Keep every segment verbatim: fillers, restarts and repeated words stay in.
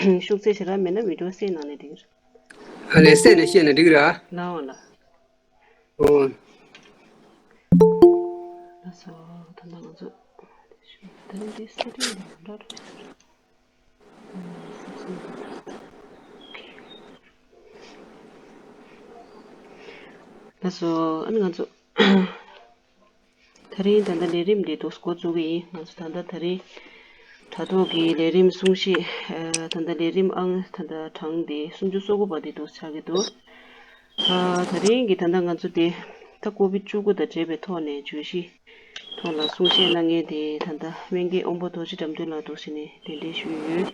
ཤུགས་ཚད་ཞེ་དྲག་མེད་ན་བི་ཌིའོ་སེབ་གནང་ནས་འགྲིག་གི་རེད། ཨ་ལས་སེབ་ནས་བཤད་ན་འགྲིག་གི་རེད་ཨ། ལའོ་ལ། ཨོ། ལགས་སོ། ད་ལྟ་ང་ཚོ་ད་རིང་འདི་སེ་ཊིང་ལ་འདྲ་འདྲ། ལགས་སོ། ཨ་ནི་ང་ཚོ་ད་རིང་ད་ལྟ་ལས་རིམ་འདི་འདུག་འགོ་བཙུགས་ཀྱི་ཡིན། ང་ཚོ་ད་ལྟ་ད་རིང་དྲ་ཐོག་གི་ལས་རིམ་གསུང་བཤད། ཨ། ད་ལྟ་ལས་རིམ་ཨང་ད་ལྟ་གྲངས་དེ་སུམ་ཅུ་སོ་དགུ་པ་དེ་འདུག་ཆགས་ཀྱི་འདུག་ཨ། ད་རིང་གི་ད་ལྟ་ང་ཚོ་དེ་ད་ཀོ་བིཌ་བཅུ་དགུ་དང་འབྲེལ་བའི་ཐོག་ནས་བརྗོད་གཞི་ཐོག་ལ་གསུང་བཤད་གནང་མཁན་དེ་ད་ལྟ་སྨན་རྒྱལ་དབོན་པོ་རྡོ་རྗེ་དགྲ་འདུལ་ལགས་འདུག་ཟེར་ནས་གདན་འདྲེན་ཞུས་ཡོད།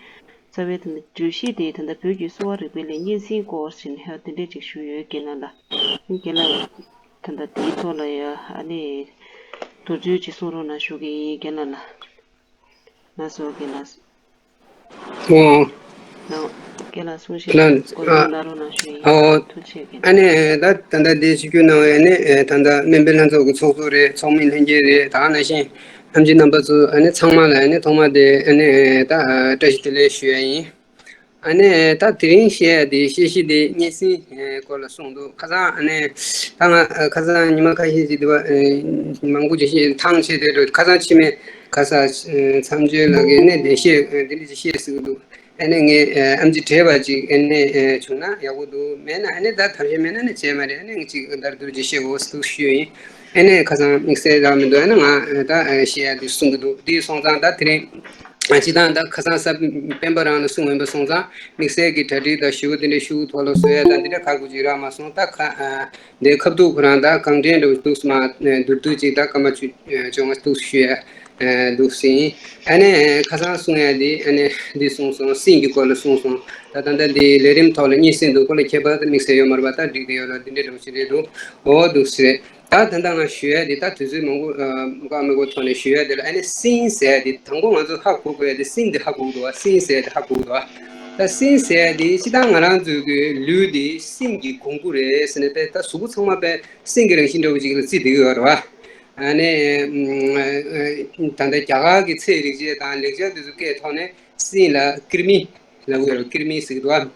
རྩ་བའི་ད་ལྟ་བརྗོད་གཞི་དེ་ད་ལྟ་བོད་ཀྱི་གསོ་བ་རིག་པའི་ལས་གཉན་སྲིན་སྐོར་ཟེར་ནས་ཧ་དེ་འདྲས་ཅིག་ཞུས་ཡོད། རྒན་ལགས་ལ། རྒན་ལགས་ད་ལྟ་དེའི་ཐོག་ལ་ཡ་ཨ་ནི་དུས་ཚོད་ཅིག་གསུང་རོགས་གནང་ཞུ་གི་ཡིན། རྒན་ལགས་ལ། ལགས་སོ་རྒན་ལགས། ཨོ། ལགས། རྒན་ལགས་གསུང་བཤད་ལགས། གོ་སྒྲིག་གནང་རོགས་གནང་ཞུ་ཡིན། ཨོ། ཐུགས་རྗེ་ཆེ་རྒན་ལགས། ཨ་ནི་ད་ད་ལྟ་འདི་ཞུ་རྒྱུ་གནང་བའི་ནི་ད་ལྟ་སྨན་པའི་ལྷན་ཚོགས་ཀྱི་ཚོགས་གཙོ་རེད། ཚོགས་མི་ལྷན་རྒྱས་རེད། ད་ག་ནང་བཞིན་ཨེམ་ཆི་རྣམ་པ་ཚོ་ཨ་ནི་ཚང་མ་ལ་ཨ་ནི་ཐོག་མ་དེ་ཨ་ནི་ད་བཀྲ་ཤིས་བདེ་ལེགས་ཞུ་ཡ་ཡིན། ཨ་ནི་ད་དེ་རིང་བཤད་ཡ་དེ་བཤད་གཞི་དེ་གཉན་སྲིན་སྐོར་ལ་གསུངས་འདུག་ཁ་སང་ཨ་ནི་ད་ང་ཁ་སང་ཉི་མ་ཁ་ཤས་ཅིག་འདུག་བ། མང་པོ་ཅིག་བཤད་ཐང་ཆད་དེ་འགྲོ། ཁ་སང་ཕྱི་མའི་ཁ་ས་མཚམས་གཅོད་ལགས་ཀྱིས་ནི་དེ་བཤད་དེ་འདྲ་ཅིག་བཤད་ཟེར་གི་འདུག་ཨ་ནི་ངས་ཨེམ་ཆི་བྲེལ་བ་ཅིག་ཨ་ནི་བྱུང་ན་ཡག་པོ་འདུག་མེད་ན་ཨ་ནི་ད་ཐབས་ཤེས་མེད་ན་ནི་བྱས་མ་རེད། ཨ་ནི་ཅིག་བརྡ་སྤྲོད་ཅིག་བཤད་དགོས་འདུག་ཞུས་ཡིན། ཨ་ནི་ཁ་སང་དམིགས་བསལ་རག་མི་འདུག་ཨ་ནི་ང་ད་བཤད་ཡ་དེ་གསུང་གི་འདུག་དེ་སོང་ཙང་ད་དེ་རིང་སྤྱི་བཏང་ད་ཁ་སང་གཟའ་སྤེན་པ་རང་ལ་གསུང་འོས་པ་སོང་ཙང་དམིགས་བསལ་གྱི་གྲ་སྒྲིག་དང་ཞུ་བ་དེ་འདྲ་ཞུ་ཐོག་ལ་བཟོ་ཡ་ད་འདི་འདྲ་ག་དགོས་ཅིག་རག་མ་སོང་། ད་ཁ་འདི་ཁ་ཐུག་ཁོ་རང་ད་གང་དྲན་འདྲ་བོ་འདུག་སེ་མ་བསྡུར་བསྡུར་ཅིག་ད་སྐར་མ་བཅུ་བཅོ་ལྔ་འདུག་ཞུ་ཡ་འདུག་ཟིན། ཨ་ནི་ཁ་སང་གསུང་ཡ་འདི་ཨ་ནི་འདི་གསུངས་སོང་། སྲིན་གྱི་སྐོར་ལ་གསུངས་སོང་། ད་ད་ལྟ་འདི་ལས་རིམ་ཐོག་ལ་གཉན་སྲིན་འདུག་ཁོ་ལ་ཁྱད་པར་དུ་དམིགས་བསལ་ཡོད་མ་རེད་པ། ད་འགྲིག་གི་ཡོད་ལ་འདི་འདྲའི་འདྲ་བོ་ཞིག་རེད་འདུག་འོ་འདུག་ཟེར། ད་ད་ལྟ་ང་ཞུ་ཡ་འདི་ད་དུས་ཚོད་མང་པོ་ཨ་བཀག་མི་དགོས་ཐོག་ནས་ཞུ་ཡ་འདི་ལ་ཨ་ནི་སྲིན་ཟེར་ཡ་འདི་དང་པོ་ང་ཚོ་ཧ་གོ་དགོས་ཡ་འདི་སྲིན་འདི་ཧ་གོ་གི་འདུག་བ། སྲིན་ཟེར་ཡ་འདི་ཧ་གོ་གི་འདུག་བ། ད་སྲིན་ཟེར་ཡ་འདི་སྤྱིར་བཏང་ང་རང་ཚོའི་གི་ལུས་འདི་སྲིན་གྱི་གོང་བུ་རེད་ཟེར་ནས་དཔེ་ད་གཟུགས་པོ་ཚང་མ་དཔེ་སྲིན་གྱི་རང་བཞིན་འདྲ་བོ་ཅིག་ལ་བརྩིས་བསྡད་ཀྱི་ཡོད་རེད་བ། ཨ་ནི་ད་ལྟ་རྒྱ་གར་གྱི་ཚེ་རིག་བྱེད་དང་ལེགས་སྦྱར་དེ་ཚོ་སྐད་ཐོག་ནས་སྲིན་ལ་ཀིར་མི་ལབ་ཀྱི་ཡོད་རེད། ཀིར་མི་ཟེར་གྱི་འདུག་བ།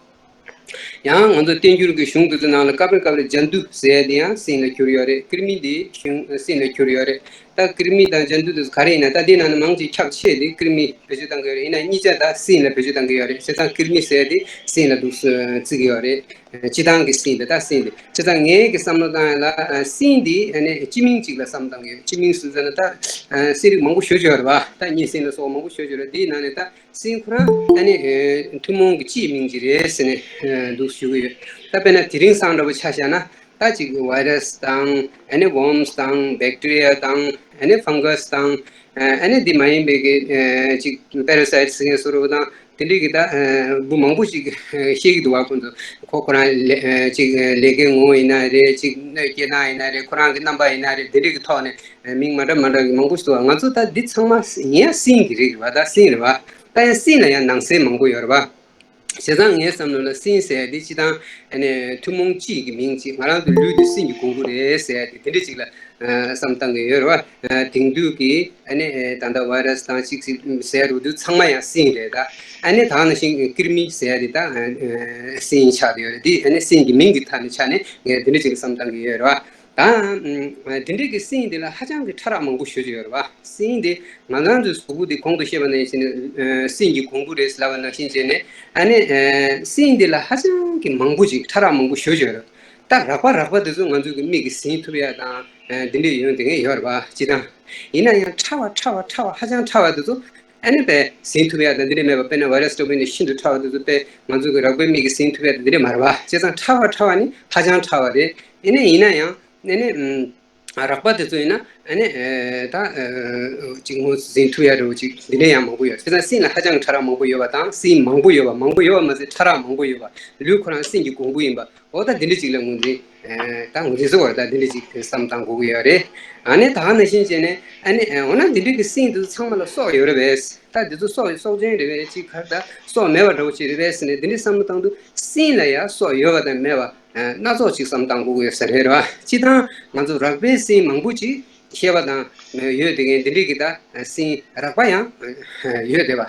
ཡང་ང་ཚོ་བསྟན་འགྱུར་གྱི་གཞུང་དེ་ཚོ་ནང་ལ་སྐབས་རེ་སྐབས་རེ་ཇ་འདུ་ཟེར་ཡ་དེ་ཡང་སྲིན་ལ་གྱུར་ཡོད་རེད། ཀིར་མི་དེ་གཞུང་སྲིན་ལ་གྱུར་ཡོད་རེད། ད་ཀིར་མི་དང་ཇ་འདུ་དེ་ཚོ་ག་རེ་ཡིན་ན་ད་དེ་ནང་ནས་མང་ཆེ་ཁྱབ་ཆེ་དེ་ཀིར་མི་བེད་སྤྱོད་བཏང་གི་ཡོད་རེད། ཡིན་ན་གཉིས་ཆ་ད་སྲིན་ལ་བེད་སྤྱོད་བཏང་གི་ཡོད་རེད། བྱས་ཙང་ཀིར་མི་ཟེར་ཡ་དེ་སྲིན་ལ་འདུག་བརྩི་གི་ཡོད་རེད། སྤྱིར་བཏང་གི་སྲིན་དེ་ད་སྲིན་དེ་བྱས་ཙང་ངའི་གི་བསམ་བློ་བཏང་ཡ་ལ་སྲིན་དེ་ཨ་ནི་སྤྱི་མིང་གཅིག་ལ་བསམ་བཏང་གི་ཡོད། སྤྱི་མིང་ཟེར་ན་ད་སྲིན་རིགས་མང་པོ་ཞེ་པོ་ཅིག་ཡོད་རེད་བ། ད་གཉན་སྲིན་ལ་སོགས་མང་པོ་ཞེ་པོ་ཅིག་ཡོད་རེད། དེའི་ནང་ནས་ད་སྲིན་ཁོ་རང་ཨ་ནི་ཐུན་མོང་གི་སྤྱིའི་མིང་ཅིག་རེད་ཟེར་ནས་འདུག་ཞུ་གི་ཡོད། ད་དཔེར་ན་དེ་རིང་སང་འདྲ་པོ་ཆ་བཞག་ན་ད་ཅིག་ཝའི་རས་དང་ཨ་ནི་ཝོརམ་སི་དང་བེག་ཊི་རི་ཡ་དང་ཨ་ནི་ཕང་ག་སི་དང་ཨ་ནི་དེ་མ་ཡིན་པའི་གི་ཅིག་པེ་ར་སའིཊ་ཟེར་མཁན་བཟོ་འདྲ་པོ་དང་དེ་འདྲའི་གི་ད་འབུ་མང་པོ་ཞིག་བཤད་ཀྱི་འདུག་བ། ཁོང་ཚོ་ཁོ་ཁོ་རང་ལས་ཅིག་ལས་ཀའི་ངོ་བོ་ཡིན་ན་རེད། ཅིག་སྣོད་སྐྱེལ་སྟངས་ཡིན་ན་རེད། ཁོ་རང་གི་རྣམ་པ་ཡིན་ན་རེད། དེ་འདྲའི་གི་ཐོག་ནས་མིང་མ་འདྲ་མ་འདྲ་གི་མང་པོ་ཞིག་འདུག་བ། ང་ཚོ་ད་འདི་ཚང་མ་ཡིན་ཡང་སྲིན་གྱི་རིགས་རེད་བ། ད་སྲིན་རེད་བ། ད་ཡང་སྲིན་ལ་ཡང་ནང་གསེས་མང་པོ་ཡོད་རེད་བ། བྱས་ཙང་ངའི་བསམ་བློ་ལ་སྲིན་ཟེར་ཡ་དེ་སྤྱིར་བཏང་ཨ་ནི་ཐུན་མོང་སྤྱི་ཡི་གི་མིང་ཅིག་ང་རང་ཚོ་ལུས་འདི་སྲིན་གྱི་གོང་བུ་རེད་ཟེར་ཡ་དེ་དེ་འདྲ་ཅིག་ལ་བསམ་བཏང་གི་ཡོད་རེད་བ། དེང་དུས་ཀྱི་ཨ་ནི་ད་ལྟ་ཝའི་རས་དང་ཅིག་ཅིག་ཟེར་རུ་དུས་ཚང་མ་ཡང་སྲིན་རེད། ད་ཨ་ནི་ད་ག་ནང་བཞིན་ཀིར་མི་ཟེར་ཡ་དེ་ད་སྲིན་ཆགས་ཡོད་རེད། དེ་ཨ་ནི་སྲིན་གྱི་མིང་གི་ཐད་ནས་ཆ་ནས་ངས་དེ་འདྲ་ཅིག་ལ་བསམ་བཏང་གི་ཡོད་རེད་བ། ད་དེ་འདྲའི་གི་སྲིན་དེ་ལ་ཧ་ཅང་གི་ཕྲ་རགས་མང་པོ་ཞེ་པོ་ཅིག་ཡོད་རེད་བ། སྲིན་དེ་ང་རང་ཚོའི་གཟུགས་པོ་དེ་གོང་དུ་བཤད་པ་ནང་བཞིན་ནས་སྲིན་གྱི་གོང་བུ་རེད་ལབ་པ་ནང་བཞིན་བྱས་ནས་ཨ་ནི་སྲིན་དེ་ལ་ཧ་ཅང་གི་མང་པོ་ཅིག་ཕྲ་རགས་མང་པོ་ཞེ་པོ་ཅིག་ཡོད་རེད། ད་རགས་པ་རགས་པ་དེ་ཚོ་ང་ཚོའི་གི་མིག་གིས་ཟིན་ཐུབ་ཡ་དང་དེ་འདྲའི་ཡོང་དེ་ངས་ཡོད་རེད་བ། སྤྱིར་བཏང་ཡིན་ན་ཡང་ཕྲ་བ་ཕྲ་བ་ཕྲ་བ་ཧ་ཅང་ཕྲ་བ་དེ་ཚོ་ཨ་ནི་དཔེ་ཟིན་ཐུབ་ཡ་དང་འདི་འདྲ་མེད་པ། དཔེར་ན་ཝའི་རས་འདྲ་པོ་ཡིན་ན་ཤིན་ཏུ་ཕྲ་བ་དེ་ཚོ་དཔེ་ང་ཚོ་གི་རགས་པའི་མིག་གིས་ཟིན་ཐུབ་ཡ་དང་འདི་འདྲ་མ་རེད་བ། བྱས་ཙང་ཕྲ་བ་ཕྲ་བ་ནི་ཧ་ཅང་ཕྲ་བ་རེད། ཡིན་ནའི་ཡིན་ན་ཡང་ཨ་ནི་ཨམ་རགས་པ་དེ་ཚོ་ཡིན་ན་ཨ་ནི་ཨེ་ད་ཨེ་ཅིག་ངོས་ཟིན་ཐུབ་ཡ་འདྲ་པོ་ཅིག་འདི་འདྲ་ཡང་མང་པོ་ཡོད། བྱས་ཙང་སྲིན་ལ་ཧ་ཅང་ཕྲ་རགས་མང་པོ་ཡོད་པ་དང་སྲིན་མང་པོ་ཡོད་པ། མང་པོ་ཡོད་པ་མ་ཟད་ཕྲ་རགས་མང་པོ་ཡོད་པ། ལུས་ཁོ་རང་སྲིན་གྱི་གོང་བུ་ཡིན་པ། འོ་ད་འདི་འདྲ་ཅིག་ལ་ངོས་འཛིན། ཨེ་ད་ངོས་འཛིན་བཟོ་བར་ད་འདི་འདྲ་ཅིག་བསམ་བཏང་དགོས་ཀྱི་ཡོད་རེད། ཨ་ནི་ད་ག་ནང་བཞིན་བྱས་ནས་ཨ་ནི་ཨེ་འོ་ན་འདི་འདྲ་གི་སྲིན་འདི་ཚོ་ཚང་མ་ལ་སྲོག་ཡོད་རེད་པས། ད་འདི་ཚོ་སྲོག་སྲོག་ཅན་རེད་པས། ཅིག་གར་ད་སྲོག་མེད་པ་འདྲ་པོ་ཅིག་རེད་པས་ཟེར་ནས་འདི་འདྲའི་བསམ་བློ་བཏང་དུས་སྲིན་ལ་ཡང་སྲོག་ཡོད་པ་དང་མེད་པ་ཨེ་སྣ་ཚོགས་ཅིག་བསམ་བཏང་དགོས་ཀྱི་ཡོད་ས་རེད་རེད་བ། སྤྱིར་བཏང་ང་ཚོ་རགས་པའི་སྲིན་མང་པོ་ཅིག་ཤེས་པ་དང་ཡོད་དེ་གན་འདི་འདྲའི་གི་ད་སྲིན་རགས་པ་ཡང་ཡོད་དེ་བ།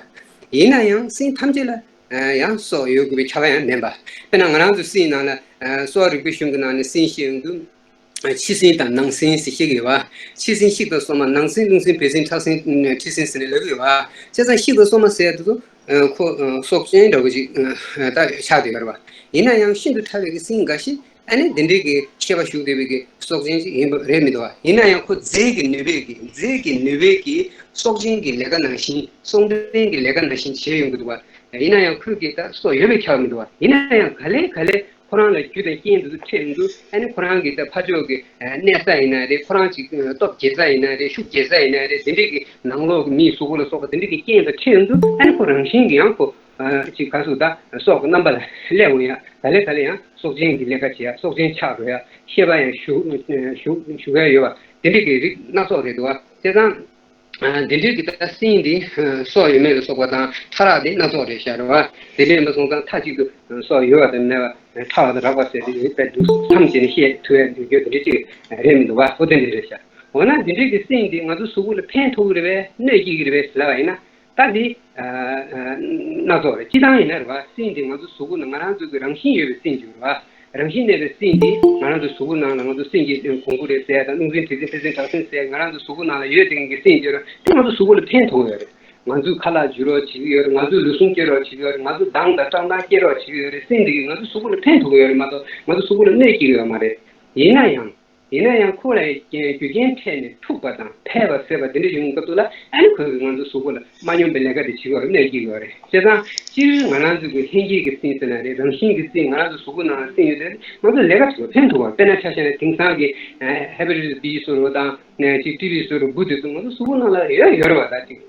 ཡིན་ན་ཡང་སྲིན་ཐམས་ཅད་ལ་ ཡང་སྲོག་ཡོད་དགོས་པའི་ཁྱབ་པ་ཡང་མིན་པ། དཔེར་ན་ང་རང་ཚོ་སྲིན་ནང་ལ་སྲོག་རིག་པའི་གཞུང་གི་ནང་ནས་སྲིན་བཤད་ཡོང་དུས། ཕྱི་སྲིན་དང་ནང་སྲིན་ཟེར་བཤད་ཀྱི་ཡོད་པ། ཕྱི་སྲིན་ཤིག་དང་སོ་མ། ནང་སྲིན་རླུང་སྲིན་བལ་སྲིན་ཁྲག་སྲིན་མཁྲིས་སྲིན་ཟེར་ནས་ལབ་ཀྱི་ཡོད་པ། བྱས་ཙང་ཤིག་དང་སོ་མ་ཟེར་དུས་ཁོ་སྲོག་ཅན་འདྲ་བོ་ཅིག་ད་ཆགས་བསྡད་ཡོད་རེད་པ། ཡིན་ན་ཡང་ཤིན་ཏུ་ཕྲ་བའི་གི་སྲིན་འགའ་ཞིག་ཨ་ནི་འདི་འདྲའི་གི་ཁྱད་པར་ཞུགས་བསྡད་པའི་གི་སྲོག་ཅན་ཅིག་ཡིན་པ་རེད་མི་འདུག་པ། ཡིན་ན་ཡང་ཁོ་རྫས་ཀྱི་ནུས་པས་གི་རྫས་ཀྱི་ནུས་པས་གི་སྲོག་ཅན་གྱི་ལས་ཀ་ནང་བཞིན་སྲོག་ལྡན་གྱི་ལས་ཀ་ནང་བཞིན་བྱས་ཡོང་གི་འདུག་པ། ཡིན་ན་ཡང་ཁོས་གི་ད་སྲོག་ཡོད་པའི་ཁྱབ་མི་འདུག་པ། ཡིན་ན་ཡང་ག་ལེ་ག་ལེ་ཁོ་རང་ལ་རྒྱུ་དང་རྐྱེན་དེ་ཚོ་འཕྲད་ཡོང་དུས་ཨ་ནི་ཁོ་རང་གི་ད་ཕར་ཕྱོགས་ཀྱི་གནས་ས་ཡིན་ན་རེད། ཁོ་རང་ཅིག་སྟོབས་རྒྱས་ས་ཡིན་ན་རེད། ཤུགས་རྒྱས་ས་ཡིན་ན་རེད། དེ་འདྲས་ཀྱི་ནང་ལོགས་ཀྱི་མིའི་གཟུགས་པོ་ལ་སོགས་པ་དེ་འདྲས་ཀྱི་རྐྱེན་དང་འཕྲད་ཡོང་དུས་ཨ་ནི་ཁོ་རང་བཞིན་གྱིས་ཡང་ཁོ་ཅིག་ག་ཟེར་ད་སྲོག་གི་རྣམ་པ་ལ་སླེབས་འོང་ཡ། ག་ལེ་ག་ལེ་ཡང་སྲོག་ཅན་གྱི་ལས་ཀ་བྱེད་ཡ། སྲོག་ཅན་ཆགས་འགྲོ་ཡ། ཤེས་པ་ཡང་ཞུགས་ཞུགས་ཞུགས་ཡ་ཡོད་པ་དེ་འདྲས་ཀྱི་རིགས་སྣ་ཚོགས་རེད་འདུག་པ། བྱས་ཙང་། འདི་འདྲའི་གི་ད་སྲིན་འདི་སྲོག་ཡོད་མེད་ལ་སོགས་པ་དང་ཕྲ་རགས་དེ་སྣ་ཚོགས་རེད་ཤག་རེད་བ། དེ་འདྲ་ཡིན་པ་སོང་ཙང་མཐའ་གཅིག་ཏུ་སྲོག་ཡོད་པ་དང་མེད་པ་ཕྲ་བ་དང་རགས་པ་ཟེར་དེ་ཡིན་པས་འདུག་མཚམས་བཅད་ནས་བཤད་ཐུབ་ཡ་འདུག་རྒྱུ་དེ་འདྲ་ཅིག་རེད་མི་འདུག་བ། ཨོ་དེ་འདྲ་རེད་ཤག་འོ་ན་འདི་འདྲའི་གི་སྲིན་འདི་ང་ཚོ་གཟུགས་པོ་ལ་ཕན་ཐོགས་ཀྱི་རེད་པས་གནོད་སྐྱེལ་གྱི་རེད་པས་ལབ་པ་ཡིན་ན། ད་འདི་སྣ་ཚོགས་རེད། སྤྱི་བཏང་ཡིན་ན་རེད་བ། སྲིན་འདི་ང་ཚོ་གཟུགས་པོ་ནང་ང་རང་ཚོ་གི་རང་བཞིན་ཡོད་པའི་སྲིན་ཅིག་རེད་བ། རང་བཞིན་གནས་པའི་སྲིན་འདི་ང་རང་ཚོ་གཟུགས་པོ་ནང་ལ་ང་ཚོ་སྲིན་གྱི་གོང་བུ་རེད་ཟེར་དང་རླུང་སྲིན་དྲི་སྲིན་ཕན་སྲིན་ཁྲག་སྲིན་ཟེར་ང་རང་ཚོ་གཟུགས་པོ་ནང་ལ་ཡོད་དེ་གི་སྲིན་ཅིག་རེད། དེ་ང་ཚོ་གཟུགས་པོ་ལ་ཕན་ཐོགས་ཡོད་རེད། ང་ཚོའི་ཁ་ལག་འཇུ་རོགས་བྱེད་ཀྱི་ཡོད་རེད། ང་ཚོའི་ལུས་ཟུངས་སྐྱེ་རོགས་བྱེད་ཀྱི་ཡོད་རེད། ང་ཚོའི་མདངས་དང་བཀྲག་མདངས་སྐྱེ་རོགས་བྱེད་ཀྱི་ཡོད་རེད། སྲིན་འདི་གིས་ང་ཚོ་གཟུགས་པོ་ལ་ཕན་ཐོགས་ཀྱི་ཡོད་རེད་མ་གཏོགས་ང་ཚོ་གཟུགས་པོ་ལ་གནོད་སྐྱེལ་གྱི་ཡོད་མ་རེད། ཡིན་ན་ཡང་། ཡིན་ན་ཡང་ཁོ་ལ་རྒྱུ་རྐྱེན་འཕྲད་ནས་འཁྲུགས་པ་དང་འཕེལ་བ་ཟད་པ་འདི་འདྲ་ཡོང་སྐབས་སུ་ལ་ཨ་ནི་ཁོས་ང་ཚོའི་གཟུགས་པོ་ལ་མ་སྙོམས་པའི་ལས་ཀ་དེ་བྱེད་ཀྱི་ཡོད་རེད། གནོད་སྐྱེལ་གྱི་ཡོད་རེད། བྱས་ཙང་སྤྱིར་ང་རང་ཚོ་གི་ལྷན་སྐྱེས་ཀྱི་སྲིན་ཟེར་ན་རེད། རང་བཞིན་གྱི་སྲིན་ང་རང་ཚོའི་གཟུགས་པོ་ནང་ལ་སྲིན་ཡོད་དེ་ང་ཚོ་ལས་ཀ་བྱེད་པར་ཕན་ཐོགས་པ། དཔེར་ན་ཆ་བཞག་ན་དེང་སང་གི་hepatitis B བཟོ་འདྲ་དང་ཅིག་ཊི་བི་བཟོ་འདྲ་འབུ་དེ་ཚོ་ང་ཚོ་གཟུགས་པོ་ནང་ལ་ཡོད་ཡོད་རེད་བ། ད་ཅིག་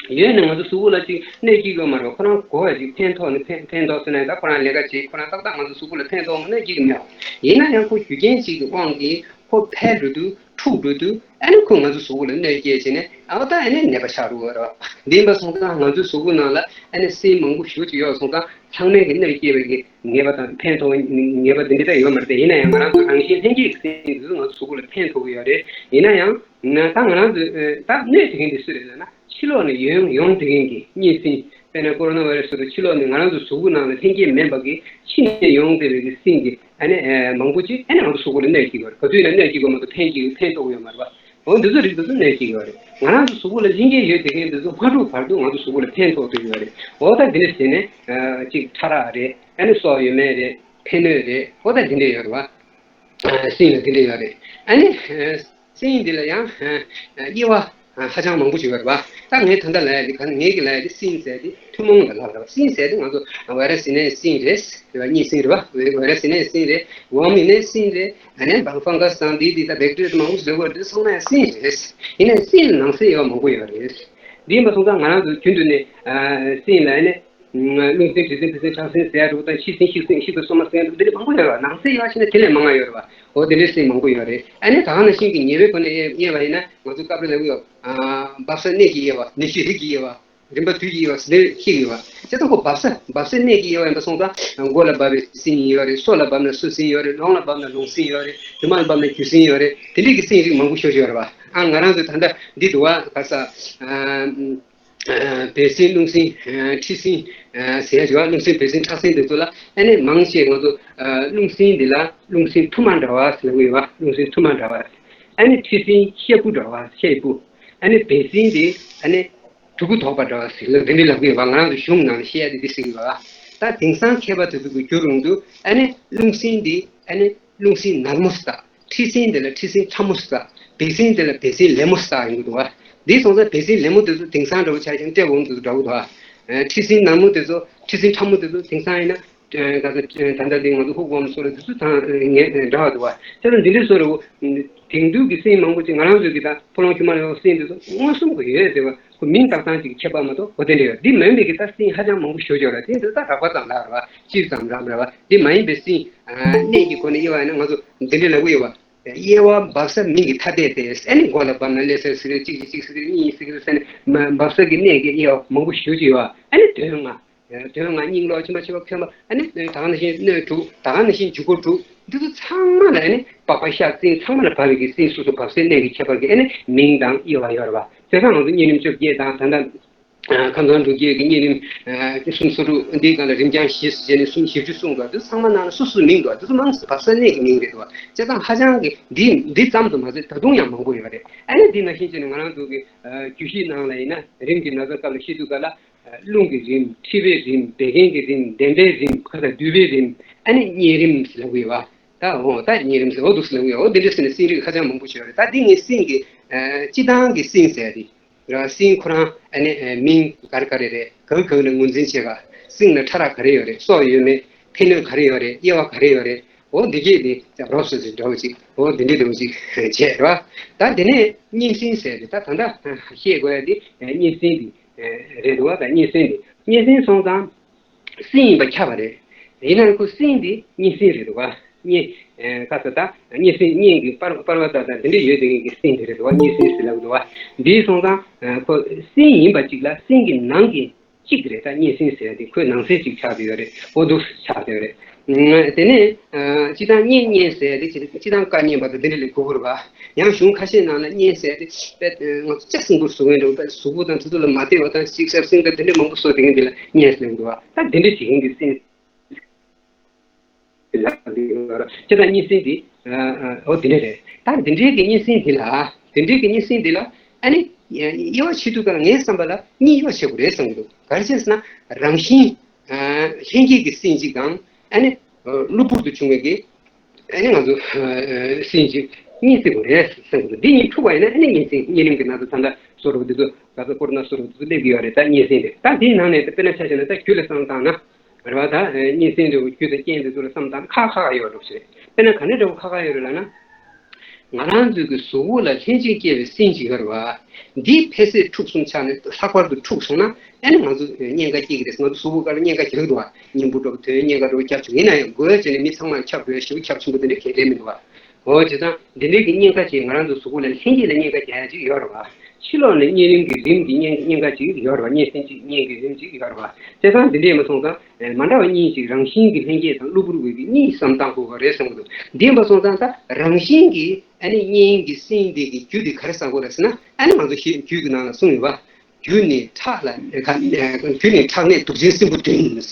ཡོད་ནས་ང་ཚོ་གཟུགས་པོ་ལ་ཅིག་གནོད་སྐྱེལ་གྱི་ཡོད་མ་རེད་བ། ཁོ་རང་གོ་བ་ཅིག་ཕན་ཐོགས་ནས་ཕན་ཕན་ཐོགས་ཟེར་ན་ད་ཁོ་རང་ལས་ཀ་བྱེད། ཁོ་རང་ཏག་ཏག་ང་ཚོ་གཟུགས་པོ་ལ་ཕན་ཐོགས་ནས་གནོད་སྐྱེལ་གྱི་མེད་བ། ཡིན་ན་ཡང་ཁོ་རྒྱུ་རྐྱེན་ཅིག་གི་དབང་གིས་ཁོ་འཕེལ་འགྲོ་དུས་འཁྲུགས་འགྲོ་དུས་ཨ་ནི་ཁོ་ང་ཚོ་གཟུགས་པོ་ལ་གནོད་སྐྱེལ་བྱས་ནས་ཨ་ད་ཨ་ནི་ནད་པ་ཆགས་འགྲོ་གི་རེད་བ། འདི་ཡིན་པ་སོང་ཙང་ང་ཚོའི་གཟུགས་པོ་ནང་ལ་ཨ་ནི་སྲིན་མང་པོ་ཞེ་ཅིག་ཡོད་སོང་ཙང་ཚང་མས་ཀྱི་གནོད་སྐྱེལ་བའི་གི་ངེས་པ་དང་ཕན་ཐོགས་ངེས་པ་འདི་འདྲ་ད་ཡོད་མ་རེད་དེ། ཡིན་ན་ཡང་ང་རང་ཚོ་རང་བཞིན་ལྷན་སྐྱེས་ཀྱི་སྲིན་འདི་ཚོ་ང་ཚོ་གཟུགས་པོ་ལ་ཕན་ཐོགས་ཀྱི་ཡོད་རེད། ཡིན་ན་ཡང་ད་ང་རང་ཚོ་ད་གནོད་བྱེད་མཁན་འདི་སུ་རེད་ལབ་ན། ཕྱི་ལོགས་ནས་ཡོང་ཡོང་བསྡད་མཁན་གྱི་གཉན་སྲིན། དཔེར་ན་ཀོ་རོ་ན་བྷའི་རེ་སི་སོགས་ཕྱི་ལོགས་ནས་ང་རང་ཚོ་གཟུགས་པོ་ནང་ལ་ལྷན་སྐྱེས་མིན་པ་གི་ཕྱི་ནས་ཡོང་བསྡད་པའི་གི་སྲིན་གྱི་ཨ་ནི་མང་པོ་ཅིག་ཨ་ནི་ང་ཚོ་གཟུགས་པོ་ལ་གནོད་སྐྱེལ་གྱི་ཡོད་རེད། ག་དུས་ཡིན་ན་གནོད་སྐྱེལ་གྱི་ཡོད་མ་རེད་པ། འོ་འདི་ཚོ་རིགས་འདི་ཚོ་གནོད་སྐྱེལ་གྱི་ཡོད་རེད། ང་རང་ཚོ་གཟུགས་པོ་ལ་ལྷན་སྐྱེས་ཡོད་བསྡད་མཁན་འདི་ཚོ་མ་འཁྲུགས་བར་དུ་ང་ཚོ་གཟུགས་པོ་ལ་ཕན་ཐོགས་བསྡད་ཀྱི་ཡོད་རེད། འོ་ད་འདི་འདྲ་བྱས་ནས་ཅིག་ཕྲ་རགས་རེད། ཨ་ནི་སྲོག་ཡོད་མེད་རེད། ཕན་གནོད་རེད། འོ་ད་འདི་འདྲ་ཡོད་རེད་པ། སྲིན་ལ་འདི་འདྲ་ཡོད་རེད། ཨ་ནི། སྲིན་འདི་ལ་ཡང་དབྱེ་བ་ཧ་ཅང་མང་པོ་ཞིག་ཡོད་རེད་པ། ད་ངས་ད་ལྟ་ལབ་ཡ་འདི་ག་ངས་ཀྱི་ལབ་ཡ་འདི་སྲིན་ཟེར་ཏེ་ཐུན་མོང་ལ་ལབ་རེད་པ། སྲིན་ཟེར་ཏེ་ང་ཚོ་བའི་ར་སི་ཡིན་ནའི་སྲིན་རེད། རེད་པ། གཉན་སྲིན་རེད་པ། བའི་ར་སི་ཡིན་ནའི་སྲིན་རེད། ཝོམ་ཡིན་ནའི་སྲིན་རེད། ཨ་ནི་བང་ཕང་ག་སི་དང་འདི་འདི་ད་བེག་ཊི་རི་ཡ་མང་པོ་ཞིག་ཡོད་རེད། འདི་ཚང་མ་ཡང་སྲིན་རེད། ཡིན་ནའི་སྲིན་ནང་གསེས་དབྱེ་བ་མང་པོ་ཡོད་རེད། འདི་ཡིན་པ་སོང་ཙང་ང་རང་ཚོ་རྒྱུན་དུ་ནས་སྲིན་ལ་ཨ་ནི། རླུང་སྲིན་དྲི་སྲིན་ཕུད་སྲིན་ཁྲག་སྲིན་ཟེར་ཡ་འདྲ་བོ་དང་ཕྱི་སྲིན་ཤིག་སྲིན་ཤིག་དང་སོ་མ་སྲིན་འདི་འདྲ་མང་པོ་ཡོད་རེད་པ། ནང་གསེས་ཡོད་ཕྱིན་ན་དེ་ལས་མང་ང་ཡོད་རེད་པ། འོ་དེ་འདྲའི་སྲིན་མང་པོ་ཡོད་རེད། ཨ་ནི་ད་ག་ནང་བཞིན་གྱི་ཉེ་བའི་སྒོ་ནས་དབྱེ་བ་ཡིན་ན་ང་ཚོ་སྐབས་རེ་ལབ་ཀྱི་ཡོད། འབབ་ས་གནས་ཀྱི་དབྱེ་བ། ནད་གཞི་རིགས་ཀྱི་དབྱེ་བ། རིམ་པ་དུས་ཀྱི་དབྱེ་བ་ཟེར་ནས་བཤད་ཀྱི་ཡོད་པ། བྱས་ཙང་ཁོ་འབབ་ས་འབབ་ས་གནས་ཀྱི་དབྱེ་བ་ཡིན་པ་སོང་ཙང་མགོ་ལ་འབབ་པའི་སྲིན་ཡོད་རེད། སོ་ལ་འབབ་ན་སོ་སྲིན་ཡོད་རེད། ལོང་ལ་འབབ་ན་ལོང་སྲིན་ཡོད་རེད། རྒྱུ་མ་ལ་འབབ་ན་རྒྱུ་སྲིན་ཡོད་རེད། དེ་འདྲའི་གི་སྲིན་རིགས་མང་པོ་ཞེ་པོ་ཅིག་ཡོད་རེད་པ། ཨ་ང་རང་ཚོས་ད་ལྟ་འདི་འདུག་པ། ག་ས། བལ་སྲིན་རླུང་སྲིན། མཁྲིས་སྲིན། ཟེར་ཡ་ཅིག་པ། རླུང་སྲིན་བལ་སྲིན་ཁྲག་སྲིན་དེ་ཚོ་ལ་ཨ་ནི་མང་ཆེ་ང་ཚོ་རླུང་སྲིན་འདི་ལ་རླུང་སྲིན་ཐུར་མ་འདྲ་བ་ཟེར་ལབ་ཀྱི་ཡོད་པ། རླུང་སྲིན་ཐུར་མ་འདྲ་བ། ཨ་ནི་མཁྲིས་སྲིན་ཤད་བུ་འདྲ་བ། ཤད་བུ། ཨ་ནི་བལ་སྲིན་དེ་ཨ་ནི་གྲུ་གུ་དོག་པ་འདྲ་བ་ཟེར་ལབ་དེ་འདྲ་ལབ་ཀྱི་ཡོད་པ། ང་རང་ཚོ་གཞུང་ནང་ནས་བཤད་ཡ་དེ་འདི་ཟེར་གྱི་ཡོད་པ། ད་དེང་སང་མཁས་པ་དེ་ཚོ་གིས་བསྒྱུར་ཡོང་དུས་ཨ་ནི་རླུང་སྲིན་འདི་ཨ་ནི། རླུང་སྲིན་ནར་མོ་ཟེར། མཁྲིས་སྲིན་དེ་ལ་མཁྲིས་སྲིན་ཕྲ་མོ་ཟེར། བལ་སྲིན་དེ་ལ་བལ་སྲིན་ལེབ་མོ་ཟེར་ཡོང་གི་འདུག་པ། འདི་སོང་ཙང་བལ་སྲིན་ལེབ་མོ་དེ་ཚོ་དེང་སང་འདྲ་བོ་ཆགས་ཤིང་སྤྲད་འོང་དུས་འདྲ་བོ་འདུག་པ། མཁྲིས་སྲིན་ནར་མོ་དེ་ཚོ། མཁྲིས་སྲིན་ཕྲ་མོ་དེ་ཚོ་དེང་སང་ཡིན་ན། ད་ལྟ་ད་ལྟ་འདི་ང་ཚོ་ཧུག་ཝོམ་སོགས་ལ་དེ་ཚོ་ད་ངས་འདྲ་བ་འདུག་པ། བྱས་ཙང་འདི་འདྲའི་བཟོ་འདྲ་བོ། དེང་དུས་ཀྱི་སྲིན་མང་པོ་ཅིག་ང་རང་ཚོའི་གི་ད་ཕོ་ལོང་ཁྱུ་མ་ལ་ཡོད་སྲིན་དེ་ཚོ་མངོན་སུམ་གྱི་ཡོད་དེ་བ། ཁོ་མིང་བཏགས་སྟངས་ཅིག་ཁྱད་པར་མ་གཏོགས་འོ་དེ་འདྲ་ཡོད། འདི་མིན་པའི་གི་ད་སྲིན་ཧ་ཅང་མང་པོ་ཞེ་པོ་ཅིག་ཡོད་རེད། དེ་འདི་ད་རགས་པ་ཙམ་ལ་རེད་བ། སྤྱིར་ཙམ་རང་རེད་བ། འདི་མ་ཡིན་པའི་སྲིན། གནས་ཀྱི་སྒོ་ནས་དབྱེ་བ་ཡིན་ན་ང་ཚོ་འདི་འདྲ་ལབ་ཀྱི་ཡོད་བ། དབྱེ་བ་འབབ་ས་མིང་གི་ཐ་དད་དེ་ཨ་ནི་མགོ་ལ་བབས་ན་ཀླད་སྲིན་ཟེར་གི་རེད། གཅིག་གིས་གཅིག་ཟེར་གི་རེད། གཉིས་ཟེར་གི་རེད་ཟེར་ནས་འབབ་ས་གི་གནས་ཀྱི་དབྱེ་བ་མང་པོ་ཞེ་པོ་ཅིག་ཡོད་བ། ཨ་ནི་དོན་ལྔ། དོན་ལྔ་སྙིང་ལོག་ཕྱི་མ་ཕྱི་པ་ཁོལ་མ། ཨ་ནི་ད་ག་ནང་བཞིན་སྣོད་དྲུག་ད་ག་ནང་བཞིན་འཇུག་སྒོ་དྲུག་འདི་ཚོ་ཚང་མ་ལ་ཨ་ནི་པགས་པ་ཤ་རྩི་ཚང་མ་ལ་བབས་པའི་གི་སྲིན་སོ་སོ་བབས་སའི་གནས་ཀྱི་ཁྱད་པར་གྱིས་ཨ་ནི་མིང་དང་དབྱེ་བ་ཡོད་རེད་བ། བྱས་ཙང་ང་ཚོ་གཉན་རིམས་བཅོ་བརྒྱད་དང་ད་ལྟ་ ཁམས་གསུམ་འགྲོ་བྱེད་ཀྱི་གཉན་རིམས་གསུམ་སོ་དྲུག་འདིའི་སྒང་ལ་རིམས་སྦྱང་བཞི་ཟེར་ནས་གསུམ་བཞི་བཅུ་གསུངས་འདུག་འདི་ཚང་མ་ནང་ལ་སོ་སོའི་མིང་འདུག་འདི་ཚོ་མང་ཆེ་བ་ས་གནས་ཀྱི་མིང་རེད་འདུག་བྱས་ཙང་ཧ་ཅང་གི་འདི་འདི་ཙམ་དུ་མ་ཟད་ད་དུང་ཡང་མང་པོ་ཡོད་རེད། ཨ་ནི་འདི་ནང་བཞིན་བྱས་ནས་ང་རང་ཚོ་གི་རྒྱུད་བཞི་ནང་ལ་ཡིན་ན་རིམས་ཀྱི་ན་ཚ་སྐབས་ལ་ཤི་དུས་སྐབས་ལ། རླུང་གི་རིམས། མཁྲིས་པའི་རིམས། བད་ཀན་གྱི་རིམས། ལྡན་པའི་རིམས། ཁ་ཚ་འདུས་པའི་རིམས། ཨ་ནི་གཉན་རིམས་ཟེར་ལབ་ཀྱི་ཡོད་པ། ད་འོ་ད་གཉན་རིམས་ཟེར་འོ་འདུག་ཟེར་ལབ་ཀྱི་ཡོད། འོ་འདི་འདྲ་ཟེར་ནས་སྲིན་རིགས་ཧ་ཅང་མང་པོ་ཞིག་ཡོད་རེད། ད་འདི་ངས་སྲིན་གྱི་སྤྱི་བཏང་གི་སྲིན་ཟེར་ཏེ་ར་སྲིན་ཁོ་རང་ཨ་ནི་མིང་ག་རེ་ག་རེ་རེད། ག་ག་ལ་ངོས་འཛིན་བྱེད་ག་སྲིན་ལ་ཕྲ་རགས་ག་རེ་ཡོད་རེད། སྲོག་ཡོད་མེད། ཕན་གནོད་ག་རེ་ཡོད་རེད། དབྱེ་བ་ག་རེ་ཡོད་རེད། འོ་འདི་གས་ནི་རོབ་ཙམ་ཅིག་འདྲ་བོ་ཅིག་འོ་འདི་འདྲ་འདྲ་བོ་ཅིག་བྱས་རེད་བ། ད་དེ་ནས་གཉན་སྲིན་ཟེར་ཏེ་ད་ད་ལྟ་བཤད་དགོས་ཡ་དེ་གཉན་སྲིན་དེ་རེད་འདུག་བ། ད་གཉན་སྲིན་དེ་གཉན་སྲིན་སོང་ཙང་སྲིན་ཡིན་པ་ཁྱབ་པ་རེད། ཡིན་ནའང་ཁོ་སྲིན་དེ་གཉན་སྲིན་རེད་འདུག་བ། གཉན་ཁ་ས་ད་གཉན་སྲིན། གཉན་གྱི་པར་པར་བ་ད་ད་དེ་འདྲ་ཡོད་དེ་གཉན་གྱི་སྲིན་དེ་རེད་འདུག་བ། གཉན་སྲིན་ཟེར་ལབ་འདུག་བ། འདི་སོང་ཙང་ཁོ་སྲིན་ཡིན་པ་གཅིག་ལ་སྲིན་གྱི་ནང་གི་གཅིག་རེད། ད་གཉན་སྲིན་ཟེར་ཡ་དེ་ཁོའི་ནང་གསེས་གཅིག་ཆགས་བསྡད་ཡོད་རེད། འོ་འདུག་ཆགས་བསྡད་ཡོད་རེད། དེ་ནས་སྤྱི་བཏང་གཉན་གཉན་ཟེར་ཡ་དེ་སྤྱི་བཏང་བཀའ་གཉན་པ་དང་དེ་འདྲ་ལས་གོ་དགོས་རེད་པ། ཡང་གཞུང་ཁ་ཤས་ནང་ལ་གཉན་ཟེར་ཡ་དེ་དཔེ་ང་ཚོ་ལྕགས་སྲིན་པོ་བཟོ་མཁན་འདྲ་བོ། དཔེ་གཟུགས་པོ་དང་དེ་ཚོ་ལ་མ་བདེ་བ་དང་ཤིག་ཤབ་སྲིན་དང་དེ་འདྲ་མང་པོ་བཟོ་བསྡད་མཁན་དེ་ལ་གཉན་ཟེར་འདུག་བ། ད་དེ་འདྲ་བྱེད་མཁན་གྱི་སྲིན། ལ་འདི་ཡོད་ར། ཁྱེད་དང་གཉན་སྲིན་འདི། འོ་འདི་འདྲ་རེད། ད་འདི་འདྲའི་གི་གཉན་སྲིན་འདི་ལ། འདི་འདྲའི་གི་གཉན་སྲིན་འདི་ལ་ཨ་ནི། དབྱེ་བ་ཕྱེ་དུས་ཀ་ལ་ངའི་བསམ་པ་ལ་གཉིས་དབྱེ་བ་ཕྱེ་དགོས་རེད་བསམ་གྱི་འདུག་ག་རེ་བྱས་ཟེར་ན། རང་བཞིན། ལྷན་སྐྱེས་ཀྱི་སྲིན་གཅིག་དང་ཨ་ནི། གློ་བུར་དུ་བྱུང་བའི་གི། ཨ་ནི་ང་ཚོ་སྲིན་གཅིག་གཉིས་བརྩི་དགོས་རེད་བསམ་གྱི་འདུག་འདི་གཉིས་འཁྲུག་པ་ཡིན་ན་ཨ་ནི་གཉན་སྲིན། གཉན་རིམས་ཀྱི་ན་ཚ་ད་ལྟ་སོ་རུ་འདི་ཚོ་ག་ཚོད་ཀོ་རོ་ན་སོ་རུ་འདི་ཚོ་སླེབས་ཀྱི་ཡོད་རེད། ད་གཉན་སྲིན་རེད། ད་འདིའི་ནང་ནས་ད་དཔེར་ན་ཆ་བཞག་ན་ད་རྒྱུད་ལ་བསམ་བཏང་ན། རེད་བ། ད་གཉན་སྲིན་འདྲ་བོ་རྒྱུད་དང་རྐྱེན་དེ་ཚོ་ལ་བསམ་བཏང་ན་ཁག་ཁག་ཡོད་འགྲོ་ཞེས། དཔེར་ན་ག་ནས་འདྲ་བོ་ཁག་ཁག་ཡོད་རེད་ལབ་ན། ང་རང་ཚོའི་གི་གཟུགས་པོ་ལ་ལྷན་ཅིག་སྐྱེས་པའི་སྲིན་ཅིག་ཡོད་རེད་བ། འདི་ཕལ་ཆེར་འཁྲུགས་སོང་ཆགས་ནས་ལྷག་པར་དུ་འཁྲུགས་སོང་ན་ཨ་ནི་ང་ཚོ་གཉན་ཁ་སྐྱེ་གི་རེད། ང་ཚོ་གཟུགས་པོ་སྒང་ལ་གཉན་ཁ་རྒྱག་གི་འདུག་བ། གཉན་འབུ་འདྲ་བོ་དོན་གཉན་ཁ་འདྲ་བོ་རྒྱག་བྱུང་ཡིན་ན་ཡང་འགོས་བྱས་ནས་མི་ཚང་མར་ཁྱབ་འགྲོ་ཡ་ཞེ་པོ་ཁྱབ་ཆེན་པོ་དེ་འདྲ་གལ་ཏེ་མི་འདུག་བ། འོ་བྱས་ཙང་འདི་འདྲའི་གི་གཉན་ཁ་ཅིག་ང་རང་ཚོ་གཟུགས་པོ་ལ་ལྷན་སྐྱེས་ལ་གཉན་ཁ་རྒྱག་ཡ་ཅིག་ཡོད་རེད་བ། ཕྱི་ལོགས་ནས་གཉན་རིམས་ཀྱི་རིམས་ཀྱི་གཉན་གཉན་ཁ་ཅིག་ཡོད་རེད་བ། གཉན་སྲིན་ཅིག་གཉན་གྱི་རིམས་ཅིག་ཡོད་རེད་བ། བྱས་ཙང་འདི་འདྲས་མ་སོང་ཙང་མ་འདྲ་བ་གཉིས་ཅིག་རང་བཞིན་གྱི་ལྷན་སྐྱེས་དང་གློ་བུར་བའི་གི་གཉིས་བསམ་བཏང་དགོས་པ་རེད་བསམ་གྱི་འདུག་འདི་མ་སོང་ཙང་ད་རང་བཞིན་གྱི་ཨ་ནི་གཉན་གྱི་སྲིན་འདི་གི་རྒྱུ་དེ་ག་རེ་བསགས་དགོས་རེད་ཟེར་ན། ཨ་ནི་ང་ཚོ་ཞེས་རྒྱུད་ཀྱི་ནང་ལ་གསུངས་ཡོད་པ། རྒྱུ་ནི་ཁྲག་ལ་རྒྱུ་ནི་ཁྲག་ནད་དུག་ཅན་སྲིན་བུ་བདུན། ཟངས་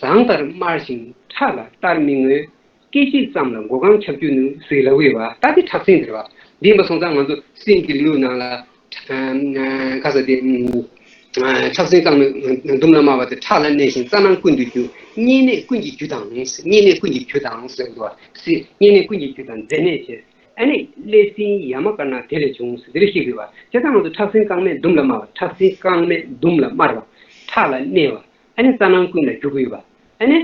ལྟར་དམར་ཞིང་ཁྲག་ལ་གཏར་མི་ངོས། སྐད་ཅིག་ཙམ་ལ་མགོ་རྐང་ཁྱབ་འགྱུར་ནུས་ཟེར་ལབ་ཀྱི་ཡོད་པ། ད་འདི་ཁྲག་སྲིན་དེ་རེད་བ། འདི་ཡིན་པ་སོང་ཙང་ང་ཚོ་སྲིན་གྱི་ལེའུ་ནང་ལ་ཁ་ས་དེ་ཁྲག་སྲིན་རྐང་མའི་འདུམ་ལ་དམར་བ་དེ། ཁྲག་ལ་གནས་ཤིང་རྩ་ནང་ཀུན་ཏུ་རྒྱུ། གཉན་ནད་ཀུན་གྱི་རྒྱུ་དང་། གཉན་ནད་ཀུན་གྱི་རྒྱུ་དང་ཟེར་བ། གཉན་ནད་ཀུན་གྱི་རྒྱུ་དང་མཛེ་ནད་བྱས། ཨ་ནི་ཀླད་སྲིན་ཡ་མ་ཀར་ན་དེ་ལས་བྱུང་ཟེར་འདི་རེ་ཤེས་དགོས་པ། བྱས་ཙང་ང་ཚོ་ཁྲག་སྲིན་རྐང་མའི་འདུམ་ལ་དམར་བ། ཁྲག་སྲིན་རྐང་མའི་འདུམ་ལ་དམར་བ། ཁྲག་ལ་གནས་པ། ཨ་ནི་རྩ་ནང་ཀུན་ལ་རྒྱུ་གི་ཡོད་པ། ཨ་ནི།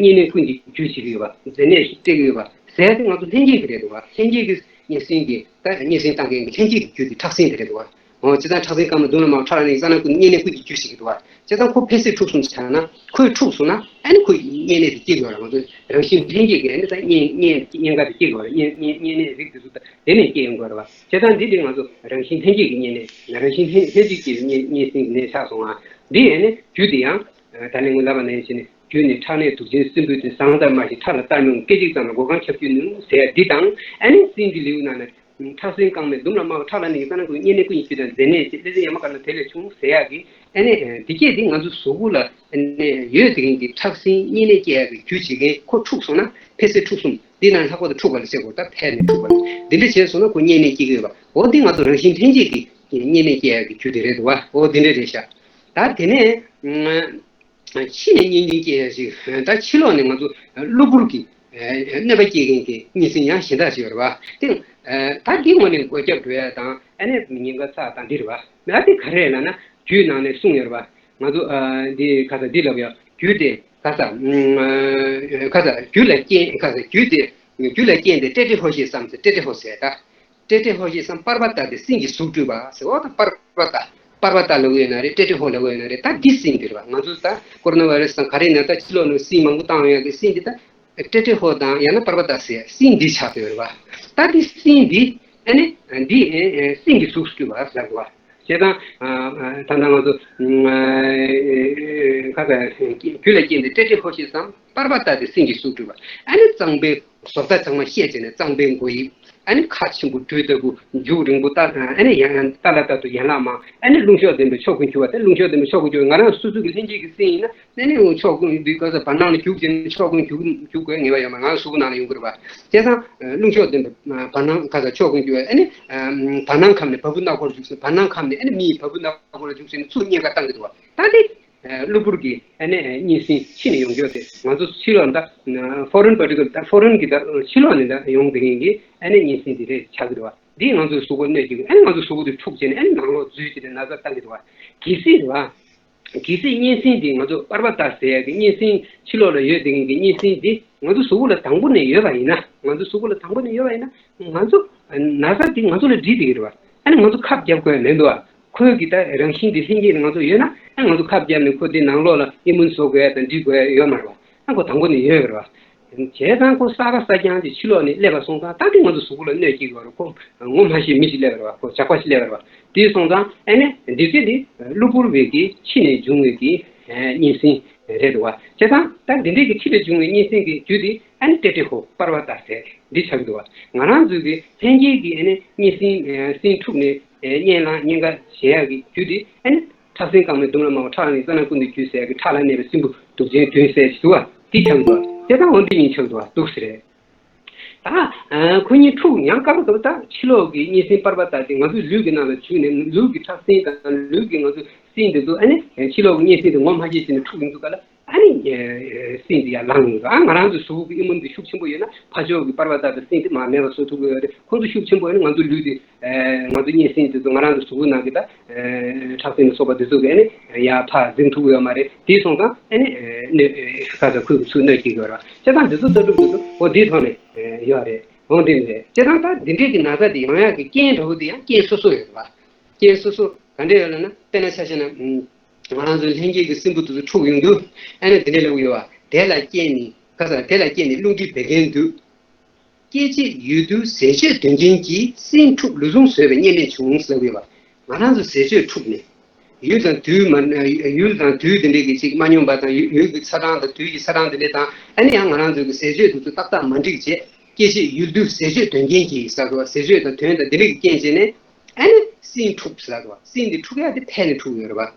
གཉན་ནད་ཀུན་གྱི་རྒྱུ་བྱེད་ཀྱི་ཡོད་པ། མཛེ་ནད་སྤྲད་ཀྱི་ཡོད་པ་ཟེར་ཏེ་ང་ཚོ་ལྷན་སྐྱེས་ཀྱི་རེད་འདུག་བ། ལྷན་སྐྱེས་ཀྱི་གཉན་སྲིན་གྱི་ད་གཉན་སྲིན་བཏང་མཁན་གྱི་ལྷན་སྐྱེས་ཀྱི་རྒྱུ་དེ་ཁྲག་སྲིན་དེ་རེད་འདུག་བ། འོ་བྱས་ཙང་ཁྲག་སྲིན་རྐང་མ་འདུམ་ལ་དམར་བ། ཁྲག་ལ་གནས་ཤིང་རྩ་ནང་ཀུན་ཏུ། གཉན་ནད་ཀུན་གྱི་རྒྱུ་བྱེད་ཀྱི་འདུག་བ། བྱས་ཙང་ཁོ་ཕལ་ཆེར་འཁྲུགས་སོང་ཆགས་ན། ཁོས་འཁྲུགས་སོང་ན་ཨ་ནི་ཁོས་གཉན་ནད་དེ་སྐྱེ་དགོས་རེད། ང་ཚོ་རང་བཞིན་ལྷན་སྐྱེས་ཀྱི་ཨ་ནི་ད་གཉན་གཉན་གཉན་ཁ་དེ་སྐྱེ་དགོས་རེད། གཉན་གཉན་གཉན་ནད་རིགས་དེ་ཚོ་ད་དེ་ནས་སྐྱེ་ཡོང་དགོས་རེད་བ། བྱས་ཙང་འདི་འདི་ང་ཚོ་རང་བཞིན་ལྷན་སྐྱེས་ཀྱི་གཉན་ནད། རང་བཞིན་ལྷན་ལྷན་སྐྱེས་ཀྱི་གཉན་གཉན་སྲིན་གྱི་ནད་ཆགས་སོང་ང་། འདི་ཨ་ནི་རྒྱུ་དེ་ཡང་། ད་ནི་ངས་ལབ་པ་ནང་བཞིན་རྒྱུ་ནི་ཁྲག་ནད་དུག་ཅན་སྲིན་བུ་སྟེ། ཟངས་ལྟར་དམར་ཞིང་ཁྲག་ལ་གཏར་མི་ངོས། སྐད་ཅིག་ཙམ་ལ་མགོ་རྐང་ཁྱབ་འགྱུར་ནུས་ཟེར་ཡ་འདི་དང་། ཨ་ནི་སྲིན་གྱི་ལེའུ་ནང་ན་ཁྲག་སྲིན་རྐང་མའི་འདུམ་ལ་དམར་བ། ཁྲག་ལ་གནས་ཤིང་རྩ་ནང་ཀུན་ཏུ། གཉན་ནད་ཀུན་གྱི་རྒྱུ་དང་མཛེ་ནད་བྱས། ཀླད་སྲིན་ཡ་མ་ཀར་ན་དེ་ལས་བྱུང་ཟེར་ཡ་གི། ཨ་ནི་འདི་སྐད་འདི་ང་ཚོ་གཟུགས་པོ་ལ་ཨ་ནི་ཡོད་དེ་གིན་གྱི་ཁྲག་སྲིན་གཉན་ནད་སྐྱེ་ཡ་གི་རྒྱུ་བྱེད་མཁན་ཁོ་འཁྲུགས་སོང་ན་ཕལ་ཆེར་འཁྲུགས་སོང་། འདི་ནང་ལྷག་པར་དུ་འཁྲུགས་པ་ལ་བཤད་དགོས། ད་ཕལ་ནས་འཁྲུགས་པ་ལ་འདི་འདྲ་བྱས་སོང་ན་ཁོ་གཉན་ནད་སྐྱེ་གི་ཡོད་པ། འོ་འདི་ང་ཚོ་རང་བཞིན་ལྷན་སྐྱེས་ཀྱི་གཉན་ནད་སྐྱེ་ཡ་གི་རྒྱུ་དེ་རེད་འདུག་བ། འོ་འདི་འདྲ་རེད་ཤག་ད་དེ་ནས། ཕྱི་ནས་གཉན་སྲིན་སྐྱེ་ཡ་ཞིག་ད་ཕྱི་ལོགས་ནས་ང་ཚོ་གློ་བུར་གྱི་གནོད་པ་སྐྱེལ་མཁན་གྱི་གཉན་སྲིན་ཡང་གཞན་དག་ཞིག་ཡོད་རེད་བ། དེ་ད་འདི་ངོས་ནས་འགོས་ཁྱབ་འགྲོ་ཡ་དང་ཨ་ནི་ཉེན་ཁ་ཚ་དང་འདི་རེད་བ། ད་དེ་ག་རེ་ལབ་ན་རྒྱུད་ནང་ནས་གསུངས་ཡོད་རེད་བ། ང་ཚོ་འདི་ག་ས་འདི་ལབ་ཡ་རྒྱུད་དེ་ག་ས་ག་ས་རྒྱུད་ལ་རྐྱེན་ག་ས་རྒྱུད་དེ་རྒྱུད་ལ་རྐྱེན་དེ་ཏྲེ་ཏྲེ་ཧོ་ཞེས་སམ་ཟེར། ཏྲེ་ཏྲེ་ཧོ་ཟེར་ད། ཏྲེ་ཏྲེ་ཧོ་ཞེས་སམ། པར་པ་ཏ་སྟེ་སྲིན་གྱི་གཟུགས་སྤྲུལ་པ་ཟེར། འོ་ད་པར་པ་ཏ། པར་པ་ཏ་ལབ་ཀྱི་ཡོད་ན་རེད། ཏྲེ་ཏྲེ་ཧོ་ལབ་ཀྱི་ཡོད་ན་རེད། ད་འདི་སྲིན་འདི་རེད་བ། ང་ཚོ་ད་ཀོ་རོ་ན་བྷ་ཡི་ར་སི་དང་ག་རེ་ན་ད་ཕྱི་ལོགས་ནས་སྲིན་མང་པོ་བཏང་ཡོད་ཀྱི་སྲིན་འདི་ད། ཏྲེ་ཏྲེ་ཧོ་དང་ཡང་ན་པར་པ་ཏ་ཟེར་སྲིན་འདི་ཆགས་བསྡད་ཡོད་རེད་བ། ད་འདི་སྲིན་འདི་ཨ་ནི་འདི་སྲིན་གྱི་གཟུགས་སྤྲུལ་པ་ཟེར་བ། བྱས་ཙང་ད་ལྟ་ང་ཚོ་ཁ་ས་རྒྱུད་ལ་སྐྱེས་ཏེ་ཏྲེ་ཏྲེ་ཧོ་ཞེས་སམ། པར་པ་ཏ་སྟེ་སྲིན་གྱི་གཟུགས་སྤྲུལ་པ། ཨ་ནི་གཙང་པའི་ བཟོ་ལྟ་ཚང་མ་བཤད་བྱས་ནས། གཙང་པའི་མགོ་ཡིབ། ཨ་ནི་ཁ་ཆེན་པོ་སྦྲུལ་ལྟ་བུ། མཇུག་རིང་པོ་ལྟ། ཨ་ནི་ཡང་ཡང་ལྟ་ལ་ལྟ་དུ་ཡན་ལག་མང་། ཨ་ནི་རླུང་གཤོག་ལྡན་པའི་ཕྱོགས་ཀུན་རྒྱུ་བ་དེ། རླུང་གཤོག་ལྡན་པའི་ཕྱོགས་ཀུན་རྒྱུ་བ། ང་རང་སོ་སོ་གི་ལྷན་སྐྱེས་ཀྱི་སེམས་ཡིན་ན། ཨ་ནི་ཕྱོགས་ཀུན་འདི་ག་ས་བར་སྣང་ལ་རྒྱུག་བྱས་ནས་ཕྱོགས་ཀུན་རྒྱུག་རྒྱུག་དགོས་ངེས་པ་ཡོད་མ་རེད། ང་གཟུགས་པོ་ནང་ལ་ཡོང་གི་རེད་པ། བྱས་ཙང་རླུང་གཤོག་ལྡན་པའི་བར་སྣང་ག་ས་ཕྱོགས་ཀུན་རྒྱུ་བ། ཨ་ནི་བར་སྣང་ཁམས་ནས་བ་སྤུ་སྣ་སྒོར་རྒྱུག་ཟེར། བར་སྣང་ཁམས་ནས་ཨ་ནི་མིའི་བ་སྤུ་སྣ་སྒོར་རྒྱུག་ཟེར་ནས་ཚུར་གཉན་ཁ་བཏང་གི་འདུག་པ། ད་དེ་གློ་བུར་གྱི་ཨ་ནི་གཉན་སྲིན་ཕྱི་ནས་ཡོང་རྒྱུ་དེ། ང་ཚོ་ཕྱི་ལོགས་ད་ཕོ་རན་པར་ཊི་ཀལ། ད་ཕོ་རན་གྱི་ད་ཕྱི་ལོགས་ནས་ད་ཡོང་བསྡད་མཁན་གྱི་ཨ་ནི་གཉན་སྲིན་དེ་རེད་ཆགས་ཀྱི་འདུག་པ། འདིས་ང་ཚོའི་གཟུགས་པོ་གནོད་ཀྱི། ཨ་ནི་ང་ཚོའི་གཟུགས་པོ་དེ་འཁྲུག་བྱས་ནས། ཨ་ནི་ནང་ལོགས་འཛུལ་བྱས་ནས་ན་ཚ་བཏང་གི་འདུག་པ། གལ་སྲིད་རེད་པ། གལ་སྲིད་གཉན་སྲིན་དེ་ང་ཚོ་པར་པ་ཏ་ཟེར་ཡག་གི་གཉན་སྲིན། ཕྱི་ལོགས་ལ་ཡོད་བསྡད་མཁན་གྱི་གཉན་སྲིན་དེ་ང་ཚོ་གཟུགས་པོ་ལ་དང་པོ་ནས་ཡོད་པ་ཡིན་ན། ང་ཚོ་གཟུགས་པོ་ལ་དང་པོ་ནས་ཡོད་པ་ཡིན་ན། ང་ཚོ་ན་ཚ་དེ་ང་ཚོ་ལ་འདྲིས་བསྡད་ཀྱི་རེད་པ། ཨ་ནི་ང་ཚོ་ཁབ་རྒྱབ་དགོས་མེད་འདུག་པ། ཁོའི་གི་ད་རང་བཞིན་དེ་ལྷན་སྐྱེས་དེ་ང་ཚོ་ཡོད་ན། ཨ་ང་ཚོ་ཁབ་བརྒྱབ་ནས་ཁོ་དེ་ནང་ལོགས་ལ་ཨི་མུན་བཟོ་དགོས་ཡ་དང་འདྲིས་དགོས་ཡ་ཡོད་མ་རེད་པ། ཨ་ཁོ་དང་པོ་ནས་ཡོད་རེད་པ། བྱས་ཙང་ཁོ་གསར་པ་གསར་རྐྱང་དེ་ཕྱི་ལོགས་ནས་སླེབས་པ་སོང་ཙང་། ད་དེ་ང་ཚོ་གཟུགས་པོ་ལ་གནོད་སྐྱེལ་གྱི་ཡོད་རེད། ཁོ་ངོ་མ་ཤེས་མི་ཞིག་སླེབས་པ་རེད་པ། ཁོ་ཇག་པ་ཞིག་སླེབས་པ་རེད་པ། དེ་སོང་ཙང་ཨ་ནི་འདི་ཚེ་འདི་གློ་བུར་བའི་གི་ཕྱི་ནས་བྱུང་བའི་གི་གཉན་སྲིན་རེད་འདུག་པ། བྱས་ཙང་ད་འདི་འདྲའི་གི་ཕྱི་ལ་བྱུང་བའི་གཉན་སྲིན་གྱི་རྒྱུ་དེ་ཨ་ནི་ཏེ་ཏེ་ཧོ་པར་བ་ཏ་ཟེར་འདི་ཆགས་ཀྱི་འདུག་པ། ང་རང་ཚོའི་གི་ལྷན་སྐྱེས་ཀྱི་ཨ་ནི་གཉན་སྲིན་སྲིན་འཁྲུགས་ནས། ཨེ། གཉན་ལངས་གཉན་ཁ་བྱེད་ཡག་གི་རྒྱུ་དེ་ཨ་ནི་ཁྲག་སྲིན་དཀར་མོའི་ལྡུམ་ར་དམར་པོ། ཁྲག་ལ་གནས་པའི་རྩ་ནག་ཀུན་ཏུ་རྒྱུ་ཟེར་ཡག་གི་ཁྲག་ལ་གནས་པའི་སྲིན་བུ་གདུག་ཅན་བདུན་ཟེར་ཞིག་འདུག་པ། དེ་ཆགས་འདུག་པ། དེ་དང་འོ་འདི་གཉིས་ཆགས་འདུག་པ། འདུག་ཟེར་རེད། ད་ཨ་ཁོ་གཉིས་འཁྲུག་ཡང་སྐབས་སྐབས་ད་ཕྱི་ལོགས་ཀྱི་གཉན་སྲིན་པར་པ་ཏ་དེ་ང་ཚོའི་ལུས་ཀྱི་ནང་ལ་འཛུལ་ནས། ལུས་ཀྱི་ཁྲག་སྲིན་དང་ལུས་ཀྱི་ང་ཚོའི་སྲིན་དེ་ཚོ་ཨ་ནི་ཕྱི་ལོགས་ཀྱི་གཉན་སྲིན་དེ་ངོ་མ་ཤེས་བྱས་ནས་འཁྲུག་ཡོང་དུས་ག་ལ། ཨ་ནི་ཨེ་སྲིན་དེ་ཡར་ལངས་ཡོང་དུས། ཨ་ང་རང་ཚོའི་གཟུགས་པོ་གི་ཨི་མུན་དེ་ཤུགས་ཆེན་པོ་ཡོད་ན། ཕར་ཕྱོགས་ཀྱི་པར་པ་ཏ་དང་སྲིན་དེ་མར་མེད་པ་བཟོ་ཐུབ་ཀྱི་ཡོད་རེད། ཁོང་ཚོ་ཤུགས་ཆེན་པོ་ཡོད་ན་ང་ཚོའི་ལུས་དེ། ཨེ་ང་ཚོ་གཉན་སྲིན་དེ་ཚོ་ང་རང་ཚོའི་གཟུགས་པོ་ནང་གི་ད་ཨེ་ཁྲག་སྲིན་ལ་སོགས་པ་དེ་ཚོ་གི་ཨ་ནི་ཡར་ཕར་འཛིང་ཐུབ་ཀྱི་ཡོད་མ་རེད། དེ་སོང་ཙང་ཨ་ནི་ཨེ་གནོད། ཨེ་ག་ས་ཁོའི་གི་ཚུར་གནོད་སྐྱེལ་གྱི་ཡོད་རེད། བྱས་ཙང་འདི་ཚོ་ལྟ་གྲུབ་དེ་ཚོ་འོ་འདིའི་ཐོག་ནས་ཨེ་ཡོད་རེད། འོ་འདི་རེད། བྱས་ཙང་ད་འདི་འདྲའི་གི་ན་ཚ་དེ་ཡོང་ཡག་གི་རྐྱེན་འདྲ་བོ་དེ་ཡང་རྐྱེན་སོ་སོ་ཡོད་རེད་པ། རྐྱེན་སོ་སོ་ག་འདྲ་ཡོད་ལབ་ན། དཔེར་ན་ཆ་བཞག་ན། ང་རང་ཚོའི་ལྷན་སྐྱེས་ཀྱི་སྲིན་བུ་དེ་ཚོ་འཁྲུག་ཡོང་དུས་ཨ་ནི་འདི་འདྲ་ལབ་ཀྱི་ཡོད་པ། དེ་ལ་སྐྱེས་ནས། ག་ས། དེ་ལ་སྐྱེས་ནས་རླུང་མཁྲིས་བད་ཀན་འདུས། སྐྱེ་མཆེད་ཡུལ་དུ་ཟས་སྤྱོད་དོན་རྐྱེན་གྱིས། སྲིན་འཁྲུགས་ལུས་ཟུངས་ཟོས་པས་གཉན་སྨན་བྱུང་ཟེར་ལབ་ཀྱི་ཡོད་པ། ང་རང་ཚོ་ཟས་སྤྱོད་འཁྲུགས་ནས། ཡུལ་དང་དུས་མ། ཡུལ་དང་དུས་དེ་འདྲའི་གི་ཅིག་མ་སྙོམས་པ་དང་། ཡུལ། ཡུལ་གྱི་ཚ་གྲང་དང་དུས་ཀྱི་ཚ་གྲང་དེ་འདྲ་དང་། ཨ་ནི་ཡང་ང་རང་ཚོའི་གི་ཟས་སྤྱོད་དེ་ཚོ་ཏག་ཏག་མ་འགྲིག་བྱས། སྐྱེ་མཆེད་ཡུལ་དུ་ཟས་སྤྱོད་དོན་རྐྱེན་གྱིས་ཟེར་གྱི་ཡོད་པ། ཟས་སྤྱོད་དང་དོན་དང་དེ་འདྲ་གི་རྐྱེན་བྱས་ནས། ཨ་ནི་སྲིན་འཁྲུགས་ཟེར་གྱི་ཡོད་པ། སྲིན་དེ་འཁྲུགས་ཡག་དེ་ཕར་ནས་འཁྲུགས་ཡོད་རེད་པ།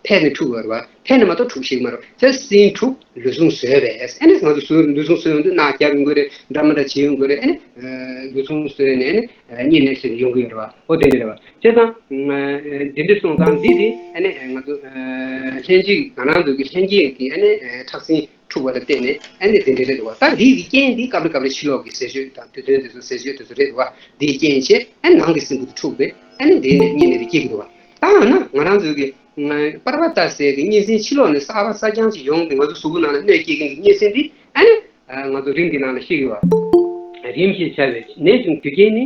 ཕར་ནས་འཁྲུགས་ཡོད་རེད་པ། ཕར་ནས་མ་གཏོགས་འཁྲུགས་ཤེས་ཀྱི་མ་རེད། དེ་སྲིན་འཁྲུགས་ལུས་ཟུངས་ཟོས་པས། ཨ་ནི་ང་ཚོ་ཟུངས། ལུས་ཟུངས་ཟོས་ཡོང་དུས་རྣག་རྒྱབ་ཡོང་གི་རེད། འདྲ་མི་འདྲ་བྱེད་ཡོང་གི་རེད། ཨ་ནི་ལུས་ཟུངས་ཟོས་ནས་ཨ་ནི་གཉན་ནད་ཟེར་ནས་ཡོང་གི་ཡོད་རེད་པ། འོ་དེ་འདྲ་རེད་པ། བྱས་ཙང་འདི་འདྲ་སོང་ཙང་འདི་དེ་ཨ་ནི་ང་ཚོ་ལྷན་སྐྱེས། ང་རང་ཚོ་གི་ལྷན་སྐྱེས་ཀྱི་ཨ་ནི་ཁྲག་སྲིན་འཁྲུགས་པ་ལ་བརྟེན་ནས་ཨ་ནི་དེ་འདྲ་རེད་འདུག་པ། ད་འདི་གི་རྐྱེན་འདི་སྐབས་རེ་སྐབས་རེ་ཕྱི་ལོགས་ཀྱི་ཟས་སྤྱོད་དང་དུས་སྟོན་དེ་ཚོ། ཟས་སྤྱོད་དེ་ཚོ་རེད་འདུག་པ། འདིའི་རྐྱེན་བྱས་ཨ་ནི་ནང་གི་སྲིན་བུ་དེ་འཁྲུགས་པས། ཨ་ནི་འདི་ནས་གཉན་ནད་དེ་སྐྱེ་གི་འདུག་པ། ད་འོ་ན་ང་རང་ཚོའི་གི་པར་པ་ཏ་ཟེར་གི་གཉན་སྲིན་ཕྱི་ལོགས་ནས་གསར་པ་གསར་རྐྱང་ཅིག་ཡོང་སྟེ་ང་ཚོ་གཟུགས་པོ་ནང་ལ་གནོད་སྐྱེལ་མཁན་གྱི་གཉན་སྲིན་འདི་ཨ་ནི་ང་ཚོ་རིམས་ཀྱི་ནང་ལ་བཤད་ཀྱི་ཡོད་པ། རིམས་ཞེས་བྱ་བའི་ནད་ཀྱི་རྒྱུ་རྐྱེན་ནི།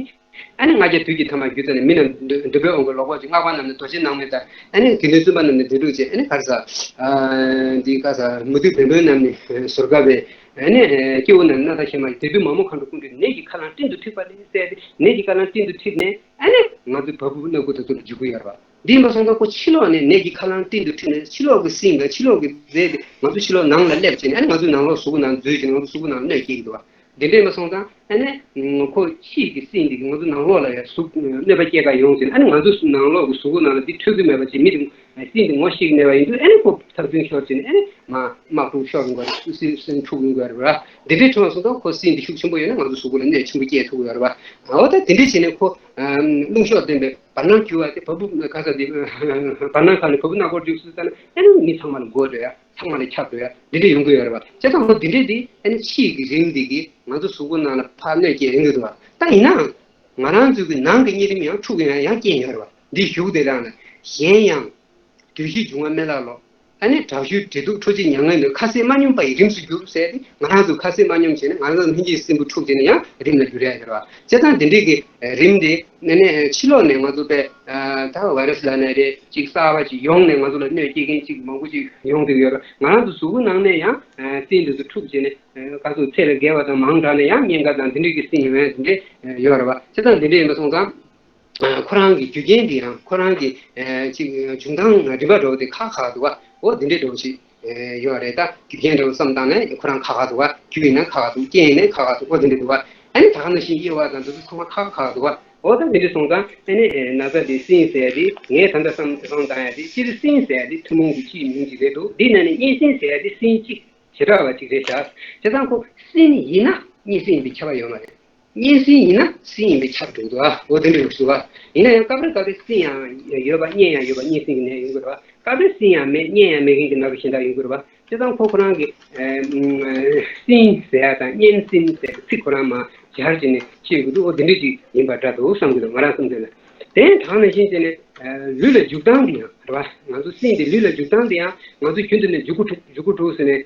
ཨ་ནི་ལྔ་བརྒྱ་དུས་ཀྱི་ཐ་མ་བརྒྱུད་ཚར་ནས། མི་རྣམས་འདོད་པས་འོང་གི་ལོག་པར་འཇིགས། སྔགས་པ་རྣམས་ནི་རྡོ་རྗེ་ནག་མོའི་ཟླ། ཨ་ནི་དགེ་འདུན་བཙུན་པ་རྣམས་ནི་བདེ་སྡུག་ཅན། ཨ་ནི་ག་རེ་ཟ། འདི་ག་རེ་ཟ། མུ་སྟེགས་བན་བོན་རྣམས་ནི་ཟོར་དཀར་པོའི། ཨ་ནི་སྐྱེ་བོ་རྣམས་ནི་སྣ་ཐག་ཤལ་མ་ཡིས། བདུད་འདུལ་མ་མོ་མཁའ་འགྲོ་ཀུན་འདུལ། ནད་ཀྱི་ཁ་རླངས་སྤྲིན་དུ་འཁྲིགས་པ་ལས་ཟེར་ཏེ། ནད་ཀྱི་ཁ་རླངས་སྤྲིན་དུ་འཁྲིགས་ནས་ཨ་ནི་ང་ཚོའི་བ་སྤུ་སྣ་ཁུག་དེ་ཚོ་ལ་འཇུག་གི་ཡོད་རེད་པ། འདི་ཡིན་པ་སོང་ཙང་ཁོ་ཕྱི་ལོགས་ནས་ནད་ཀྱི་ཁ་རླངས་སྤྲིན་དུ་འཁྲིགས་ནས། ཕྱི་ལོགས་ཀྱི་སྲིན་དང་ཕྱི་ལོགས་ཀྱི་རྫས་དེ་ང་ཚོ་ཕྱི་ལོགས་ནང་ལ་སླེབས་བྱས་ནས། ཨ་ནི་ང་ཚོའི་ནང་ལོགས་གཟུགས་པོ་ནང་འཛུལ་བྱས་ནས་ང་ཚོ་གཟུགས་པོ་ནང་ལ་གནོད་སྐྱེལ་གྱི་འདུག་པ། འདི་འདྲ་ཡིན་པ་སོང་ཙང་ཨ་ནི་ཁོ་ཕྱིའི་གི་སྲིན་དེ་གིས་ང་ཚོ་ནང་ལོགས་ལ་ཡང་ཟུག་གནོད་པ་སྐྱེལ་ག་ཡོང་ཟེར་ནས། ཨ་ནི་ང་ཚོ་ནང་ལོགས་ཀྱི་གཟུགས་པོ་ནང་ལ་འདི་འཕྲོད་ཀྱི་མེད་པ་བྱས། མི་དེ་སྲིན་དེ་ངོ་ཤེས་ཀྱི་མེད་པ་ཡིན་དུས། ཨ་ནི་ཁོ་ཚབ་མཚོན་ཤོར་བྱས་ནས་ཨ་ནི་མ་དམག་འཁྲུག་ཤོར་ཡོང་གི་རེད། སྲིན། སྲིན་འཁྲུག་ཡོང་གི་རེད་པ། འདི་འདྲའི་ཆུང་བ་སོང་ཙང་ཁོ་སྲིན་དེ་ཤུགས་ཆེན་པོ་ཡོད་ན་ང་ཚོ་གཟུགས་པོ་ལ་གནོད་ཆེན་པོ་སྐྱེལ་ཐུབ་ཀྱི་ཡོད་རེད་པ། འོ་ད་དེ་འདྲ་བྱས་ནས་ཁོ་རླུང་གཤོག་ལྡན་པའི་བར་སྣང་རྒྱུ་བ་དེ། བ་སྤུ་ག་ས་དེ་བར་སྣང་ཁམས་ནས་བ་སྤུ་སྣ་སྒོར་རྒྱུགས་སུ་བཏང་ན། ཨ་ནི་མི་ཚང་མ་ལ་འགོ་འགྲོ་ཡ། ཚང་མ་ལ་ཁྱབ་འགྲོ་ཡ། འདི་འདྲ་ཡོང་གི་ཡོད་རེད་པ། བྱས་ཙང་ཁོ་འདི་འདྲ་དེ་ཨ་ནི་ཕྱིའི་གི་རིམས་འདི་གིས་ང་ཚོ་གཟུགས་པོ་ནང་ལ་ཕར་གནོད་སྐྱེལ་ཡོང་གི་འདུག་པ། ད་ཡིན་ནའང་ང་རང་ཚོའི་གི་ནང་གི་གཉན་རིམས་ཡང་འཁྲུག་ཡོང་ཡ་ཡང་རྐྱེན་ཡོད་རེད་པ། འདི་གཞུག་དེ་རང་ལ། གཞན་ཡང་། བདུད་བཞི་འབྱུང་བ་སྨན་བླ་ལོག། ཨ་ནི་དྲག་ཤུལ་འདྲེ་དུག་ཁྲོ་ཆུ་མྱ་ངན་འདུལ། ཁ་ཟས་མ་སྙོམས་པ་ཡི་རིམས་སུ་འགྱུར་ཟེར་ཏེ། ང་རང་ཚོ་ཁ་ཟས་མ་སྙོམས་བྱས་ནས་ང་རང་ཚོ་ལྷན་སྐྱེས་སྲིན་བུ་འཁྲུག་བྱས་ནས་ཡང་རིམས་ལ་འགྱུར་ཡ་ཡོད་རེད་པ། བྱས་ཙང་འདི་འདྲའི་གི་རིམས་དེ་ནས་ནས་ཕྱི་ལོགས་ནས་ང་ཚོ་པས་ད་བྷའི་ར་སི་ལབ་ན་རེད། ཅིག་གསར་པ་ཅིག་ཡོང་ནས་ང་ཚོ་ལ་གནོད་སྐྱེལ་མཁན་ཅིག་མང་པོ་ཅིག་ཡོང་བསྡད་ཡོད་རེད། ང་རང་ཚོ་གཟུགས་པོ་ནང་ནས་ཡང་སྲིན་འདི་ཚོ་འཁྲུག་བྱས་ནས། ག་ཚོད་ཚད་ལས་བརྒལ་བ་དང་མང་དྲགས་ནས་ཡང་གཉན་ཁ་དང་འདི་འདྲའི་གི་སྲིན་ཡོང་ཡ་འདི་འདྲ་ཡོད་རེད་པ། བྱས་ཙང་འདི་འདྲ་ཡིན་པ་སོང་ཙང་། ཁོ་རང་གི་རྒྱུ་རྐྱེན་འདི་ཡང་ཁོ་རང་གི་ཅིག་འབྱུང་སྟངས་རིམ་པ་འདྲ་བོ་དེ་ཁག་ཁག་འདུག་པ། འོ་འདི་འདྲའི་འདྲ་བོ་ཞིག་ ཡོད་རེད། ད་རྒྱུ་རྐྱེན་འདྲ་བོ་བསམ་བཏང་ན་ཁོ་རང་ཁག་ཁག་འདུག་བ། རྒྱུ་ཡིན་ན་ཁག་ཁག་འདུག་རྐྱེན་ཡིན་ན་ཁག་ཁག་འདུག་འོ་དེ་འདྲ་འདུག་བ། ཨ་ནི་ད་ག་ནང་བཞིན་དབྱེ་བ་དང་འདི་ཚོ་ཚང་མ་ཁག་ཁག་འདུག་བ། འོ་ད་དེ་འདྲ་སོང་ཙང་ཨ་ནི་ན་ཚ་དེ་སྲིན་ཟེར་ཡ་དེ་ངས་ད་ལྟ་བསམ་བསམ་བཏང་ཡ་དེ་སྤྱིར་སྲིན་ཟེར་ཡ་དེ་ཐུན་མོང་གི་སྤྱིའི་མིང་ཅིག་རེད་འདུག་འདི་ནང་ནས་གཉན་སྲིན་ཟེར་ཡ་དེ་སྲིན་གཅིག་བྱེ་བྲག་པ་ཅིག་རེད་ཤག་བྱས་ཙང་ཁོ་སྲིན་ཡིན་ན་གཉན་སྲིན་ཡིན་པའི་ཁྱབ་པ་ཡོད་མ་རེད། གཉན་སྲིན་ཡིན་ན་སྲིན་ཡིན་པའི་ཁྱབ་འགྲོ་འདུག་ཨ། འོ་དེ་འདྲ་ཞུ་བ། ཡིན་ན་ཡང་སྐབས་རེ་སྐབས་རེ་སྲིན་ཡང་ཡོད་པ་གཉན་ཡང་ཡོད་པ་གཉན་སྲིན་གྱི་ནད་ཡོང་གི་རེད་བ། སྐབས་རེ་སྲིན་ཡང་མེད་གཉན་ཡང་མེད་མཁན་གྱི་ན་གི་གཞན་དག་ཡོང་གི་རེད་བ། བྱས་ཙང་ཁོ་ཁོ་རང་གི་སྲིན་ཟེར་ཡ་དང་གཉན་སྲིན་ཟེར་ཚིག་ཁོ་རང་མ་སྦྱར་བྱས་ནས་བཤད་དགོས་འདུག་འོ་དེ་འདྲ་ཅིག་ཡིན་པ་འདྲ་འདུག་བསམ་གྱི་འདུག་ང་རང་བསམ་ཚུལ་ལ། དེ་དྲག་ནང་བཞིན་བྱས་ནས་ལུས་ལ་འཇུག་སྟངས་འདི་ཡང་རེད་བ། ང་ཚོ་སྲིན་དེ་ལུས་ལ་འཇུག་སྟངས་དེ་ཡང་ང་ཚོ་རྒྱུན་དུ་ནས་འཇུག་སྒོ་དྲུག་འཇུག་སྒོ་དྲུག་ཟེར་ནས་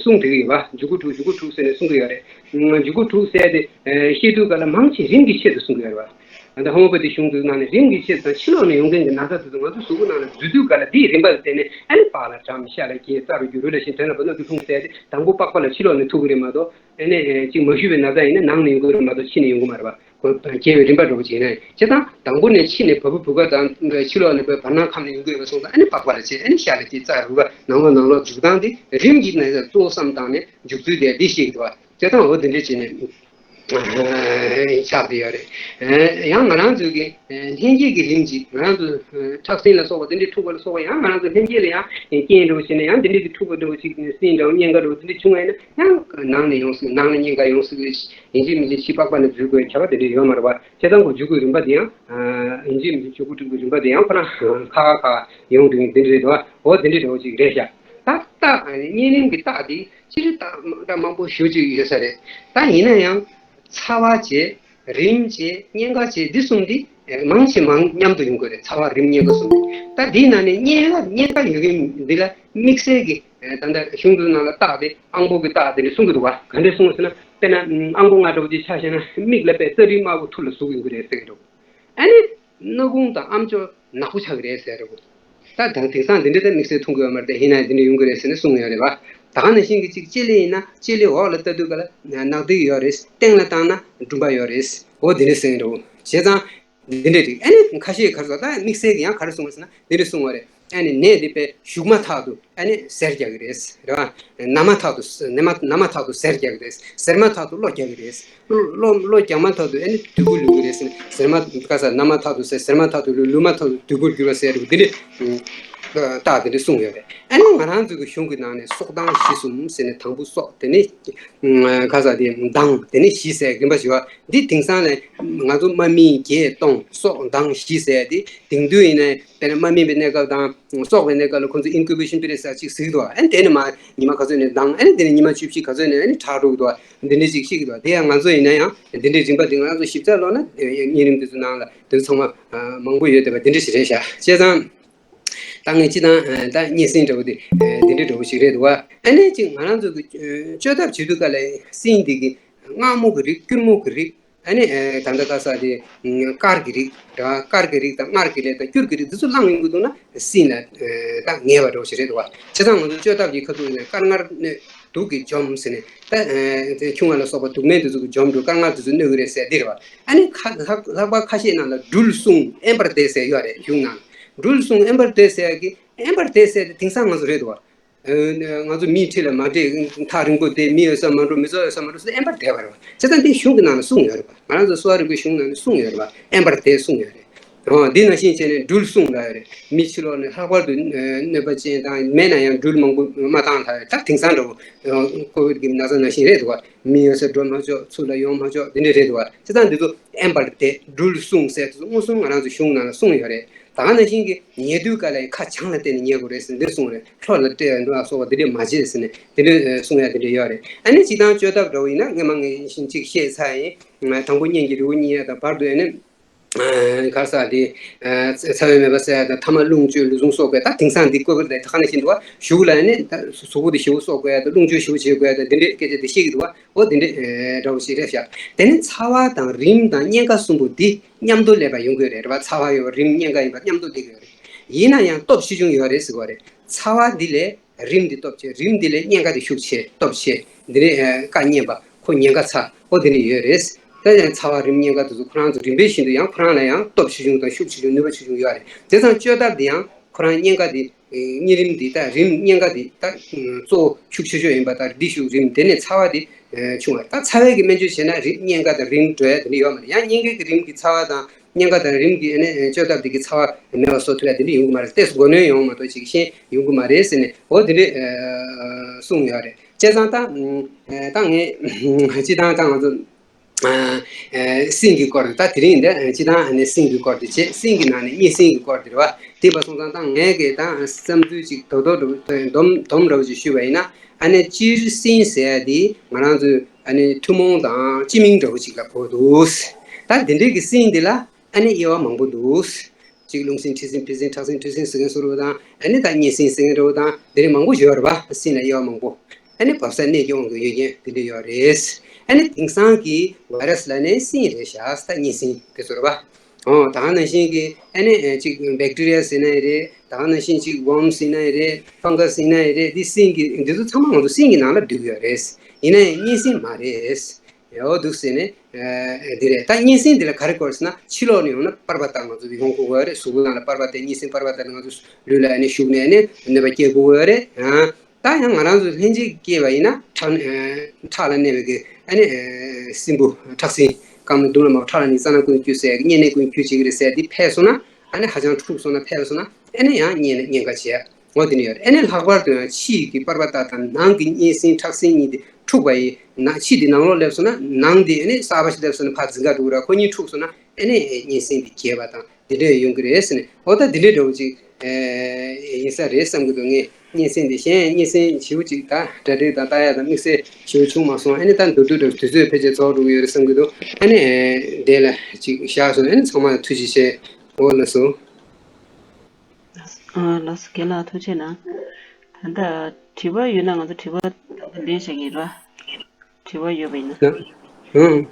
གསུང་བསྡད་ཀྱི་ཡོད་པ། འཇུག་སྒོ་དྲུག་འཇུག་སྒོ་དྲུག་ཟེར་ནས་གསུང་གི་ཡོད་རེད། འཇུག་སྒོ་དྲུག་ཟེར་དེ་བཤད་དུས་ག་ལ་མང་ཆེ་རིམ་གྱིས་ཆེད་དུ་གསུང་གི་ཡོད་རེད་བ། ད་ཧོ་མོ་པ་ཏི་གཞུང་དུ་ནང་ནས་རིམ་གྱིས་ཆེད་དུ་དང་ཕྱི་ལོགས་ནས་ཡོང་མཁན་གྱི་ན་ཚ་དེ་ཚོ་ང་ཚོ་གཟུགས་པོ་ནང་ལ་འཛུལ་དུས་ག་ལ་དེའི་རིམ་པ་ལ་བརྟེན་ནས་ཨ་ནི་པགས་ལ་གྲམ། ཤ་ལ་གྱེན། རྩ་རུ་རྒྱུ། རུས་ལ་གཤིན། དོན་ལ་བབས། སྣ་དུ་ལྷུང་ཟེར་དེ་དང་པོ་པགས་པ་ལ་ཕྱི་ལོགས་ནས་ཐུག་གི་རེད་མ་གཏོགས་ཨ་ནི་གཅིག་མ་ཞུས་པའི་ན་ཚ་ཡིན་ན་ནང་ནས་ཡོང་གི་རེད་མ་གཏོགས་ཕྱི་ནས་ཡོང་གི་མ་རེད་བ། ཁོ་རྒྱས་པའི་རིམ་པ་འདྲ་བོ་ཅིག་ཡིན་ན་ཡང་། བྱས་ཙང་དང་པོ་ནས་ཕྱི་ནས་བ་སྤུ་བ་ག་དང་ཕྱི་ལོགས་ནས་བ་བར་སྣང་ཁམས་ནས་ཡོང་གི་ཡོད་པ་སོང་ཙང་ཨ་ནི་པགས་པ་ལ་བྱས། ཨ་ནི་ཤ་ལ་བྱས། རྩ་རུས་པ་ནང་ལོགས་ནང་ལོགས་འཇུག་སྟངས་དེ་རིམ་གྱིས་ན་ཚ་གཙོ་བོ་བསམ་བཏང་ནས་འཇུག་ཚུལ་དེ་འདི་ཤེས་ཀྱི་འདུག་བ། བྱས་ཙང་འོ་འདི་འདྲ་བྱས་ནས་ཆགས་བསྡད་ཡོད་རེད། ཡང་ང་རང་ཚོའི་གི་ལྷན་སྐྱེས་ཀྱི་རིམས་ཀྱིས་ང་རང་ཚོ་ཁྲག་སྲིན་ལ་སོགས་པ་འདི་འདྲའི་འཁྲུགས་པ་ལ་སོགས་པ་ཡང་ང་རང་ཚོ་ལྷན་སྐྱེས་ལ་ཡང་རྐྱེན་འདྲ་བོ་བྱས་ནས་ཡང་འདི་འདྲའི་གི་འཁྲུགས་པ་འདྲ་བོ་ཅིག་སྲིན་འདྲ་བོ་གཉན་ཁ་འདྲ་བོ་འདི་འདྲ་བྱུང་བ་ཡིན་ན། ཡང་ནང་ནས་ཡོང་སྲིད། ནང་ནས་གཉན་ཁ་ཡོང་སྲིད། ཡིན་གཅིག་མིན་གཅིག་ཕྱི་པགས་པ་ནས་འཛུལ་དགོས་ཁྱབ་པ་དེ་འདྲ་ཡོད་མ་རེད་བ། བྱས་ཙང་ཁོ་འཇུག་སྒོའི་རིམ་པ་དེ་ཡང་ཡིན་གཅིག་མིན་གཅིག་འཇུག་སྒོའི་རིམ་པ་དེ་ཡང་ཁོ་རང་ཁ་ཁ་ཁ་ཡོང་དུས་དེ་འདྲ་རེད་བ། འོ་དེ་འདྲ་འདྲ་བོ་ཅིག་རེད་ཤག་ད་རྟགས་གཉན་རིམས་ཀྱི་རྟགས་དེ་སྤྱིར་རྟགས་མ་འདྲ་མང་པོ་ཞེ་ཅིག་ཡོད་ས་རེད། ད་ཡིན་ན་ཡང་ཚ་བ་བྱས། རིམས་བྱས། གཉན་ཁ་བྱས། འདི་གསུམ་འདི་མང་ཆེ་མང་མཉམ་དུ་ཡོང་གི་རེད། ཚ་བ་རིམས་གཉན་ཁ་གསུམ་འདི། ད་འདིའི་ནང་ནས་གཉན་ཁ་གཉན་ཁ་ཡོད་མཁན་འདི་ལ་དམིགས་བསལ་གྱི་ད་ལྟ་གཞུང་དེ་ནང་ལ་རྟགས་དེ་ཨང་པོ་གི་རྟགས་དེ་འདྲ་གསུང་གི་འདུག་བ། ག་འདྲ་གསུངས་ཟེར་ན། དཔེར་ན་ཨང་པོ་ལྔ་འདྲ་བོ་ཅིག་ཆ་བཞག་ན་མིག་ལ་དཔེ་རྩ་རིག་དམར་པོ་ཐུར་ལ་ཟུག་ཡོང་གི་རེད་ཟེར་གྱི་འདུག་ཨ་ནི་སྣ་ཁུང་དང་ཨམ་ཅོག་ནག་པོ་ཆགས་ཀྱི་རེད་ཟེར་རེད་བོ། ད་དེང་དེང་སང་འདི་འདྲ་ད་དམིགས་བསལ་མཐོང་གི་ཡོད་མ་རེད་དེ། ཡིན་ན་འདི་འདྲ་ཡོང་གི་རེད་ཟེར་ནས་གསུངས་ཡོད་རེད་བ། ད་ག་ནང་བཞིན་གྱི་གཅིག་ལྕེ་ལེ་ཡིན་ན་ལྕེ་ལེ་འོག་ལ་ལྟ་དུས་ག་ལ་ནག་ཏིག་ཡོད་རེད། སྟེང་ལ་བཏང་ན་འབྲུམ་པ་ཡོད་རེད། འོ་འདི་འདྲ་ཟེར་གྱི་འདུག་བྱས་ཙང་འདི་འདྲ་རེད། ཨ་ནི་ཁ་ཤས་ག་རེ་ཟེར། ད་དམིགས་བསལ་གྱི་ཡང་ག་རེ་གསུངས་པ་ཟེར་ན་འདི་འདྲ་གསུངས་པ་རེད། ཨ་ནི་ནད་འདི་དཔེ་ཞུགས་མ་ཐག་ཏུ་ཨ་ནི་གཟེར་རྒྱག་གི་རེད། རེད་བ། ན་མ་ཐག་ཏུ་ན་མ་ན་མ་ཐག་ཏུ་གཟེར་རྒྱག་གི་རེད། གཟེར་མ་ཐག་ཏུ་གློ་རྒྱག་གི་རེད། གློ་གློ་གློ་རྒྱག་མ་ཐག་ཏུ་ཨ་ནི་དུད་ཁུ་ལུས་ཀྱི་རེད་ཟེར་ནས། གཟེར་མ་ག་ས་ན་མ་ཐག་ཏུ་གཟེར། གཟེར་མ་ཐག་ཏུ་ལུས། ལུས་མ་ཐག་ཏུ་དུད་ཁུར་འགྱུར་བ་ཟེར་འདུག་འདི་འདྲ་རྟགས་འདི་འདྲ་གསུངས་ཡོད་རེད། ཨ་ནི་ང་རང་ཚོའི་གི་གཞུང་གི་ནང་ནས་སྲོག་དང་ཞི་གསུམ་ཟེར་ནས་དང་པོ་སྲོག་དེ་ནས་ག་ས་དེ་མདངས་དེ་ནས་ཞི་ཟེར་རིམ་པ་ཞི་བ་འདི་དེང་སང་ལས་ང་ཚོ་དམག་མི་བརྒྱད་སྟོང་སྲོག་མདངས་ཞི་ཟེར་དེ་དེང་དུས་ཡིན་ནའི་དཔེར་ན་དམག་མི་པའི་གནས་སྐབས་དང་། སྲོག་པའི་གནས་སྐབས་ལ་ཁོང་ཚོ་ཨིན་ཀུ་བེ་ཤིན་པི་རི་ཡོཌ་ཟེར་ཅིག་ཟེར་གྱི་འདུག་ཨ་ནི་དེ་ནས་མ་ཉི་མ་ག་ཚོད་ནས་ལྡང་། ཨ་ནི་དེ་ནས་ཉི་མ་བཅུ་བཞི་ག་ཚོད་ནས་ཨ་ནི་དྲག་འགྲོ་གི་འདུག་འདི་འདྲ་ཅིག་ཤེས་ཀྱི་འདུག་དེ་ཡང་ང་ཚོ་ཡིན་ན་ཡང་འདི་འདྲའི་རིམ་པ་འདི་ང་ཚོ་ཞིབ་ཆ་ཀློག་ན་གཉན་རིམས་དེ་ཚོ་ནང་ལ་དེ་ཚོ་ཚང་མ་མང་པོ་ཡོད་བསྡད་པ་འདི་འདྲ་ཞིག་རེད་ཤག་བྱས་ཙང་ད་ངས་སྤྱི་བཏང་ད་གཉན་སྲིན་འདྲ་བོ་དེ་འདི་འདྲ་འདྲ་བོ་ཞིག་རེད་འདུག་ཨ་ནི་ཅིག་ང་རང་ཚོ་གི་བཅོས་ཐབས་བྱེད་དུས་ག་ལ་སྲིན་འདི་གི་མངར་མོ་གི་རིགས། སྐྱུར་མོ་གི་རིགས། ཨ་ནི་ད་ལྟ་ད་ས་དེ་དཀར་གྱི་རིགས་རེད་བ། དཀར་གྱི་རིགས་དང་མངར་གྱི་རིགས་དང་སྐྱུར་གྱི་རིགས་འདི་ཚོ་བླངས་ཡོང་གི་འདུག་ན་སྲིན་ལ་ད་ངེས་པ་འདྲ་བོ་ཞིག་རེད་འདུག་བ། བྱས་ཙང་ང་ཚོ་བཅོས་ཐབས་ཀྱི་ཁ་ཐུག་ནས་དཀར་མངར་གནོད་དུག་གིས་འཇོམས་ཟེར་ནས། ད་ཁྱུང་ང་ལ་སོགས་པ་དུག་སྨན་དེ་ཚོ་གིས་འཇོམས་འགྲོ། དཀར་མངར་དེ་ཚོ་གནོད་ཀྱི་རེད་ཟེར་འདི་རེད་བ། ཨ་ནི་ཁ་ལྷག་ལྷག་པར་ཁ་ཤས་ནང་ལ་སྦྲུལ་སྲུང་ཨེམ་པར་དེ་ཟེར་ཡོད་རེད་གཞུང་ནང་། སྦྲུལ་སྲུང་ཨེམ་པར་དེ་ཟེར་ཡ་གི་ཨེམ་པར་དེ་ཟེར་དེ་དེང་སང་ང་ཚོ་རེད་འདུག་བ། ང་ཚོ་མིའི་འཁྲིས་ལ་མ་བསྡད། ཐག་རིང་པོ་བསྡད། མི་ཡོད་ས་མ་འགྲོ། མི་ཚོགས་ཡོད་ས་མ་འགྲོ་ཟེར་ཨེམ་པར་དེ་བ་རེད་བ། བྱས་ཙང་དེ་གཞུང་གི་ནང་ལ་གསུངས་ཡོད་རེད་བ། ང་རང་ཚོ་གསོ་བ་རིག་པའི་གཞུང་ནང་ལ་གསུངས་ཡོད་རེད་བ། ཨེམ་པར་དེ་གསུངས་ཡོད་རེད། འོ་འདི་ནང་བཞིན་བྱས་ནས་སྦྲུལ་སྲུང་ལབ་ཡོད་རེད། མི་ཕྱི་ལོགས་ནས་ལྷག་པར་དུ་གནོད་པ་ཅན་དང་མེད་ན་ཡང་སྦྲུལ་མང་པོ་མ་བཏང་ཐལ། ད་དེང་སང་འདྲ་བོ་ཀོ་བིད་ཀྱི་ན་ཚ་ནང་བཞིན་རེད་འདུག་བ། མི་ཡོད་ས་འགྲོ་མ་ཆོག་ཚུར་ལ་ཡོང་མ་ཆོག་འདི་འདྲ་རེད་འདུག་བ། བྱས་ཙང་འདི་ཚོ་ཨེམ་པར་དེ་སྦྲུལ་སྲུང་ཟེར་དེ་ཚོ་མངོན་སུམ་ང་རང་ཚོ་གཞུང་ནང་ལ་གསུངས་ཡོད་རེད། ད་ག་ནང་བཞིན་གྱི་ཉལ་དུས་ག་ལ་ཁ་བྱང་ལ་བལྟས་ནས་ཉལ་དགོས་རེད་ཟེར་འདིར་གསུངས་རེད། ལྷོ་ལ་བལྟས་འདུག་ལ་སོགས་པ་འདི་འདྲས་མ་བྱེད་ཟེར་ནས་འདི་འདྲས་གསུང་ཡ་འདི་འདྲས་ཡོད་རེད། ཨ་ནི་སྤྱིར་བཏང་བཅོས་ཐབས་འདྲ་བོ་ཡིན་ན་སྔོན་མ་ངས་ཤིང་གཅིག་བཤད་ཚར་ཡིན། དང་པོ་གཉན་གྱི་རི་བོ་གཉིད་ཡ་དང་བར་དུ་ཨ་ནི་ག་ས་དེ་ཚ་བའི་མེ་འབར་ཟེར་ཡ་དང་ཐ་མ་རླུང་བཅོས་ལུས་ཟུངས་གསོག་པའི། ད་དེང་སང་འདི་བཀོད་པ་རེད། ད་ག་ནང་བཞིན་འདུག་བ། གཞུག་ལ་ཨ་ནི་ད་གཟུགས་པོ་དེ་ཞེ་པོ་གསོག་དགོས་ཡ་དང་རླུང་བཅོས་ཞེ་པོ་བྱེད་དགོས་ཡ་དང་འདི་འདྲས་སྐད་ཆ་དེ་བཤད་ཀྱི་འདུག་བ། འོ་དེ་འདྲས་འདྲ་བོ་ཞིག་རེད་ཤག་དེ་ནས་ཚ་བ་དང་རིམས་དང་གཉན་ཁ་གསུམ་པོ་འདི་མཉམ་དུ་སླེབས་པ་ཡོང་གི་རེད་རེད་བ། ཚ་བ་ཡོད་པ་རིམས་གཉན་ཁ་ཡིན་པ་མཉམ་དུ་སླེབས་ཀྱི་ཡོད་རེད། ཡིན་ན་ཡང་སྟོབས་ཆེ་ཆུང་ཡོད་རེད་ཟེར་གྱི་ཡོད་རེད། ཚ་བ་འདི་ལས་རིམས་འདི་སྟོབས་ཆེ། རིམས་འདི་ལས་གཉན་ཁ་འདི་ཤུགས་ཆེ་སྟོབས་ཆེ། འདི་ནས་བཀའ་གཉན་པ་ཁོ་ཉེན་ཁ་ཚ་འོ་དེ་འདྲ་ཡོད་རེད། ད་ཡང་ཚ་བ་རིམས་གཉན་ཁ་དེ་ཚོ་ཁོ་རང་ཚོ་རིམ་པས་བཞིན་དུ་ཡང་ཁོ་རང་ལ་ཡང་སྟོབས་ཆེ་ཆུང་དང་ཤུགས་ཆེ་ཆུང་ནུས་པ་ཆེ་ཆུང་ཡོད་རེད། དེ་ཙང་བཅོས་ཐབས་འདི་ཡང་ཁོ་རང་གཉན་ཁ་འདི་ གཉན་རིམས་འདི་ད་རིམས་གཉན་ཁ་འདི་ད་གཙོ་བོ་ཤུགས་ཆེ་ཤོས་ཡིན་པ་ད་འདི་ཤུགས་རིམས་དེ་ནས་ཚ་བ་འདི་ཆུང་བ། ད་ཚ་བའི་གི་སྨན་བཅོས་བྱས་ན་རིམས་གཉན་ཁ་དང་རིམས་འགྲོ་ཡ་དེ་འདྲ་ཡོད་མ་རེད། ཡང་གཉན་ཁའི་གི་རིམས་ཀྱི་ཚ་བ་དང་གཉན་ཁ་དང་རིམས་ཀྱི་ཨ་ནི་བཅོས་ཐབས་དེ་གི་ཚ་བ་མེད་པ་བཟོ་ཐུབ་ཡ་དེ་འདྲ་ཡོང་གི་མ་རེད། ཏོག་ཙམ་མགོ་གནོན་ཡོང་མ་གཏོགས་ཅིག་གཞན་ཡོང་གི་མ་རེད་ཟེར་ནས་འོ་དེ་འདྲ་གསུངས་ཡོད་རེད། བྱས་ཙང་ད་ད་ངས་སྤྱི་བཏང་ད་ང་ཚོ་སྲིན་གྱི་སྐོར་དེ་ད་དེ་རིང་འདི་སྤྱི་བཏང་ནས་སྲིན་གྱི་སྐོར་དེ་བྱས། སྲིན་གྱི་ནང་ནས་གཉན་སྲིན་གྱི་སྐོར་དེ་རེད་བ། དེ་བ་སོང་ཙང་ད་ངས་གི་ད་བསམ་ཚུལ་ཅིག་དོ་དོ་འདྲ་བོ་སྡོམ་སྡོམ་འདྲ་བོ་ཅིག་ཞུས་པ་ཡིན་ན། ཨ་ནི་སྤྱིར་སྲིན་ཟེར་ཡ་དེ་ང་རང་ཚོའི་ཨ་ནི་ཐུན་མོང་དང་སྤྱི་མིང་འདྲ་བོ་ཅིག་ལ་གོ་འདུག་ད་དེ་འདྲའི་གི་སྲིན་དེ་ལ་ཨ་ནི་དབྱེ་བ་མང་པོ་འདུག་གཅིག་རླུང་སྲིན་མཁྲིས་སྲིན་བད་སྲིན་ཁྲག་སྲིན་དྲི་སྲིན་ཟེར་མཁན་བཟོ་འདྲ་བོ་དང་། ཨ་ནི་ད་གཉན་སྲིན་ཟེར་མཁན་འདྲ་བོ་དང་དེ་རིགས་མང་པོ་ཡོད་རེད་པ། སྲིན་ལ་དབྱེ་བ་མང་པོ། ཨ་ནི་བབས་ས་གནས་ཀྱི་དབང་གིས་ཡོད་མཁན་དེ་འདྲ་ཡོད་རེད། ཨ་ནི་དེང་སང་གི་བྷའི་ར་སི་ལབ་ནའི་སྲིན་རེད་ཤག་ད་གཉན་སྲིན་དེ་ཚོ་རེད་པ། ཨོ་ད་ག་ནང་བཞིན་གྱི་ཨ་ནི་ཅིག་བེག་ཊི་རི་ཡ་ཟེར་ན་ཡང་རེད། ད་ག་ནང་བཞིན་ཅིག་ཝོམ་ཟེར་ན་ཡང་རེད། ཕང་ག་སི་ཟེར་ན་ཡང་རེད། འདི་སྲིན་གྱི་འདི་ཚོ་ཚང་མ་ང་ཚོ་སྲིན་གྱི་ནང་ལ་འདུས་ཡོད་རེད། ཡིན་ན་ཡང་གཉན་སྲིན་མ་རེད། ཡོད་འདུག་ཟེར་ནས། ཨ་འདི་རེད། ད་གཉན་སྲིན་འདི་ལ་ག་རེ་དགོས་ཟེར་ན། ཕྱི་ལོགས་ནས་ཡོང་ན་པར་པ་ལྟར་ང་ཚོ་ཡོང་དགོས་ཀྱི་ཡོད་རེད། གཟུགས་པོ་ནང་ལ་པར་པ་དེ་གཉན་སྲིན་པར་པ་ལྟར་ང་ཚོ་ལུས་ལ་ཨ་ནི་ཞུགས་ནས་ཨ་ནི་གནོད་པ་སྐྱེལ་དགོས་ཀྱི་ཡོད་རེད། ཨ་ད་ཡང་ང་རང་ཚོ་ལྷན་ཅིག་སྐྱེས་པ་ཡིན་ན་ཁྲག་ཨ་ཁྲག་ལ་གནས་པའི་གི་ཨ་ནི་ཨ་སྲིན་འབུ་ཁྲག་སྲིན་རྐང་མ་མདུང་ལ་མ་ཁྲག་ལ་ནི་རྩ་ནང་ཀུན་རྒྱུ་ཟེར་གི་གཉན་ནད་ཀུན་རྒྱུ་བྱེད་ཀྱི་རེད་ཟེར་འདི་འཕེལ་སོང་ན། ཨ་ནི་ཧ་ཅང་འཁྲུགས་སོང་ན་འཕེལ་སོང་ན་ཨ་ནི་ཡང་གཉན་གཉན་ཁ་བྱེད་ཡ། འོ་དེ་ནི་ཡོད་རེད། ཨ་ནི་ལྷག་པར་དུ་ཡང་ཕྱི་ཡི་གི་པར་པ་ལྟ་དང་ནང་གི་གཉན་སྲིན་ཁྲག་སྲིན་གཉིས་དེ་འཁྲུགས་པ་ཡིན་ན། ཕྱི་དེ་ནང་ལོགས་སླེབས་སོང་ན་ནང་དེ་ཨ་ནི་གསར་པ་ཞིག་སླེབས་སོང་ན་ཕར་འཛིང་ག་འགྲོ་གི་རེད། ཁོ་གཉིས་འཁྲུགས་སོང་ན་ཨ་ནི་གཉན་སྲིན་དེ་རྒྱས་པ་དང་དེ་འདྲ་ཡོང་གི་རེད་ཟེར་ནས། འོ་ད་དེ་འདྲ་འདྲ་བོ་ཅིག་ཨེ་ཡིན་ས་རེད་བསམ་གི་འདུག་ངས་གཉན་སྲིན་དེ་གཞན་གཉན་སྲིན་ཞེ་པོ་ཅིག་ད་གྲ་སྒྲིག་དང་ལྟ་ཡ་དང་དམིགས་བསལ་ཞེ་པོ་བྱུང་མ་སོང་། ཨ་ནི་ད་མདོར་བསྡུས་འདྲ་བོ་དུས་ཚོད་ཕལ་ཆེར་ཚོགས་འགྲོ་གི་ཡོད་རེད་བསམ་གི་འདུག་ཨ་ནི་ཨེ་འདི་ལ་ཅིག་བཞག་སོང་། ཨ་ནི་ཚང་མ་ཐུགས་རྗེ་ཆེ། འོ་ལགས་སོ། ཨ་ལགས་སོ། རྒན་ལགས་ཐུགས་རྗེ་གནང་། ད་ལྟ་དྲི་བ་ཡོད་ན་ང་ཚོ་དྲི་བ་ད་ལྟ་ལན་བྱེད་ཀྱི་རེད། དྲི་བ་ཡོད་པ་ཡིན་ན། ཡང་། ཨང་།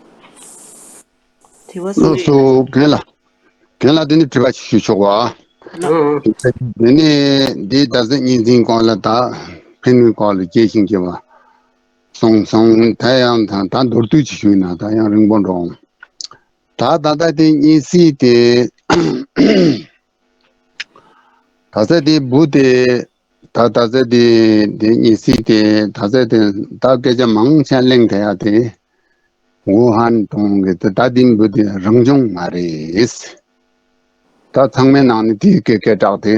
དྲི་བ་གསུང་གི་ཡོད། ལགས་སོ། རྒན་ལགས། རྒན་ལགས་དེ་ནི་དྲི་བ་ཞིག་ཞུ་ཆོག་པ། ལགས། ཨང་། དེ་ནི་འདི་ད་གཟོད་གཉན་སྲིན་སྐོར་ལ་ད་ཕན་གནོད་སྐོར་ལ་དཔྱད་ཞིབ་བྱེད་པ་སོང་སོང་། ད་ཡང་ད་ད་མདོར་བསྡུས་ཅིག་ཞུས་ན་ད་ཡང་རིང་པོ་འགྲོ་འོང་། ད་ད་ལྟ་དེ་གཉན་སྲིན་དེ། ད་ཚ་དེ་འབུ་དེ། ད་ད་ཚ་དེ་དེ་གཉན་སྲིན་དེ་ད་ཚ་དེ་ད་སྐད་ཆ་མང་ཆེ་གླེང་ཐེ་ཡ་དེ། ཝུ་ཧན་གྲོང་གི་དེ་ད་དེ་འབུ་དེ་རང་བྱུང་མ་རེད། ད་ཚང་མའི་ནང་ནས་དེའི་སྐད་སྐད་གྲགས་དེ་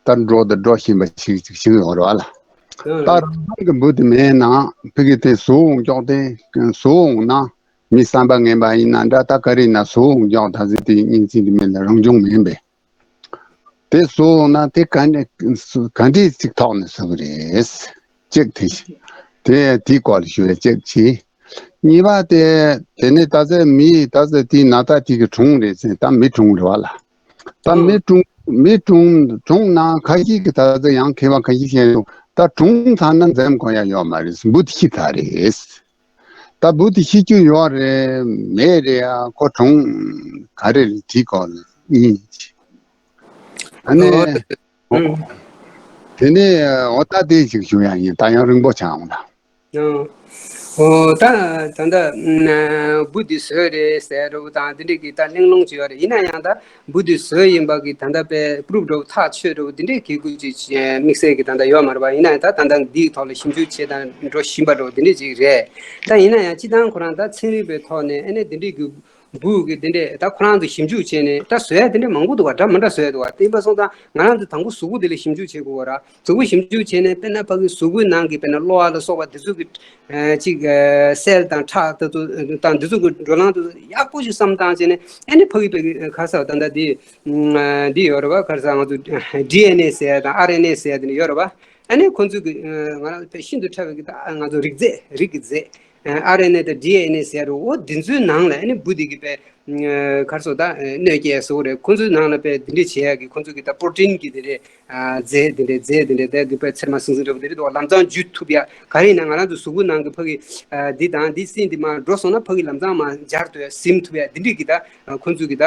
ད་འགྲོ་དང་འགྲོ་བཞིན་པ་ཞིག་ཅིག་ཞིག་ཡོད་རེད་བ་ལ། ད་རང་བྱུང་གི་འབུ་དེ་མེད་ན་ཕ་གི་དེ་ཟུག་འོང་ཀྱོག་དེ་ཟུག་འོང་ན་མི་བསམ་པ་ངན་པ་ཡིན་ན་འདྲ། ད་ག་རེ་ཡིན་ན་ཟུག་འོང་ཀྱོག་ད་ཚ་དེ་གཉན་སྲིན་དེ་མེད་ན་རང་བྱུང་མིན་པས། དེ་བཟོ་ན་དེ་ག་འདྲ་ག་འདྲའི་ཚིག་ཐོག་ནས་བཟོ་གི་རེད། གཅིག་དེ་བཞིན་དེ་དེའི་སྐོར་ལ་ཞུ་བའི་གཅིག་བྱས། གཉིས་པ་དེ་དེ་ནི་ད་ཚ་མི་ད་ཚ་དེའི་ན་ཚ་དེ་གི་གྲོང་རེད་ཟེར། ད་མི་གྲོང་རེད་བ་ལ། ད་མི་གྲོང་མི་གྲོང་གྲོང་ན་ཁ་ཤས་ཀྱི་ད་ཚ་ཡང་མཁས་པ་ཁ་ཤས་བཤད་འདུག་ད་གྲོང་ཚར་ན་འཛེམ་དགོས་ཡ་ཡོད་མ་རེད། འབུ་དེ་ཤི་ཚར་རེད། ད་འབུ་དེ་ཤི་རྒྱུ་ཡོད་རེད་མེད་རེད་ཡ། ཁོ་གྲོང་ག་རེ་རེད་དེའི་སྐོར་ལ་གཉིས། ཨ་ནི། ཨོ། ཨང་། དེ་ནས་འོ་ད་དེ་ཞིག་ཞུ་ཡ་ཡིན། ད་ཡང་རིང་པོ་ཆགས་འོང་ད། ཨང་། ཨོ་ད་ད་ལྟ་འབུ་འདི་བཟོས་རེད་ཟེར་འདྲ་བོ་དང་འདི་འདྲ་གི་ད་གླེང་སློང་ཅིག་ཡོད་རེད། ཡིན་ན་ཡང་ད་འབུ་འདི་བཟོས་ཡིན་པ་གི་ད་ལྟ་དཔེ་པུ་རུབ་འདྲ་བོ་ཐག་ཆོད་འདྲ་བོ་འདི་འདྲའི་གི་གུ་ཅིག་དམིགས་བསལ་གི་ད་ལྟ་ཡོད་མ་རེད་པ། ཡིན་ན་ཡང་ད་ད་ལྟ་འདིའི་ཐོག་ལ་ཞིབ་འཇུག་བྱེད་དང་འགྲོ་བཞིན་པ་འདྲ་བོ་འདི་འདྲ་ཅིག་རེད། ད་ཡིན་ན་ཡང་སྤྱི་བཏང་ཁོ་རང་ད་ཚན་རིག་པའི་ཐོག་ནས་ཨ་ནི་འདི་འདྲའི་གི་འབུ་གི་དེ་འདྲས་ད་ཁོ་རང་ཚོ་ཞིབ་འཇུག་བྱས་ནས་ད་བཟོ་ཡ་དེ་འདྲས་མང་པོ་འདུག་བ། འདྲ་མི་འདྲ་བཟོ་ཡ་འདུག་བ། དེ་ཡིན་པ་སོང་ཙང་ང་རང་ཚོ་དང་པོ་གཟུགས་པོ་དེ་ལ་ཞིབ་འཇུག་བྱེད་དགོས་བ་ར། གཟུགས་པོ་ཞིབ་འཇུག་བྱས་ནས་དཔེར་ན་ཕ་གི་གཟུགས་པོའི་ནང་གི་དཔེར་ན་གློ་བ་ལ་སོགས་པ་དེ་ཚོ་གི་ཨ་ཅིག་ཨ་སེལ་དང་ཁྲག་དེ་ཚོ་དང་དེ་ཚོ་གི་འགྲོ་ལམ་དེ་ཚོ་ཡག་པོ་ཞིག་བསམ་བཏང་བྱས་ནས་ཨ་ནི་ཕ་གི་ཕ་གི་ག་ས་ད་ལྟ་འདི་འདི་ཡོད་རེད་བ། ག་ས་ང་ཚོ་ཌི་ཨེན་ཨེ་ཟེར་ཡ་དང་ཨར་ཨེན་ཨེ་ཟེར་ཡ་དེ་འདྲ་ཡོད་རེད་བ། ཨ་ནི་ཁོ་ཚོ་གི་ང་རང་ཚོ་ཤིན་ཏུ་ཕྲ་བའི་གི་ད་ང་ཚོ་རིགས་རྫས་རིགས་ཀྱི་རྫས། ཨར་ཨེན་ཨེ་དང་ཌི་ཨེན་ཨེ་ཟེར་རོ། འོ་འདི་ཚོའི་ནང་ལ་ཨ་ནི་འབུ་འདི་གི་དཔེ་ག་རེ་ཟེར་ད་གནོད་སྐྱེལ་བཟོ་རེད། ཁོ་ཚོའི་ནང་ལ་དཔེ་འདི་འདྲས་བྱེད་ཡ་གི་ཁོ་ཚོ་གི་ད་པོ་རོ་ཊིན་གི་འདི་འདྲས་རྫས་འདི་འདྲས་རྫས་འདི་འདྲས་དེ་གི་དཔེ་ཚེར་མ་སིང་སིང་འདྲ་བོ་འདི་འདྲས་འདུག་བ། ལམ་སང་འཇུ་ཐུབ་ཡ། ག་རེ་ཡིན་ན་ང་རང་ཚོ་གཟུགས་པོ་ནང་གི་ཕ་གི་འདི་དང་འདི་སྲིན་འདི་མར་འགྲོ་སོང་ན་ཕ་གི་ལམ་སང་མར་འབྱར་ཐུབ་ཡ་ཟིམ་ཐུབ་ཡ་འདི་འདྲས་གི་ད་ཁོ་ཚོ་གི་ད་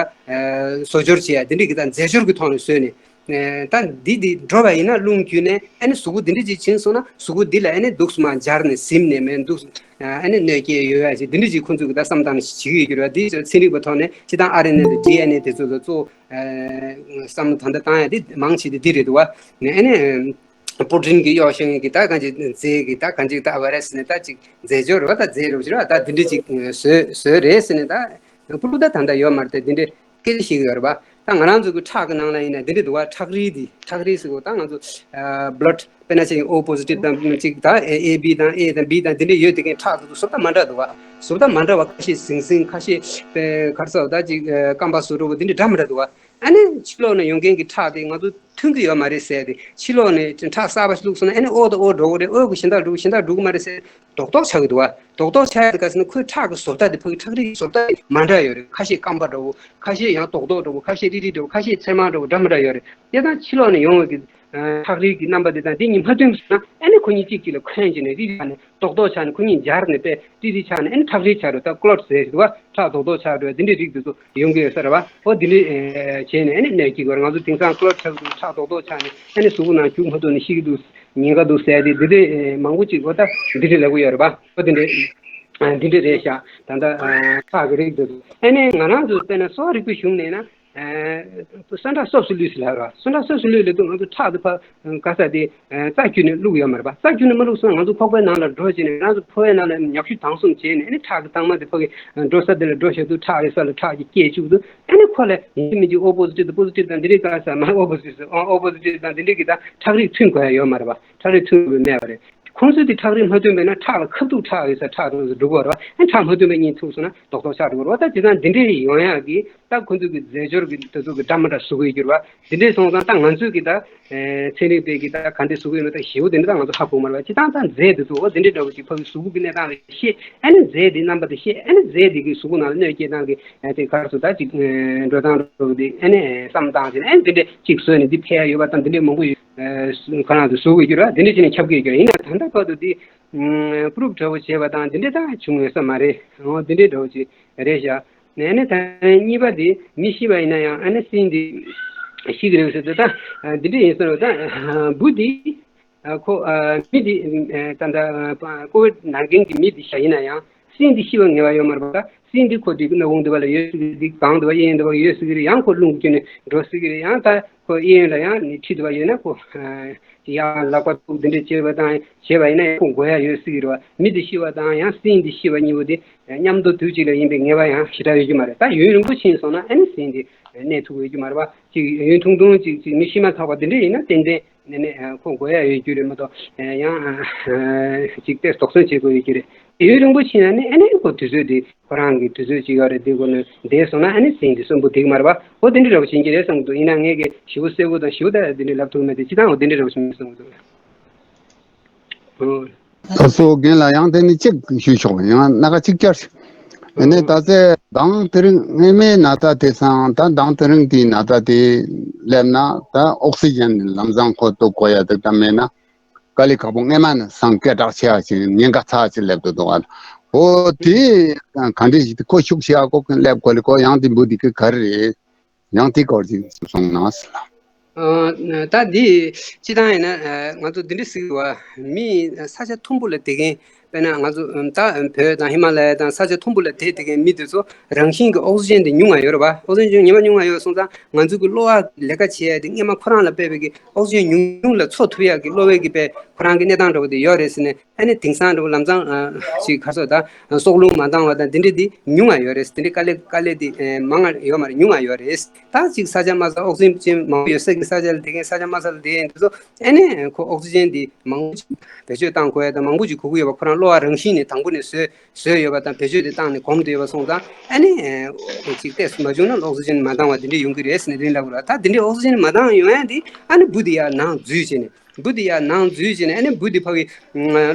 བཟོ་སྦྱོར་བྱེད་ཡ་འདི་འདྲས་གི་ད་རྫས་སྦྱོར་གི་ཐོག་ནས་བཟོས་ནས། ད་འདི་འདི་འགྲོ་བ་ཡིན་ན་རླུང་བརྒྱུད་ནས་ཨ་ནི་གཟུགས་པོ་འདི་འདྲ་ཅིག་ཕྱིན་སོང་ན་གཟུགས་པོ་འདི་ལ་ཨ་ནི་འདུག་སེ་མར་འབྱར་ནས་ཟིམ་ནས་མར་འདུག་ཨ་ནི་གནོད་སྐྱེལ་ཡོད་ཡ་ཅིག་འདི་འདྲ་ཅིག་ཁོང་ཚོས་གི་ད་བསམ་སྟངས་ནས་བྱེད་ཀྱི་ཡོད་ཀྱི་རེད་བ། འདི་ཚན་རིག་པའི་ཐོག་ནས་སྤྱིར་བཏང་ཨར་ཨེན་ཨེ་དང་ཌི་ཨེན་ཨེ་དེ་ཚོ་ལ་གཙོ་ བསམ་བློ་ད་ལྟ་བཏང་ཡ་དེ་མང་ཆེ་དེ་འདི་རེད་འདུག་བ། ཨ་ནི་པུ་ཏིན་གྱིས་གཡོག་བཞིན་གྱི་ད་གང་ཅིག་རྫས་ཀྱི་ད་གང་ཅིག་ད་བྷའི་ར་སི་ནས་ད་ཅིག་རྫས་སྦྱོར་རེད་བ། ད་རྫས་རུ་ཅིག་རེད་བ། ད་འདི་འདྲ་ཅིག་བཟོས་བཟོས་རེད་ཟེར་ནས་ད་པུ་ཏིན་ད་ད་ལྟ་ཡོད་མ་རེད། ད་འདི་འདྲ་སྐད་ཆ་བཤད་ཀྱི་ཡོད་རེད་བ། ད་ང་རང་ཚོ་གི་ཁྲག་གི་ནང་ལ་ཡིན་ན་འདི་འདྲ་འདུག་བ། ཁྲག་རིལ་འདི་ཁྲག་རིལ་ཟེར་གོ་ད་ང་ཚོ་blood དཔེར་ན་ཆ་ཡིན་O positive དང་ཅིག་ད་A B དང་A དང་B དང་འདི་འདྲ་ཡོད། དེ་གའི་ཁྲག་དེ་ཚོ་བཟོ་ལྟ་མ་འདྲ་འདུག་བ། བཟོ་ལྟ་མ་འདྲ་བ་ཁ་ཤས་ཟིང་ཟིང་ཁ་ཤས་པའི་ག་རེ་ཟེར་ད་ཅིག་སྐམ་པ་བཟོ་འདྲ་བོ་འདི་འདྲ་འདྲ་མི་འདྲ་འདུག་བ། ཨ་ནི་ཕྱི་ལོགས་ནས་ཡོང་མཁན་གྱི་ཁྲག་དེ་ང་ཚོ་མཐུན་གྱི་ཡོད་མ་རེད་ཟེར་ཏེ། ཕྱི་ལོགས་ནས་ཁྲག་གསར་པ་ཞིག་བླུགས་སོང་ན་ཨ་ནི་ཨོ་དང་ཨོ་འགྲོ་གི་རེད། ཨོ་གི་གཞན་དག་འགྲོ་གི་གཞན་དག་འགྲོ་གི་མ་རེད་ཟེར་རྡོག་རྡོག་ཆགས་ཀྱི་འདུག་བ། རྡོག་རྡོག་ཆགས་ཡ་དེ་ག་ཟེར་ན་ཁོའི་ཁྲག་གི་བཟོ་ལྟ་དེ་ཕ་གི་ཁྲག་རིལ་གྱི་བཟོ་ལྟ་དེ་མ་འདྲ་ཡོད་རེད། ཁ་ཤས་སྐམ་པ་འདྲ་བོ། ཁ་ཤས་ཡང་རྡོག་རྡོག་འདྲ་བོ། ཁ་ཤས་རིལ་རིལ་འདྲ་བོ། ཁ་ཤས་ཚེར་མ་འདྲ་བོ། འདྲ་མི་འདྲ་ཡོད་རེད། དེ་དང་ཕྱི་ལོགས་ནས་ཡོང་བའི་གི་ཁྲག་རིལ་གྱི་རྣམ་པ་དེ་དང་དེ་གཉིས་མ་མཐུན་སོང་ན་ཨ་ནི་ཁོ་གཉིས་གཅིག་གཅིག་ལ་འཁོན་བྱས་ནས་རིལ་རིལ་ཆགས་ནས་རྡོག་རྡོག་ཆགས་ནས་ཁོ་གཉིས་འབྱར་ནས་པས་རིལ་རིལ་ཆགས་ནས་ཨ་ནི་ཁྲག་རིལ་ཆགས་འགྲོ། ད་ཀློཊ་ཟེར་འདུག་བ། ཁྲག་རྡོག་རྡོག་ཆགས་འགྲོ། དེ་འདྲའི་རིགས་དེ་ཚོ་ཡོང་གི་ཡོད་ས་རེད་བ། ཨོ་དེ་འདྲའི་བྱས་ནས་ཨ་ནི་གནོད་སྐྱེལ་གྱི་ཡོད་རེད། ང་ཚོ་དེང་སང་ཀློཊ་ཆགས་འདུག་ཁྲག་རྡོག་རྡོག་ཆགས་ནས་ཨ་ནི་གཟུགས་པོ་ནང་རྒྱུག་མ་ཐུབ་ནས་ཤི་གི་འདུག་ཉེན་ཁ་འདུག་ཟེར་ཏེ་འདི་འདྲའི་མང་པོ་ཅིག་ཨོ་ད་འདི་འདྲའི་ལབ་གི་ཡོད་རེད་བ། ཨོ་དེ་འདྲའི་འདི་འདྲའི་རེད་ཤག་ད་ལྟ་ཁྲག་གི་རིགས་དེ་ཚོ་ཨ་ནི་ང་རང་ཚོ་དཔེར་ན་གསོ་བ་རིག་པའི་གཞུང་ནས་ན། ཨ་སོན་ཁྲག་སོབ་སུ་ལུས་སུ་ལབ་ར། སོན་ཁྲག་སོབ་སུ་ལུས་ལབ་དུས་ང་ཚོ་ཁྲག་དེ་ཕར་ག་ས་དེ་རྩ་བརྒྱུད་ནས་བླུགས་ཡོད་མ་རེད་པ། རྩ་བརྒྱུད་ནས་མ་བླུགས་སོང་ང་ཚོ་ཁོག་པའི་ནང་ལ་འགྲོ་བྱས་ནས་ང་ཚོ་ཕོ་བའི་ནང་ལ་ཉག་ཤུ་དྭངས་གསུམ་བྱས་ནས་ཨ་ནི་ཁྲག་གི་རྟགས་མ་དེ་ཕ་གི་འགྲོ་ས་དེ་ལ་འགྲོ་བྱས་དུས་ཁྲག་རེད་ས་ལ་ཁྲག་གི་སྐྱེས་བཅུག་དུས་ཨ་ནི་ཁོ་ལ་ཡིན་གཅིག་མིན་གཅིག་ཨོ་པོ་སི་ཊིབ་དང་པོ་སི་ཊིབ་དང་འདི་འདྲའི་ག་ས་མ་ཨོ་པོ་སི་ཊིབ་ཨོ་པོ་སི་ཊིབ་དང་འདི་འདྲའི་གི་ད་ཁྲག་རིགས་མཐུན་དགོས་ཡ་ཡོད་མ་རེད་པ། ཁྲག་རིགས་མཐུན་དགོས་མེད་པ་རེད། ཁོང་ཚོས་དེ་ཁྲག་རིགས་མ་མཐུན་པས་ན་ཁྲག་ལ་ཁ་ཐུག་ཁྲག་ཡོད་ས་ཁྲག་རིགས་འགྲོ་གི་རེད་པ། ཨ་ཁྲག་མ་མཐུན་པས་གཉིས་ཐུག་སོང་ན་རྡོག་རྡོག་ཆགས་འགྲོ་གི་རེད་པ། ད་དེ་དང་འདི་འདྲའི་ཡོང་ཡག་གི་ད་ཁོ་ཚོ་གི་རྫས་སྦྱོར་གི་དེ་ཚོ་གི་འདྲ་མི་འདྲ་བཟོ་གི་ཡོད་རེད་པ། དེ་འདྲའི་སོང་ཙང་ད་ང་ཚོས་གི་ད་ཚན་རིག་པས་གི་ད་ག་འདྲ་བཟོ་གི་ཡོད་མེད་ད་ཞེ་པོ་དེ་འདྲ་ད་ང་ཚོ་ཧ་གོ་མ་རེད་པ། སྤྱིར་བཏང་ད་རྫས་དེ་ཚོ་འོ་དེ་འདྲའི་འདྲ་བོ་ཅིག་ཕ་གི་གཟུགས་པོ་གི་གནས་སྟངས་ལ་ཤེས། ཨ་ནི་རྫས་དེའི་རྣམ་པ་དེ་ཤེས། ཨ་ནི་རྫས་དེ་གི་གཟུགས་པོ་ནང་ལ་གནོད་སྐྱེལ་སྟངས་གི་ཨ་དེ་ག་རེ་ཟེར་ད་ཅིག་འགྲོ་སྟངས་འདྲ་བོ་དེ་ཨ་ནི་བསམ་བཏང་བྱས་ནས་ཨ་ནི་དེ་འདྲ་ཅིག་བཟོས་ནས་འདི་འཕེལ་ཡ་ཡོད་པ་དང་དེ་འདྲ་མང་པོ་ཡོད། ཁོ་རང་ཚོ་བཟོ་དགོས་ཀྱི་རེད། དེ་འདྲ་བྱས་ནས་ཁྱབ་ཀྱི་ཡོད་ཀྱི་རེད། ཡིན་ན་ད་ལྟ་བར་དུ་དེ་པུ་རུབ་འདྲ་བོ་བྱས་པ་དང་དེ་འདྲ་ད་བྱུང་ཡོད་ས་མ་རེད། འོ་དེ་འདྲའི་འདྲ་བོ་ཅིག་རེད་ཤག་ཨ་ནི་ད་གཉིས་པ་དེ་མི་ཤི་བ་ཡིན་ན་ཡང་ཨ་ནི་སྲིན་དེ་ཤི་གི་རེད་ཟེར་དུས་ད་འདི་འདྲ་ཡིན་ཟེར་བ་ད་འབུ་དེ་ཁོ་མི་དེ་ད་ད་ཀོ་བིད་ནང་རྐྱེན་གྱི་མི་དེ་ཤ་ཡིན་ན་ཡང་སྲིན་དེ་ཤི་བ་ངེས་པ་ཡོད་མ་རེད་པ། ད་སྲིན་དེ་ཁོ་དེ་སྣ་ཁུང་དེ་བ་ལ་ཡོད་ཟེར་གི་རེད། དེ་སྒང་དེ་བ་གཡས་གཡོན་དེ་བ་ཡོད་ཟེར་གི་རེད། ཡང་ཁོ་རླུང་གི་བསྐྱོན་ནས་འགྲོ་ཟེར་གི་རེད། ཡང་ད་ཁོ་གཡས་གཡོན་ལ་ཡང་ནི་ཁྲི་དེ་བ་ཡོད་ན་ཁོ་ཡང་ལག་པ་ཐུག་འདི་འདྲ་བྱས་པ་དང་བྱས་པ་ཡིན་ན་ཡང་ཁོ་འགོ་ཡ་ཡོད་ཟེར་གི་རེད་བ། མི་དེ་ཤི་བ་དང་ཡང་སྲིན་དེ་ཤི་བ་གཉིས་པོ་དེ་མཉམ་དུ་དུས་གཅིག་ལ་ཡིན་པའི་ངེས་པ་ཡང་ཞེ་དྲག་ཡོད་རྒྱུ་མ་རེད། ད་ཡུན་རིང་པོ་ཕྱིན་སོང་ན་ཨ་ནི་སྲིན་དེ་གནས་ཐུབ་ཡོད་རྒྱུ་མ་རེད་བ། ཅིག་ཡུན་ཐུང་ཐུང་ཅིག་ཅིག་མི་ཤི་མ་ཐག་པ་དེ་འདྲ་ཡིན་ན་ཏན་ཏན་ནས་ནས་ཁོ་འགོ་ཡ་ཡོད་རྒྱུ་རེད་མ་གཏོགས་ཡང་ཅིག་ཏེ་དོགས་ཟོན་བྱེད་དགོས་ཡོད་རྒྱུ་རེད། ཡུན་རིང་པོ་ཕྱིན་ན་ནི་ཨ་ནི་ཁོ་དུས་ཚོད་དེ་ཁོ་རང་གི་དུས་ཚོད་ཅིག་ཡོད་རེད། དེ་ཁོ་ནི་འདས་སོང་ན་ཨ་ནི་སྲིན་དེ་གསོན་པོ་འདུག་མ་རེད་བ། འོ་དེ་འདྲ་འདྲ་བོ་བྱེད་ཀྱི་རེད་བསམ་གྱི་འདུག་ཡིན་ན་ངས་ཀྱི་ཞེ་པོ་གསལ་པོ་དང་ཞེ་པོ་ད་དེ་འདྲ་ལབ་ཐུབ་མེད་དེ་སྤྱིར་བཏང་འོ་དེ་འདྲ་འདྲ་བོ་བྱུང་བསམ་གྱི་འདུག་ཨོ། ད་སོ་རྒན་ལ་ཡང་དེ་ནི་གཅིག་ཞུ་ཆོག་ཡང་སྣ་ཁ་གཅིག་བསྐྱར་ཞུ། ཨ་ནི་ད་ཚེ་མདང་དེ་རིང་སྔོན་མའི་ན་ཚ་དེ་སང་ད་མདང་དེ་རིང་དེའི་ན་ཚ་དེ་སླེབས་ན་ད་ཨོག་སི་ཇན་ལམ་སང་ཁོ་གཏོང་དགོས་ཡ་དེ་ད་མེད་ན། དཀའ་ལས་ཁག་པོ་སྔས་མ་ནས་སང་སྐད་གྲགས་ཆེ་བ་ཞིག་ཉེན་ཁ་ཚ་ཞིག་སླེབས་འདུག་འདུག་ཨ། འོ་དེ་ག་འདྲ་ཞིག་ཁོ་ཤུགས་ཆེ་བ་ཁོ་སླེབས་དགོས་ལེ་ཁོ་ཡང་དེ་འབུ་དེ་གི་ག་རེ་རེད། ཡང་དེ་སྐོར་ཅིག་གསུངས་ན་ཟེར་ལ། ཨ་ད་འདི་སྤྱི་བཏང་ཡིན་ན་ང་ཚོ་འདི་འདྲ་ཟེར་གི་བ། མི་ས་ཆ་མཐོན་པོ་ལ་བསྡད་མཁན་དཔེར་ན་ང་ཚོ་ད་བོད་དང་ཧི་མ་ལ་ཡ་དང་ས་ཆ་མཐོན་པོ་ལ་བསྡད་བསྡད་མཁན་མི་དེ་ཚོ་རང་བཞིན་གྱི་ཨོག་སི་ཇན་དེ་ཉུང་ང་ཡོད་རེད་བ། ཨོག་སི་ཇན་ཉུང་ཉི་མ་ཉུང་ང་ཡོད་སོང་ཙང་ང་ཚོ་གི་གློ་བ་ལས་ཀ་བྱེད་ཡ་དེ་སྔས་མ་ཁོ་རང་ལ་དཔག་པའི་གི་ཨོག་སི་ཇན་ཉུང་ཉུང་ལ་འཚོ་ཐུབ་ཡག་གི་གློ་བའི་གི་དཔེ་ཁོ་རང་གི་གནས་སྟངས་འདྲ་བོ་དེ་ཡོད་རེད་ཟེར་ནས་ཨ་ནི་དེང་སང་འདྲ་བོ་ལམ་སང་ཅིག་ག་ཚོད་ད་སྲོག་རླུང་མ་འདང་བ་དང་དེ་འདྲ་དེ་ཉུང་ང་ཡོད་རེད། དེ་འདྲ་དཀའ་ལས་དཀའ་ལས་དེ་མང་ང་ཡོད་མ་རེད། ཉུང་ང་ཡོད་རེད། ད་ཅིག་ས་ཆ་དམའ་ས་ཨོག་སི་ཇན་མང་པོ་ཡོད་ས་གི་ས་ཆ་ལ་བསྡད་མཁན་ས་ཆ་དམའ་ས་ལ་བསྡད་མཁན་དེ་ཚོ་ཨ་ནི་ཁོ་ཨོག་སི་ཇན་དེ་མང་པོ་ཅིག་བེད་སྤྱོད་བཏང་དགོས་ཡ་དང་མང་པོ་ཅིག་དགོས་ཀྱི་ཡོད་པ་ཁོ་རང་གློ་བ་རང་བཞིན་ནས་དང་པོ་ནས་བཟོས་བཟོས་ཡོད་པ་དང་བེད་སྤྱོད་དེ་བཏང་ནས་གོམས་བསྡད་ཡོད་པ་སོང་ཙང་ཨ་ནི་ཅིག་ཏོག་ཙམ་མ་བྱུང་ན་ཨོག་སི་ཇན་མ་འདང་བ་དེ་འདྲ་ཡོང་གི་རེད་ཟེར་ནས་དེ་འདྲ་ལབ་དགོས་རེད། ད་དེ་འདྲའི་ཨོག་སི་ཇན་མ་འདང་ཡོང་ཡ་དེ་ཨ་ནི་འབུ་དེ་ཡར་ནང་འཛུལ་བྱས་ནས། འབུ་དེ་ཡར་ནང་འཛུལ་བྱས་ནས་ཨ་ནི་འབུ་དེ་ཕ་གི་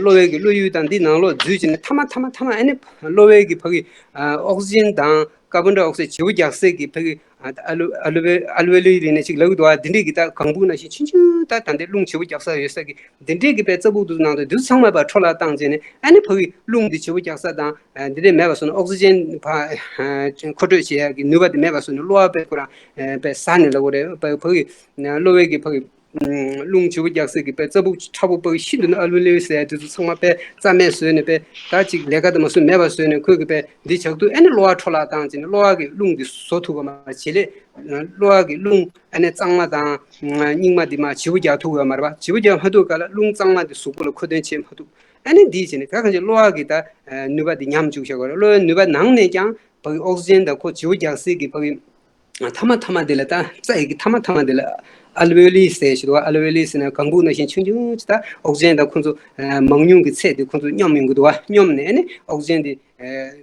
གློ་བའི་གི་གློ་ཡུལ་དང་འདི་ནང་ལོགས་འཛུལ་བྱས་ནས་མཐའ་མ་མཐའ་མ་མཐའ་མ་ཨ་ནི་གློ་བའི་གི་ཕ་གི་ཨོག་སི་ཇན་དང་ཀར་བོན་ཌའི་ཨོག་སའིཌ་བྱེད་པོ་རྒྱག་སའི་གི་ཕ་གི་ཨ་ལུ་ཨ་ལུ་ཨ་ལུ་ཝེ་ལི་རིགས་ནས་ཅིག་ལབ་གི་འདུག་ཨ། འདི་འདྲས་གི་ད་གང་བུ་ནང་བཞིན་ཆུང་ཆུང་ད་ད་འདི་རླུང་བྱེད་པོ་རྒྱག་ས་ཡོད་ས་གི་འདི་འདྲས་གི་པའི་རྩ་སྦུག་ཏུ་ནང་དུ་འདི་ཚོ་ཚང་མ་པ་འཕྲོ་བརླག་བཏང་བྱས་ནས་ཨ་ནི་ཕ་གི་རླུང་འདི་བྱེད་པོ་རྒྱག་ས་དང་འདི་འདྲས་མེད་པ་སོང་ན་ཨོག་སི་ཇན་ཕ་མཁོ་སྤྲོད་བྱེད་ཡ་གི་ནུས་པ་དེ་མེད་པ་སོང་ན་གློ་བ་པའི་ཁོ་རང་པའི་ཟ་ནས་ལབ་དགོས་རེད། ཕ་གི་གློ་བའི་གི་ཕ་གི་རླུང་བྱིའུ་རྒྱག་སའི་གི་པའི་རྩ་སྦུག་ཁྲ་བོ་པ་ཤིན་ཏུ་ནས་ཨ་ལུ་ལེ་ཟེར་དེ་ཚོ་ཚང་མ་པའི་རྩ་མེད་བཟོས་ནས་པའི་ད་ཅིག་ལས་ཀ་དེ་མ་བཟོས་མེད་པ་བཟོས་ནས་ཁོས་གི་པའི་འདི་ཆགས་དུས་ཨ་ནི་གློ་བ་འཕྲོ་བརླག་བཏང་བྱས་ནས་གློ་བ་གི་རླུང་འདི་བཟོ་ཐུབ་པ་མ་བྱེད་ལས། གློ་བ་གི་རླུང་ཨ་ནི་གཙང་མ་དང་། སྙིགས་མ་འདི་མ་བྱིའུ་རྒྱག་ཐུབ་ཡོད་མ་རེད་པ། བྱིའུ་རྒྱག་མ་ཐུབ་ག་ལ་རླུང་གཙང་མ་འདི་གཟུགས་པོ་ལ་མཁོ་འདོན་བྱེད་མ་ཐུབ། ཨ་ནི་འདི་བྱས་ནས་ག་གང་ཅི་གློ་བ་གི་ད་ནུས་པ་འདི་ཉམས་བཅུག་བཞག་ག་རེད། གློ་བའི་ནུས་པ་ནང་ནས་ཀྱང་ཕ་གི་ཨོག་སི་ཇན་དང་ཁོ་བྱིའུ་རྒྱག་སའི་གི་ཕ་གི་མཐའ་མ་མཐའ་མ་འདི་ལ་ད་རྩ་ཡི་གི་མཐའ་མ་མཐའ་མ་འདི་ལ་ཨལ་ཝེ་ལི་ཟེར་ཞིག་འདུག་བ། ཨལ་ཝེ་ལི་ཟེར་ན་གང་བུ་ནང་བཞིན་ཆུང་ཆུང་ཅིག་ད་ཨོག་སི་ཇན་དང་ཁོ་ཚོ་མང་ཉུང་གི་ཚད་འདི་ཁོ་ཚོ་སྙོམས་ཡོང་གི་འདུག་བ། སྙོམས་ནས་ཨ་ནི་ཨོག་སི་ཇན་འདི་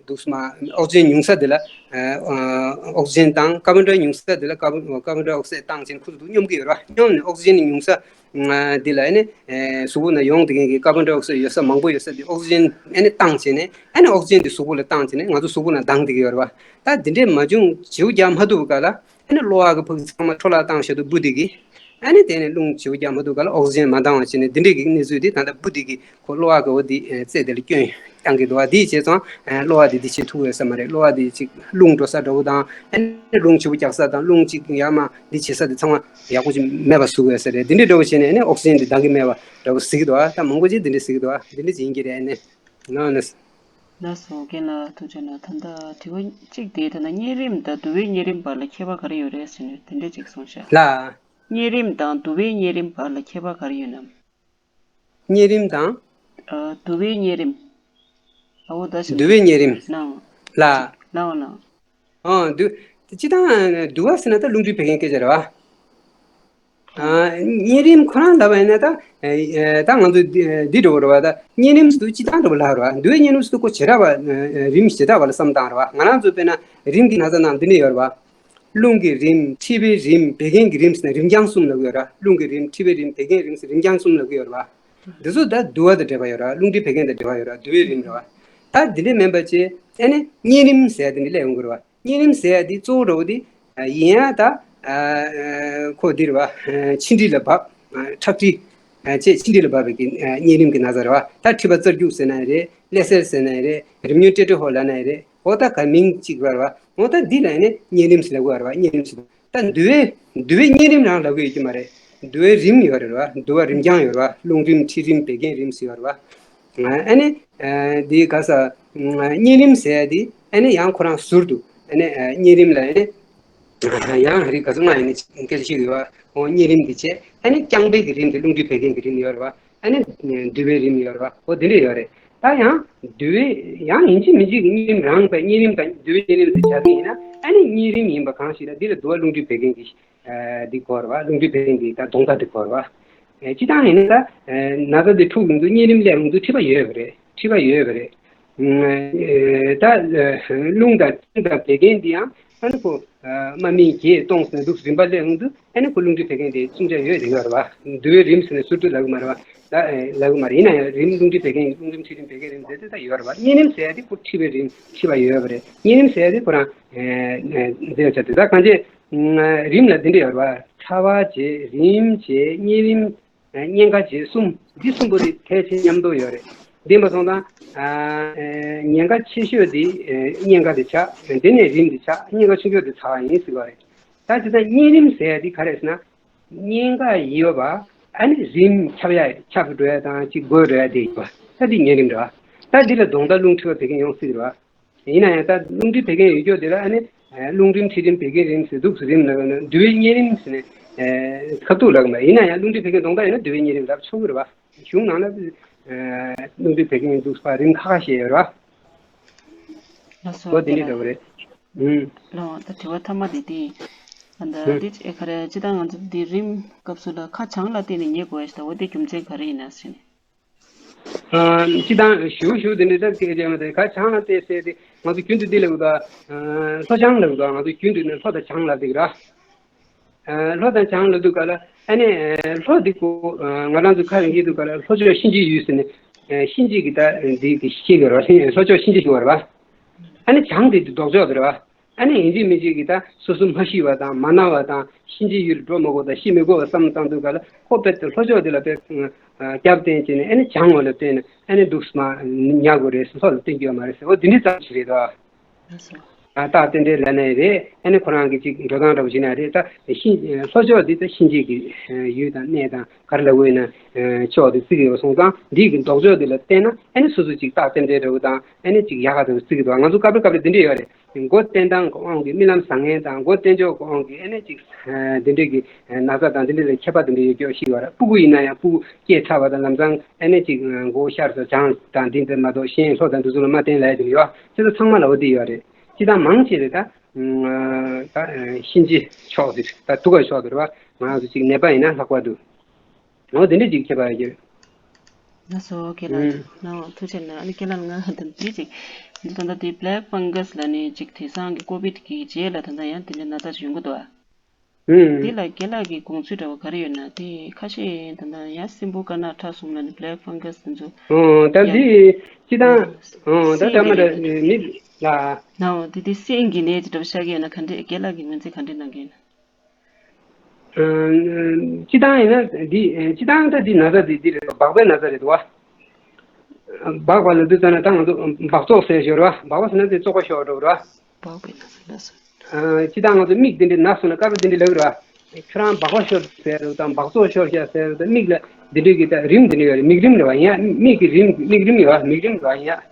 འདུག་སེ་མ། ཨོག་སི་ཇན་ཉུང་ས་འདི་ལ། ཨོག་སི་ཇན་བཏང་། ཀར་བོན་ཌའི་ཉུང་ས་འདི་ལ་ཀར་བོན་ཀར་བོན་ཌའི་ཨོག་སའིཌ་བཏང་བྱས་ཁོ་ཚོ་སྙོམས་ཀྱི་ཡོད་རེད་བ། སྙོམས་ནས་ཨོག་སི་ཇན་ཉུང་ས་འདི་ལ་ཨ་ནི་གཟུགས་པོ་ནང་ཡོང་བསྡད་མཁན་གྱི་ཀར་བོན་ཌའི་ཨོག་སའིཌ་ཡོད་ས་མང་པོ་ཡོད་ས་འདི་ཨོག་སི་ཇན་ཨ་ནི་བཏང་བྱས་ནས་ཨ་ནི་ཨོག་སི་ཇན་འདི་གཟུགས་པོ་ལ་བཏང་བྱས་ནས་ང་ཚོ་གཟུགས་པོ་ནང་ལྡང་བསྡད་ཀྱི་ཡོད་རེད་བ། ད་འདི་འདྲས་མ་བྱུང་བྱིའུ་རྒྱག་མ་ཐུབ་པ་ག་ལ། ཨ་ནི་གློ་བ་གི་ཕུག་ཚང་མ་འཕྲོ་བརླག་བཏང་བཞག་འདུག་འབུ་འདི་གིས། ཨ་ནི་དེ་ནས་རླུང་བྱིའུ་རྒྱག་མ་ཐུབ་ག་ལ་ཨོག་སི་ཇན་མ་འདང་བ་བྱས་ནས་འདི་འདྲས་ཀྱི་གནས་ཚུལ་འདི་ད་ལྟ་འབུ་འདི་གིས་ཁོ་གློ་བ་གི་འོ་འདི་རྩེ་དེ་ལ་སྐྱོན་བཏང་གི་འདུག་བ། འདི་བྱས་ཙང་གློ་བ་འདི་འདི་བྱེད་ཐུབ་ཡོད་ས་མ་རེད། གློ་བ་འདི་ཅིག་རླུང་འགྲོ་ས་འདྲ་བོ་དང་ཨ་ནི་རླུང་བྱིའུ་རྒྱག་ས་དང་རླུང་ཅིག་ཡར་མར་འདི་བྱེད་ས་འདི་ཚང་མ་ཡག་པོ་ཅིག་མེད་པ་བཟོ་དགོས་ས་རེད། འདི་འདྲས་འདྲ་བོ་བྱས་ནས་ཨ་ནི་ཨོག་སི་ཇན་འདི་འདང་གི་མེད་པ་འདྲ་བོ་གཟིགས་འདུག་བ། ད་མང་པོ་ཅིག་འདི་འདྲས་གཟིགས་འདུག་བ། འདི་འདྲས་ཅིག་ཡིན་གྱི་རེད། ཨ་ནི་ལགས་སོ། རྒན་ལགས་ཐུགས་རྗེ་གནང་། ད་ལྟ་དྲི་བ་གཅིག་དེ་ད་ལྟ་གཉན་རིམས་དང་དུ་བའི་གཉན་རིམས་བར་ལ་ཁྱད་པར་ག་རེ་ཡོད་རེད་ཟེར་ནས་དེ་འདྲས་ཅིག་གསུངས་ཤག་ལགས། གཉན་རིམས་དང་དུ་བའི་གཉན་རིམས་བར་ལ་ཁྱད་པར་ག་རེ་ཡོད་ནམ། གཉན་རིམས་དང་། ཨ། དུ་བའི་གཉན་རིམས། ཨ་འོ་ད་ཞིམ་དུ་བའི་གཉན་རིམས། ལགས། ལགས་འོ་ལགས། ཨ་འདུ། སྤྱིར་བཏང་དུ་བ་ཟེར་ན་ད་རླུང་མཁྲིས་བད་ཀན་སྐད་ཆ་རེད་བ། ཨ་གཉན་རིམས་ཁོ་རང་ལབ་པ་ཡིན་ན་ད། ཨ་ད་ང་ཚོ་འདི་འདི་འདྲ་བོ་རེད་བ། ད་གཉན་རིམས་སུ་སྤྱིར་བཏང་འདྲ་བོ་ལབ་རེད་བ། དུ་བའི་གཉན་རིམས་སུ་ཁོ་བྱེ་བྲག་པ། ཨ་རིམས་བྱེ་བྲག་པ་ལ་བསམ་བཏང་རེད་བ། ང་རང་ཚོ་དཔེར་ན་རིམས་ཀྱི་ན་ཚ་ནང་འདི་འདྲ་ཡོད་རེད་བ། རླུང་གི་རིམས། མཁྲིས་པའི་རིམས། བད་ཀན་གྱི་རིམས་ཟེར་ནས་རིམས་རྐྱང་གསུམ་ལབ་ཀྱི་ཡོད་ར། རླུང་གི་རིམས། མཁྲིས་པའི་རིམས། བད་ཀན་རིམས་ཟེར་རིམས་རྐྱང་གསུམ་ལབ་ཀྱི་ཡོད་ར་བ། འདི་ཚོ་ད་དུ་བ་དང་འབྲེལ་བ་ཡོད་ར། རླུང་མཁྲིས་བད་ཀན་དང་འབྲེལ་བ་ཡོད་ར། དུ་བའི་རིམས་ར་བ། ད་འདི་འདྲས་མིན་པ་ཅིག་ཨ་ནི་གཉན་རིམས་ཟེར་ཡ་དེ་འདྲ་སླེབས་ཡོང་གི་ར་བ། གཉན་རིམས་ཟེར་ཡ་དེ་གཙོ་བོ་འདྲ་བོ་དེ་ཡིན་ཡ་ད། ཁོ་འདི་ར་བ། མཆིན་མཁྲིས་ལ་བབས། ཁྲག་མཁྲིས། ཨ་ཅེས་མཆིན་མཁྲིས་ལ་བབས་པའི་གི་ཨ་གཉན་རིམས་ཀྱི་ན་ཚ་རེད་བ། ད་མཁྲིས་པ་རྩར་རྒྱུག་ཟེར་ན་ཡང་རེད། ཀླད་སེར་ཟེར་ན་ཡང་རེད། རིམས་ཉོན་ཊེ་ཊེ་ཧོ་ལབ་ན་ཡང་རེད། འོ་ད་ག་མིང་གཅིག་རེད་བ། འོ་ད་འདི་ལ་ཡང་ནི་གཉན་རིམས་ཟེར་ལབ་དགོས་རེད་བ། གཉན་རིམས་ཟེར། ད་འདུ་བའི་འདུ་བའི་གཉན་རིམས་རང་ལབ་ཀྱི་ཡོད་ཀྱི་མ་རེད། འདུ་བའི་རིམས་ཡོད་རེད་བ། འདུ་བ་རིམས་རྐྱང་ཡོད་རེད་བ། རླུང་རིམས། མཁྲིས་རིམས། བད་ཀན་རིམས་ཟེར་ཡོད་རེད་བ། ཨ་ནི་འདི་ག་ས་གཉན་རིམས་ཟེར་ཡ་འདི་ཨ་ནི་ཡང་ཁོ་རང་ཟུར་དུ་ཨ་ནི་གཉན་རིམས་ལ་ཨ་ནི། ཡང་རིགས་ག་ཚོད་ལྔ་ཡིན་ནི་སྐད་ཆ་ཞིག་ཡོད་བ། འོ་གཉན་རིམས་འདི་བྱས། ཨ་ནི་རྐྱང་པའི་གི་རིམས་དེ་རླུང་མཁྲིས་བད་ཀན་གྱི་རིམས་ཡོད་རེད་བ། ཨ་ནི་འདུ་བའི་རིམས་ཡོད་རེད་བ། འོ་དེ་འདྲ་ཡོད་རེད། ད་ཡང་འདུ་བའི་ཡང་ཡིན་གཅིག་མིན་གཅིག་གི་གཉན་རིམས་རང་བས་གཉན་རིམས་དང་འདུ་བའི་གཉན་རིམས་དེ་བྱ་ཚིག་ཡིན་ན་ཨ་ནི་གཉན་རིམས་ཡིན་པ་གང་ཞིག་ལ་འདི་ལ་འདུ་བ་རླུང་མཁྲིས་བད་ཀན་གྱི་འདི་གོ་རེད་བ། རླུང་མཁྲིས་བད་ཀན་གྱི་ད་གདོང་རྟགས་དེ་གོ་རེད་བ། སྤྱིར་བཏང་ཡིན་ན་ད་ན་ཚ་འདི་འཁྲུག་ཡོང་དུས་གཉན་རིམས་སླེབས་ཡོང་དུས་མཁྲིས་པ་ཡོད་པ་རེད། མཁྲིས་པ་ཡོད་པ་རེད། ད་རླུང་དང་མཆིན་དང་བད་ཀན་འདི་ཡང་ཨ་ནི་ཁོ་དམའ་མིན་བརྒྱད་སྟོང་ཟེར་ནས་འདུག་རིམ་པ་སླེབས་ཡོང་དུས་ཨ་ནི་ཁོ་རླུང་མཁྲིས་བད་ཀན་དེ་གསུམ་ཆ་ཡོད་རེད་ཡོད་རེད་བ། འདུ་བའི་རིམས་ཟེར་ནས་ཟུར་དུ་ལབ་གི་མ་རེད་བ། ད་ལབ་གི་མ་རེད། ཡིན་ན་ཡང་རིམས་རླུང་མཁྲིས་བད་ཀན། རླུང་རིམས་མཁྲིས་རིམས་བད་ཀན་རིམས་ཟེར་དེ་ད་ཡོད་རེད་བ། གཉན་རིམས་ཟེར་ཡ་དེ་ཁོ་མཁྲིས་པའི་རིམས། མཁྲིས་པ་ཡོད་པ་རེད། གཉན་རིམས་ཟེར་ཡ་དེ་ཁོ་རང་འཛེམ་བྱ་དེ་ད་གང་ཅི། རིམས་ལ་འདི་འདྲ་ཡོད་རེད་བ། ཚ་བ་བྱས། རིམས་བྱས། གཉན་རིམས། གཉན་ཁ་བྱས། གསུམ། འདི་གསུམ་པོ་དེ་ཕལ་ཆེར་མཉམ་དུ་ཡོད་རེད། འདི་མ་སོང་ཙང་། ཉེན་ཁ་ཆེ་ཤོས་དེ་གཉན་ཁ་དེ་ཆགས། དེ་ནས་རིམས་དེ་ཆགས། ཉེན་ཁ་ཆུང་ཤོས་དེ་ཚ་བ་ཡིན་ཟེར་བ་རེད། ད་དེ་ལྟར་གཉན་རིམས་ཟེར་ཡ་དེ་ག་རེ་ཟེར་ན། གཉན་ཁ་ཡོད་པ། ཨ་ནི་རིམས་ཁྱབ་ཡ་ཁྱབ་འགྲོ་ཡ་དང་ཅིག་འགོས་འགྲོ་ཡ་དེ་ཡོད་པ། ད་དེ་གཉན་རིམས་རེད་བ། ད་འདི་ལ་གདོང་རྟགས་རླུང་མཁྲིས་པ་བད་ཀན་ཡོང་སྲིད་རེད་བ། ཡིན་ན་ཡང་ད་རླུང་མཁྲིས་བད་ཀན་ཡོད་རྒྱུ་དེ་ལ་ཨ་ནི་རླུང་རིམས། མཁྲིས་རིམས། བད་ཀན་རིམས་ཟེར་འདུག་སེ་རིམས་ལབ་ན་འདུ་བའི་གཉན་རིམས་ཟེར་ནས་ཁ་ཐུག་ལབ་ཀྱི་མེད། ཡིན་ན་ཡང་རླུང་མཁྲིས་བད་ཀན་གདོང་རྟགས་ཡིན་ན་འདུ་བའི་གཉན་རིམས་ལབ་ཆོག་གི་རེད་བ། གཞུང་ནང་ལ་རླུང་མཁྲིས་བད་ཀན་འདུག་སེ་རིམས་ཁ་ཁ་ཤས་ཡོད་རེད་བ། ལགས་སོ། འོ་དེ་འདྲ་འདྲ་བོ་རེད། ཨུམ། ལགས་ད་དྲི་བ་མཐའ་མ་དེ་དེ་ཡིན། ད་ཨུམ། འདི་ཨེ་ག་རེ་སྤྱིར་བཏང་ང་ཚོ་འདི་རིམས་སྐབས་སུ་ལ་ཁ་བྱང་ལ་བལྟས་ནས་ཉལ་དགོས་ཡ་ཞིག་ད་འོ་དེ་རྒྱུ་མཚན་ག་རེ་ཡིན་ན་ཟེར་ནས། ཨ་སྤྱིར་བཏང་ཞུ་ཞུ་དེ་འདྲ་ལྟར་སྐད་ཆ་མ་དེ་ཁ་བྱང་ལ་བལྟས་ཟེར་ཏེ་ང་ཚོ་རྒྱུན་དུ་འདི་ལབ་དགོས། ལྷོ་བྱང་ལབ་དགོས། ང་ཚོ་རྒྱུན་དུ་ནི་ལྷོ་དང་བྱང་ལབ་དེ་གི་ར། ལྷོ་དང་བྱང་ལབ་དུས་ག་ལ་ཨ་ནི་ལྷོ་འདི་ཀོ་ང་རང་ཚོ་ཁ་ཡོང་གི་དུས་ག་ལ་ལྷོ་ཕྱོགས་གཤིན་རྗེའི་ཡུལ་ཟེར་ནས་གཤིན་རྗེ་གི་ད་འདི་གི་ཤེས་དགོས་ར། ལྷོ་ཕྱོགས་གཤིན་རྗེ་ཞིག་བར་བ། ཨ་ནི་བྱང་དེ་ལྡོག་ཕྱོགས་དེ་ར་བ། ཨ་ནི་ཡིན་གཅིག་མིན་གཅིག་གིས་ད་སོ་སོ་མ་ཤི་བ་དང་མ་ན་བ་དང་གཤིན་རྗེའི་ཡུལ་འགྲོ་མི་དགོས་དང་ཤི་མི་དགོས་པ་བསམ་བཏང་དུས་ག་ལ་ཁོ་དཔེ་དེ་ལྷོ་ཕྱོགས་དེ་ལ་དཔེ་རྒྱབ་བསྟན་བྱས་ནས་ཨ་ནི་བྱང་བ་ལ་བསྟན་ནས་ཨ་ནི་འདུག་སེ་མ་ཉལ་དགོས་རེད་ཟེར། ལྷོ་ལ་བསྟན་རྒྱུ་ཡོད་མ་རེད་ཟེར། འོ་དེ་འདྲའི་ཙམ་ཞིག་རེད་དོ། ལགས་སོ། རྟགས་རྟེན་འབྲེལ་ལབ་ནའི་རེད། ཨ་ནི་ཁོ་རང་གི་ཅིག་འགྲོ་སྟངས་འདྲ་པོ་བྱེད་ན་རེད། ད་གཤིན་ལྷོ་ཕྱོགས་འདི་ད་གཤིན་རྗེ་གི་ཡུལ་དང་གནས་དང་ག་རེ་ལབ་དགོས་ཡིན་ན་ཕྱོགས་དེ་བརྩི་གི་ཡོད་སོང་ཙང་། འདི་གི་ལྡོག་ཕྱོགས་འདི་ལ་བལྟས་ན་ཨ་ནི་སོ་སོ་ཅིག་རྟགས་རྟེན་འབྲེལ་འདྲ་པོ་དང་ཨ་ནི་ཅིག་ཡག་ག་འདྲ་པོ་བརྩི་གི་འདུག་ང་ཚོ་སྐབས་རེ་སྐབས་རེ་འདི་འདྲས་ཡོད་རེད། མགོ་བརྟེན་སྟངས་ཀྱི་དབང་གིས་རྨི་ལམ་བཟང་ངན་དང་མགོ་བརྟེན་ཕྱོགས་ཀྱི་དབང་གིས་ཨ་ནི་ཅིག་འདི་འདྲས་ཀྱི་ན་ཚ་དང་འདི་འདྲས་ལ་ཁྱད་པར་དེ་འདྲས་ཡོད་སྐྱོ་ཞིག་ཡོད་རེད། སྤུ་གུ་ཡིན་ན་ཡང་སྤུ་གུ་སྐྱེས་ཚར་བ་དང་ལམ་སང་ཨ་ནི་ཅིག་མགོ་བོ་ཤར་སོང་བྱང་དང་འདི་འདྲས་མ་གཏོགས་གཞན་ལྷོ་དང་འདི་ཚོ་ལ་མ་བརྟེན་ལབ་ཡ་དེ་འདྲས་ཡོད། སྤྱིར་བཏང་ཚང་མ་ལ་འོ་འདི་ཡོད་རེད། སྤྱིར་བཏང་མང་ཆེ་རེད་ད། ད་གཤིན་རྗེ་ཕྱོགས་འདིར་ད་དུག་ག་ཕྱོགས་འདིར་བ་ང་རང་ཚོ་ཅིག་ནད་པ་ཡིན་ན་ལྷག་པར་དུ། འོ་དེ་འདྲ་ཅིག་ཁྱད་པར་ཡོད། ལགས་སོ་རྒན་ལགས། ཨུམ། ནའོ་ཐུགས་རྗེ་གནང་། ཨ་ནི་རྒན་ལགས་ང་ད་འདི་ཅིག་འདི་ད་ལྟ་འདི་black fungus ལབ་ནི་ཅིག་དེང་སང་གི་ཀོ་བིད་ཀྱི་རྗེས་ལ་ད་ལྟ་ཡང་དེ་འདྲའི་ན་ཚ་ཅིག་ཡོང་གི་འདུག་ཨ། ཨུམ། འདི་ལ་རྒན་ལགས་ཀྱི་དགོངས་ཚུལ་འདྲ་བོ་ག་རེ་ཡོད་ན། དེ་ཁ་ཤས་ད་ལྟ་ཡང་སྲིན་འབུ་དཀར་ནག་ཁྲག་གསུམ་ལབ་ནི་black fungus དེ་ཚོ་ཨོ་ད་ཡང་འདི་སྤྱི་བཏང་ཨོ་ད་སྲིད་ད་མ་ཀྱི་ད་རེད། མི་ལ་ནའོ་དེ་དེ་སྲིན་གྱི་ནད་ཅིག་འདྲ་བོ་ཤར་གྱི་ཡོད་ན་ག་འདྲས་རྒན་ལགས་ཀྱིས་ངོས་འཛིན་ག་འདྲས་གནང་གི་ཡོད་ན། སྤྱི་བཏང་ཡིན་ན་འདི་སྤྱི་བཏང་ད་འདི་ན་ཚ་འདི་འདི་རེད། སྦག་སྦག་ན་ཚ་རེད་འདུག་བ། སྦག་སྦག་ལབ་དུས་ཙམ་ན་ད་ང་ཚོ་སྦག་བཙོག་ཟེར་ཞོར་བ། སྦག་སྦག་ཟེར་ན་དེ་བཙོག་པ་ཤོར་འགྲོ་ར། སྦག་སྦག་ན་ཚ་ན་ཚ། སྤྱི་བཏང་ང་ཚོ་མིག་འདི་འདྲའི་ན་སོང་ན་སྐབས་རེ་འདི་འདྲའི་ལབ་ར། ཁྱོད་རང་སྦག་སྦག་ཤོར་ཟེར་ར་དང་སྦག་བཙོག་ཤོར་ཤག་ཟེར་ར་དང་མིག་ལ་འདི་འདྲའི་གི་ད་རིམས་འདི་འདྲ་ཡོད་རེད། མིག་རིམས་རེད་བ། ཡིན་ཡ་མིག་གི་རིམས་མིག་རིམས་ཡོད་བ། མིག་རིམས་རེད་བ། ཡིན་ཡ།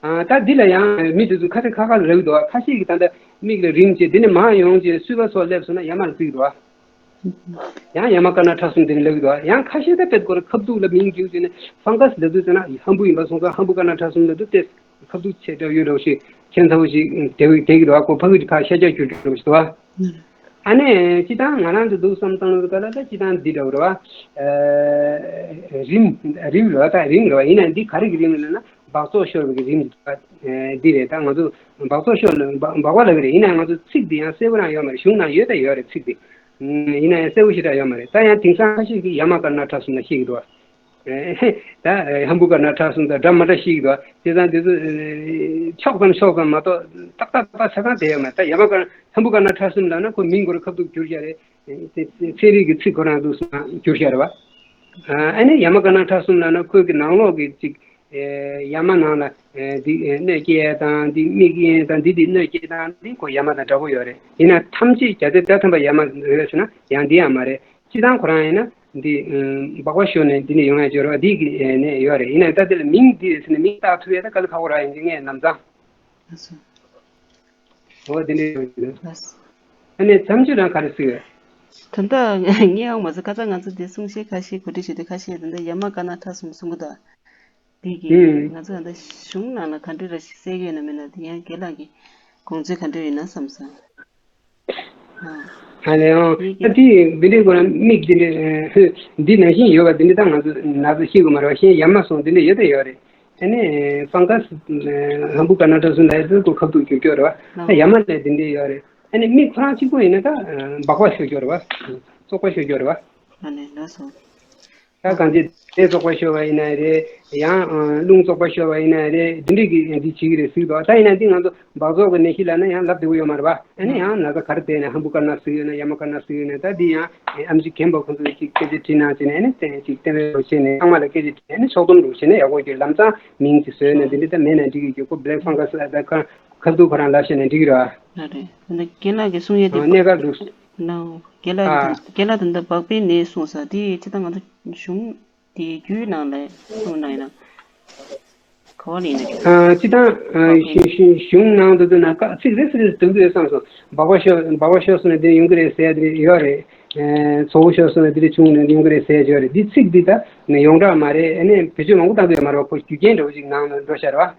ཨ་ད་འདི་ལ་ཡང་མི་དེ་ཚོ་ཁ་ཤས་ཁ་ཁ་ལབ་ཀྱི་འདུག་ཁ་ཤས་ཀྱིས་ད་ལྟ་མིག་ལ་རིམས་བྱས་འདི་ནས་མར་ཡོང་བྱས་སུས་པ་སོགས་སླེབས་སོང་ན་ཡ་མ་ལ་བརྩི་གི་འདུག་ཡང་ཡ་མ་དཀར་ནག་ཁྲག་གསུམ་དེ་ནས་ལབ་ཀྱི་འདུག་ཡང་ཁ་ཤས་ད་དཔེ་སྐོར་ཁ་བསྡུ་ལ་མིང་བརྗོད་བྱས་ནས་ཧྥང་ག་སི་ལབ་དུས་ཙམ་ན་ཧམ་བུ་ཡིན་པ་སོང་ཙང་ཧམ་བུ་དཀར་ནག་ཁྲག་གསུམ་ལབ་དུས་ཏེ་ཁ་བསྡུ་བྱས་འདྲ་ཡོད་འདྲ་བོ་ཞིག་ཁྱད་མཚར་བོ་ཞིག་དེ་དེ་གི་འདུག་ཁོ་ཕ་གི་ཁ་ཤ་རྒྱག་གྱུར་འདྲ་བོ་ཞིག་འདུག་ཨ་ནི་སྤྱི་བཏང་ང་རང་ཚོ་འདུག་བསམ་བཏང་ལུགས་ག་ལ་ད་སྤྱི་བཏང་འདི་འདྲ་བོ་རེད་བ། རིམས་རིམས་རེད་བ། ད་རིམས་རེད་བ། ཡིན་ན་འདི་ག་རེ་གི་རིམས་ལབ་ན། སྦག་བཙོག་ཤོར་བའི་རིམས་འདི་རེད། ད་ང་ཚོ་སྦག་བཙོག་ཤོར་ལ་སྦག་སྦག་པ་ལབ་ཀྱི་རེད། ཡིན་ན་ང་ཚོ་ཚིག་འདི་ཡང་གསལ་པོ་རང་ཡོད་མ་རེད། གཞུང་ནང་ཡོད་ད་ཡོད་རེད་ཚིག་འདི། ཡིན་ན་ཡང་གསལ་པོ་ཞེ་དྲག་ཡོད་མ་རེད། ད་ཡང་དེང་སང་ཁ་ཤས་ཀྱིས་ཡ་མ་དཀར་ནག་ཁྲག་གསུམ་ལ་བཤད་ཀྱི་འདུག་བ། ད་ཧམ་བུ་དཀར་ནག་ཁྲག་གསུམ་དང་འདྲ་མ་འདྲ་བཤད་ཀྱི་འདུག་བ། དེ་ཙང་དེ་ཚོ་ཕྱོགས་ཙམ་ཕྱོགས་ཙམ་མ་གཏོགས་ཏག་ཏག་ཏག་ཏག་ཆ་ཚང་དེ་ཡོད་མ་རེད། ད་ཡ་མ་དཀར་ཧམ་བུ་དཀར་ནག་ཁྲག་གསུམ་ལབ་ན་ཁོ་མིང་མགོ་རུ་ཁ་བསྡུ་བསྒྱུར་བཞག་རེད། ཚན་རིག་གི་ཚིག་ཁོ་རང་འདུག་སེ་བསྒྱུར་བཞག་རེད་བ། ཨ་ནི་ཡ་མ་དཀར་ནག་ཁྲག་གསུམ་ལབ་ན་ཁོའི་གི་ནང་ལོགས་ཀྱི་ཅིག་ཡ་མ་ནང་ལ་འདི་གནོད་སྐྱེལ་དང་འདི་མིག་དབྱེ་དང་འདི་འདི་གནོད་སྐྱེལ་དང་འདི་ཁོ་ཡ་མ་དང་འདྲ་པོ་ཡོད་རེད། ཡིན་ན་ཐམས་ཅད་བརྒྱ་ཆ་བརྒྱ་ཐམ་པ་ཡ་མ་རེད་ཟེར་ན་ཡང་འདི་ཡང་མ་རེད། སྤྱི་བཏང་ཁོ་རང་ཡིན་ན་འདི་སྦག་པ་ཤོར་ནས་འདི་ནས་ཡོང་ཡ་སྦྱོར་བ་འདི་གི་ནས་ཡོད་རེད། ཡིན་ན་ད་དེ་ལ་མིང་འདི་རེད་ཟེར་ནས་མིང་བཏགས་ཐུབ་ཡ་ད་དཀའ་ལས་ཁག་པོ་རང་ཡིན་གྱི་ངས་ནམ་ཚང་། ཨོ་དེ་འདྲ་ཡོད་ཀྱི་འདུག་ལགས། ཨ་ནི་མཚམས་གཅོད་རང་ག་རེ་གཟིགས་ཡོད། ད་ལྟ་ངས་ཡང་མ་ཟད་ཁ་སང་ང་ཚོ་འདི་གསུང་བཤད་ཁ་ཤས་གོ་སྒྲིག་བྱས་ཏེ་ཁ་ཤས་ད་ལྟ་ཡ་མ་དཀར་ནག་ཁྲག་གསུམ་གསུང་གི་འདུག་འདི་གི་ཨུམ། ང་ཚོ་ད་ལྟ་གཞུང་ནང་ལ་ག་འདྲ་ར་ཞིག་གསལ་གི་ཡོད་ན་མེད་ན་འདི་ཡང་རྒན་ལགས་ཀྱིས་དགོངས་ཚུལ་ག་འདྲ་ཡོད་ན་བསམ་སོང་། ཨ་ནི་ཨང་། ཡི་གེ་ད་དེ་འདི་འདྲའི་སྐོར་ལ་མིག་འདི་འདྲའི་འདི་ནང་བཞིན་ཡོད་པ་འདི་འདྲ་ད་ང་ཚོ་ང་ཚོ་ཤེས་དགོས་མ་རེད་བ། གཞན་ཡ་མ་སོང་འདི་འདྲ་ཡོད་ད་ཡོད་རེད། ཨ་ནི་ཧྥང་ག་སི་ཧམ་བུ་དཀར་ནག་ཁྲག་གསུམ་ལ་ཡ་ཁོ་ཁ་བསྡུ་བསྒྱུར་བསྒྱུར་རེད་བ། ད་ཡ་མ་ལས་འདི་འདྲའི་ཡོད་རེད། ཨ་ནི་མིག་ཁོ་རང་གཅིག་པོ་ཡིན་ན་ད་སྦག་པ་ཤོར་རྒྱུ་རེད་བ། བཙོག་པ་ཤོར་རྒྱུ་རེད་བ། ཨ་ནི་ལགས་སོ། ད་གང་ཅི་དེ་བཙོག་པ་ཤོར་བ་ཡིན་ན་རེད། ཡང་རླུང་བཙོག་པ་ཤོར་བ་ཡིན་ན་རེད། འདི་འདྲས་ཀྱི་འདི་བྱེད་ཀྱི་རེད་ཟེར་གྱི་འདུག་ད་ཡིན་ན་འདི་ང་ཚོ་སྦག་བཙོག་གི་ནད་གཞི་ལབ་ན་ཡང་ལབ་བདེ་པོ་ཡོད་མ་རེད་བ། ཨ་ནི་ཡང་ན་ཚ་ག་རེ་བསྡད་ནས་ཧམ་བུ་དཀར་ནག་ཟེར་ཡོད་ན་ཡ་མ་དཀར་ནག་ཟེར་ཡོད་ན་ད་འདི་ཡང་ཨེམ་ཆི་རྒན་པ་ཁོང་ཚོས་ཅིག་སྐད་ཆ་དྲིས་གནང་བྱས་ནས་ཨ་ནི་ཅིག་གཏན་འབེབས་རོགས་བྱས་ནས་ཚང་མ་ལ་སྐད་ཆ་དྲིས་ཨ་ནི་ཕྱོགས་བསྡོམས་རོགས་བྱས་ནས་ཡག་པོ་ཡོད་ལམ་སང་མིང་ཅིག་བཟོས་ནས་འདི་འདྲས་ད་མེད་ན་འགྲིག་གི་ཡོད་ཁོ་black fungus ལ་ད་ཁ་ཁ་ཐུག་ཁོ་རང་ལབ་བྱས་ནས་འགྲིག་གི་རེད་བ། ལགས་རེད། ད་ལྟ་རྒན་ལགས་ཀྱི་གསུང་ཡས་དེ་ཨ་གནས་སྐབས་འདུག་ལགས། རྒན་ལགས་ཨ་ཀྱིས་རྒན་ལགས་ད་ལྟ་སྦག་པའི་ནད་གསུངས་ས་དེ་ཅི་ད་ང་ཚོ་གཞུང་དེ་རྒྱུད་ནང་ལ་གསུངས་གནང་ཡིན་ན། ག་བ་ལ་ཡིན་ན་རྒན་ལགས། ཨ་ཅི་ད་ཨ་སྦག་པའི་གཞུང་གཞུང་གཞུང་ནང་དུ་དུ་ན་ཀ་ཚིག་རེ་ཟེར་རེ་འདུག་འདུག་བསམ་སོང་། སྦག་པ་ཤོར་སྦག་པ་ཤོར་སོང་ན་དེ་ཡོང་གི་རེད་ཟེར་ཡ་དེ་ཡོད་རེད། ཨེ་ཚོགས་ཤོར་སོང་ན་དེ་རེ་བྱུང་ན་ཡོང་གི་རེད་ཟེར་ཡ་ཡོད་རེད། འདི་ཚིག་འདི་ད་ནི་ཡོངས་གྲགས་མ་རེད། ཨ་ནི་བེད་སྤྱོད་མང་པོ་བཏང་གི་ཡོད་མ་རེད་བ། ཁོ་རྒྱུ་རྐྱེན་འདྲ་བོ་ཅིག་ནང་ལ་འགྲོ་ཤར་བ།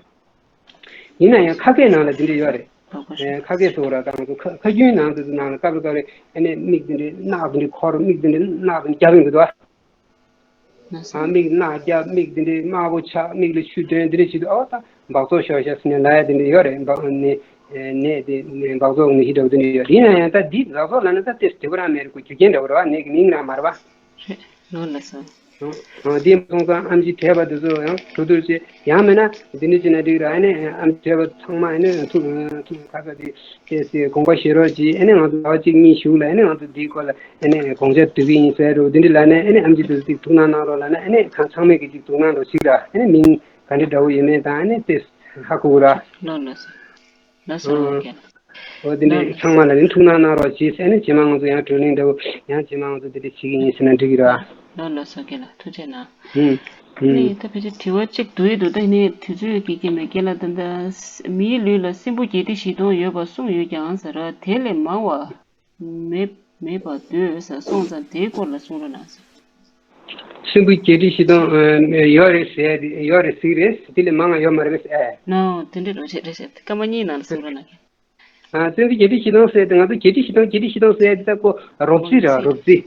ཡིན་ན་ཡང་ཁ་སྐད་ནང་ལ་འདི་འདྲ་ཡོད་རེད། ཨེ་ཁ་སྐད་སོགས་ར་དང་ཁ་ཁ་རྒྱུན་ནང་དུ་ནང་ལ་སྐབས་རེ་སྐབས་རེ་ཨ་ནི་མིག་འདི་འདྲའི་རྣག་འདི་འདྲའི་འཁོར། མིག་འདི་འདྲའི་རྣག་འདི་འདྲ་རྒྱབ་ཡོང་གི་འདུག་ཨ། ན་ས། ཨ་མིག་རྣག་རྒྱབ། མིག་འདི་འདྲའི་དམར་པོ་ཆགས། མིག་ལ་ཆུ་ཐོན། འདི་འདྲ་བྱེད་དུས་ཨ་ད་སྦག་བཙོག་ཤོར་ཤག་ཟེར་ནས་ལབ་ཡ་འདི་འདྲ་ཡོད་རེད། སྦག་ནི་ནད་དེ་སྦག་བཙོག་ནད་གཞི་འདྲ་བོ་འདི་འདྲ་ཡོད་རེད། ཡིན་ན་ཡང་ད་འདི་སྦག་བཙོག་ལབ་ན་ད་དེ་དེ་ག་རང་མེད་རེད། ཁོ་རྒྱུ་རྐྱེན་འདྲ་བོ་རེད་བ། ནད་ཀྱི་མིང་རང་མ་རེད་བ། རེད། ལོ་ལ་སོང་། འདི་མ་སོང་ཙང་ཨེམ་ཆི་བགྲེས་པ་འདི་ཚོ་ཡང་གྲོས་བསྡུར་བྱེད། ཡང་མིན་ན་འདི་འདྲ་བྱས་ན་འགྲིག་ར། ཨ་ནི་ཨེམ་ཆི་བགྲེས་པ་ཚང་མ་ཨ་ནི་ཐུག་ཐུག་ཁ་ས་དེ་དེ་དེ་དགོངས་པ་བཞེས་རོགས་གྱིས། ཨ་ནི་ང་ཚོ་ཟླ་བ་གཅིག་གཉིས་གཞུག་ལ་ཨ་ནི་ང་ཚོ་འདིའི་སྐོར་ལ་ཨ་ནི་དགོངས་འཆར་བསྡུ་གི་ཡིན་ཟེར་རོ། འདི་འདྲ་ལབ་ནས་ཨ་ནི་ཨེམ་ཆི་དེ་ཚོ་ཅིག་ཐུགས་སྣང་གནང་རོགས་ལབ་ནས་ཨ་ནི་ཚང་ཚང་མས་ཀྱི་ཅིག་ཐུགས་སྣང་རོགས་ཞིག་ར། ཨ་ནི་མིང་ག་འདྲ་འདྲ་བོ་ཡོད་མེད་དང་ཨ་ནི་དེ་ཧ་གོ་གི་ར། ལོ་ལ་སོང་། ལགས་སོ་རྒན་ལགས། འོ་དེ་འདྲའི་ཚང་མ་ལ་ནི་ཐུགས་སྣང་གནང་རོགས་གྱིས་ཟེར་ནས་རྗེས་མ་ང་ཚོ་ཡང་བགྲོ་གླེང་འདྲ་བོ་ཡང་རྗེས་མ་ང་ཚོ་དེ་འདྲ་བྱེད་ཀྱི་ཡིན་ཟེར་ན་འགྲིག་གི་རེད་བ། ལགས་ལགས་སོ་རྒན་ལགས་ཐུགས་རྗེ་གནང་། ཧུམ་ཧུམ། ནི་ད་ཕལ་ཆེར་དྲི་བ་གཅིག་བསྡུས་འདུག་ད་ནི་དུས་ཚོད་ཀྱི་རྐྱེན་པས་རྒན་ལགས་ད་ལྟ་མིའི་ལུས་ལ་སྲིན་འབུ་བརྒྱད་ཁྲི་བཞི་སྟོང་ཡོད་པར་གསུངས་ཡོད་ཀྱང་ཟེར་ར་དེ་ལས་མང་བ་མེད་མེད་པར་འདོད་ཟེར་སོང་ཙང་དེའི་སྐོར་ལ་གསུང་རོགས་གནང་ཟེར། སྲིན་འབུ་བརྒྱད་ཁྲི་བཞི་སྟོང་ཡོད་རེད་ཟེར་ཡོད་རེད་ཟེར་གི་རེད། དེ་ལས་མང་བ་ཡོད་མ་རེད་པས་ཨེ། ནའོ་དེ་འདྲ་རོ་བྱེད་རེད་ཟེར་སྐར་མ་གཉིས་ནང་ལ་གསུང་རོགས་གནང་། ཨ་སྲིན་འབུ་བརྒྱད་ཁྲི་བཞི་སྟོང་ཟེར་ཏེ་ང་ཚོ་བརྒྱད་ཁྲི་བཞི་སྟོང་བརྒྱད་ཁྲི་བཞི་སྟོང་ཟེར་ཏེ་ད་ཁོ་རོབ་རྩིས་རེད་བ་རོབ་རྩིས།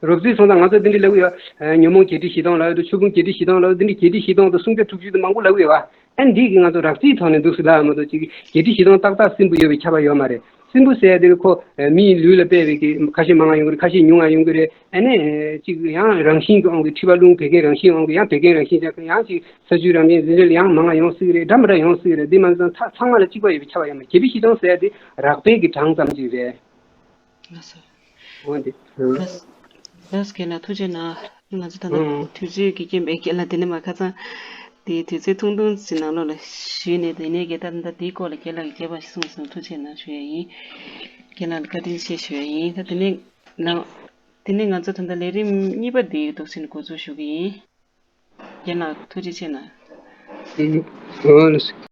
རོབ་རྩིས་སོང་ཙང་ང་ཚོ་དེ་འདྲ་ལབ་ཡོད། ཨ་ཉོན་མོངས་བརྒྱད་ཁྲི་བཞི་སྟོང་ལབ་ཡོད་དུས་ཆོས་ཕུང་བརྒྱད་ཁྲི་བཞི་སྟོང་ལབ་དེ་འདྲ་བརྒྱད་ཁྲི་བཞི་སྟོང་དང་སུམ་བརྒྱ་དྲུག་ཅུ་དང་མང་པོ་ལབ་ཡོད་བ། ཨ་འདི་གི་ང་ཚོ་རོབ་རྩིས་ཐོག་ནས་འདུག་སེ་ལབ་ཡོད་མ་གཏོགས་ཅིག་བརྒྱད་ཁྲི་བཞི་སྟོང་ཏག་ཏག་སྲིན་འབུ་ཡོད་པའི་ཁྱབ་པ་ཡོད་མ་རེད། སྲིན་འབུ་ཟེར་ཡ་དེ་ཁོ་མིའི་ལུས་ལ་སྤེལ་བའི་གི་ཁ་ཤས་མང་ང་ཡོང་གི་རེད། ཁ་ཤས་ཉུང་ང་ཡོང་གི་རེད། ཨ་ནི་ཅིག་ཡང་རང་བཞིན་གྱི་དབང་གིས་མཁྲིས་པ་རླུང་བད་ཀན་རང་བཞིན་དབང་གིས་ཡང་བད་ཀན་རང་བཞིན་ཅན་ཡང་ཅིག་ས་ཆུའི་རང་བཞིན་འཛིན་གྲྭ་ལ་ཡང་མང་ང་ཡོང་སྲིད་ཀྱི་རེད། འདི་མ་ཚད་ཚང་མ་ལ་གཅིག་པ་ཡོད་པའི་ཁྱབ་པ་ཡོད་མ་རེད། བརྒྱད་ཁྲི་བཞི་སྟོང་ཟེར་ཡ་དེ་རགས་པའི་གི་གྲངས་ཙམ་ཅིག་རེད། ལགས་སོ། འོ་འདི། ལགས་ལགས་རྒན་ལགས་ཐུགས་རྗེ་གནང་། ང་ཚོ་ད་ལྟ་ཨང་། དུས་ཚོད་ཀྱི་རྐྱེན་པས་རྒན་ལགས་དེ་ནས་མ་ཁ་སང་དེའི་དུས་ཚོད་ཐུང་ཐུང་ཞིག་ནང་ལོགས་ལ་ཞུས་ནས་དེ་ནས་རྒན་ད་ལྟ་དེའི་སྐོར་ལ་རྒན་ལགས་ཀྱིས་རྒྱས་པ་ཞིག་གསུངས་སོང་། ཐུགས་རྗེ་གནང་ཞུ་ཡ་ཡིན། རྒན་ལགས་ལ་བཀའ་དྲིན་ཆེ་ཞུ་ཡ་ཡིན། ད་དེ་ནས་ལ་དེ་ནས་ང་ཚོ་ད་ལྟ་ལས་རིམ་གཉིས་པ་འདི་འདུག་སེ་འགོ་འཛུགས་ཞུ་གི་ཡིན། རྒན་ལགས་ཐུགས་རྗེ་ཆེ་གནང་། ཨང་། འོ་ལགས་སོ།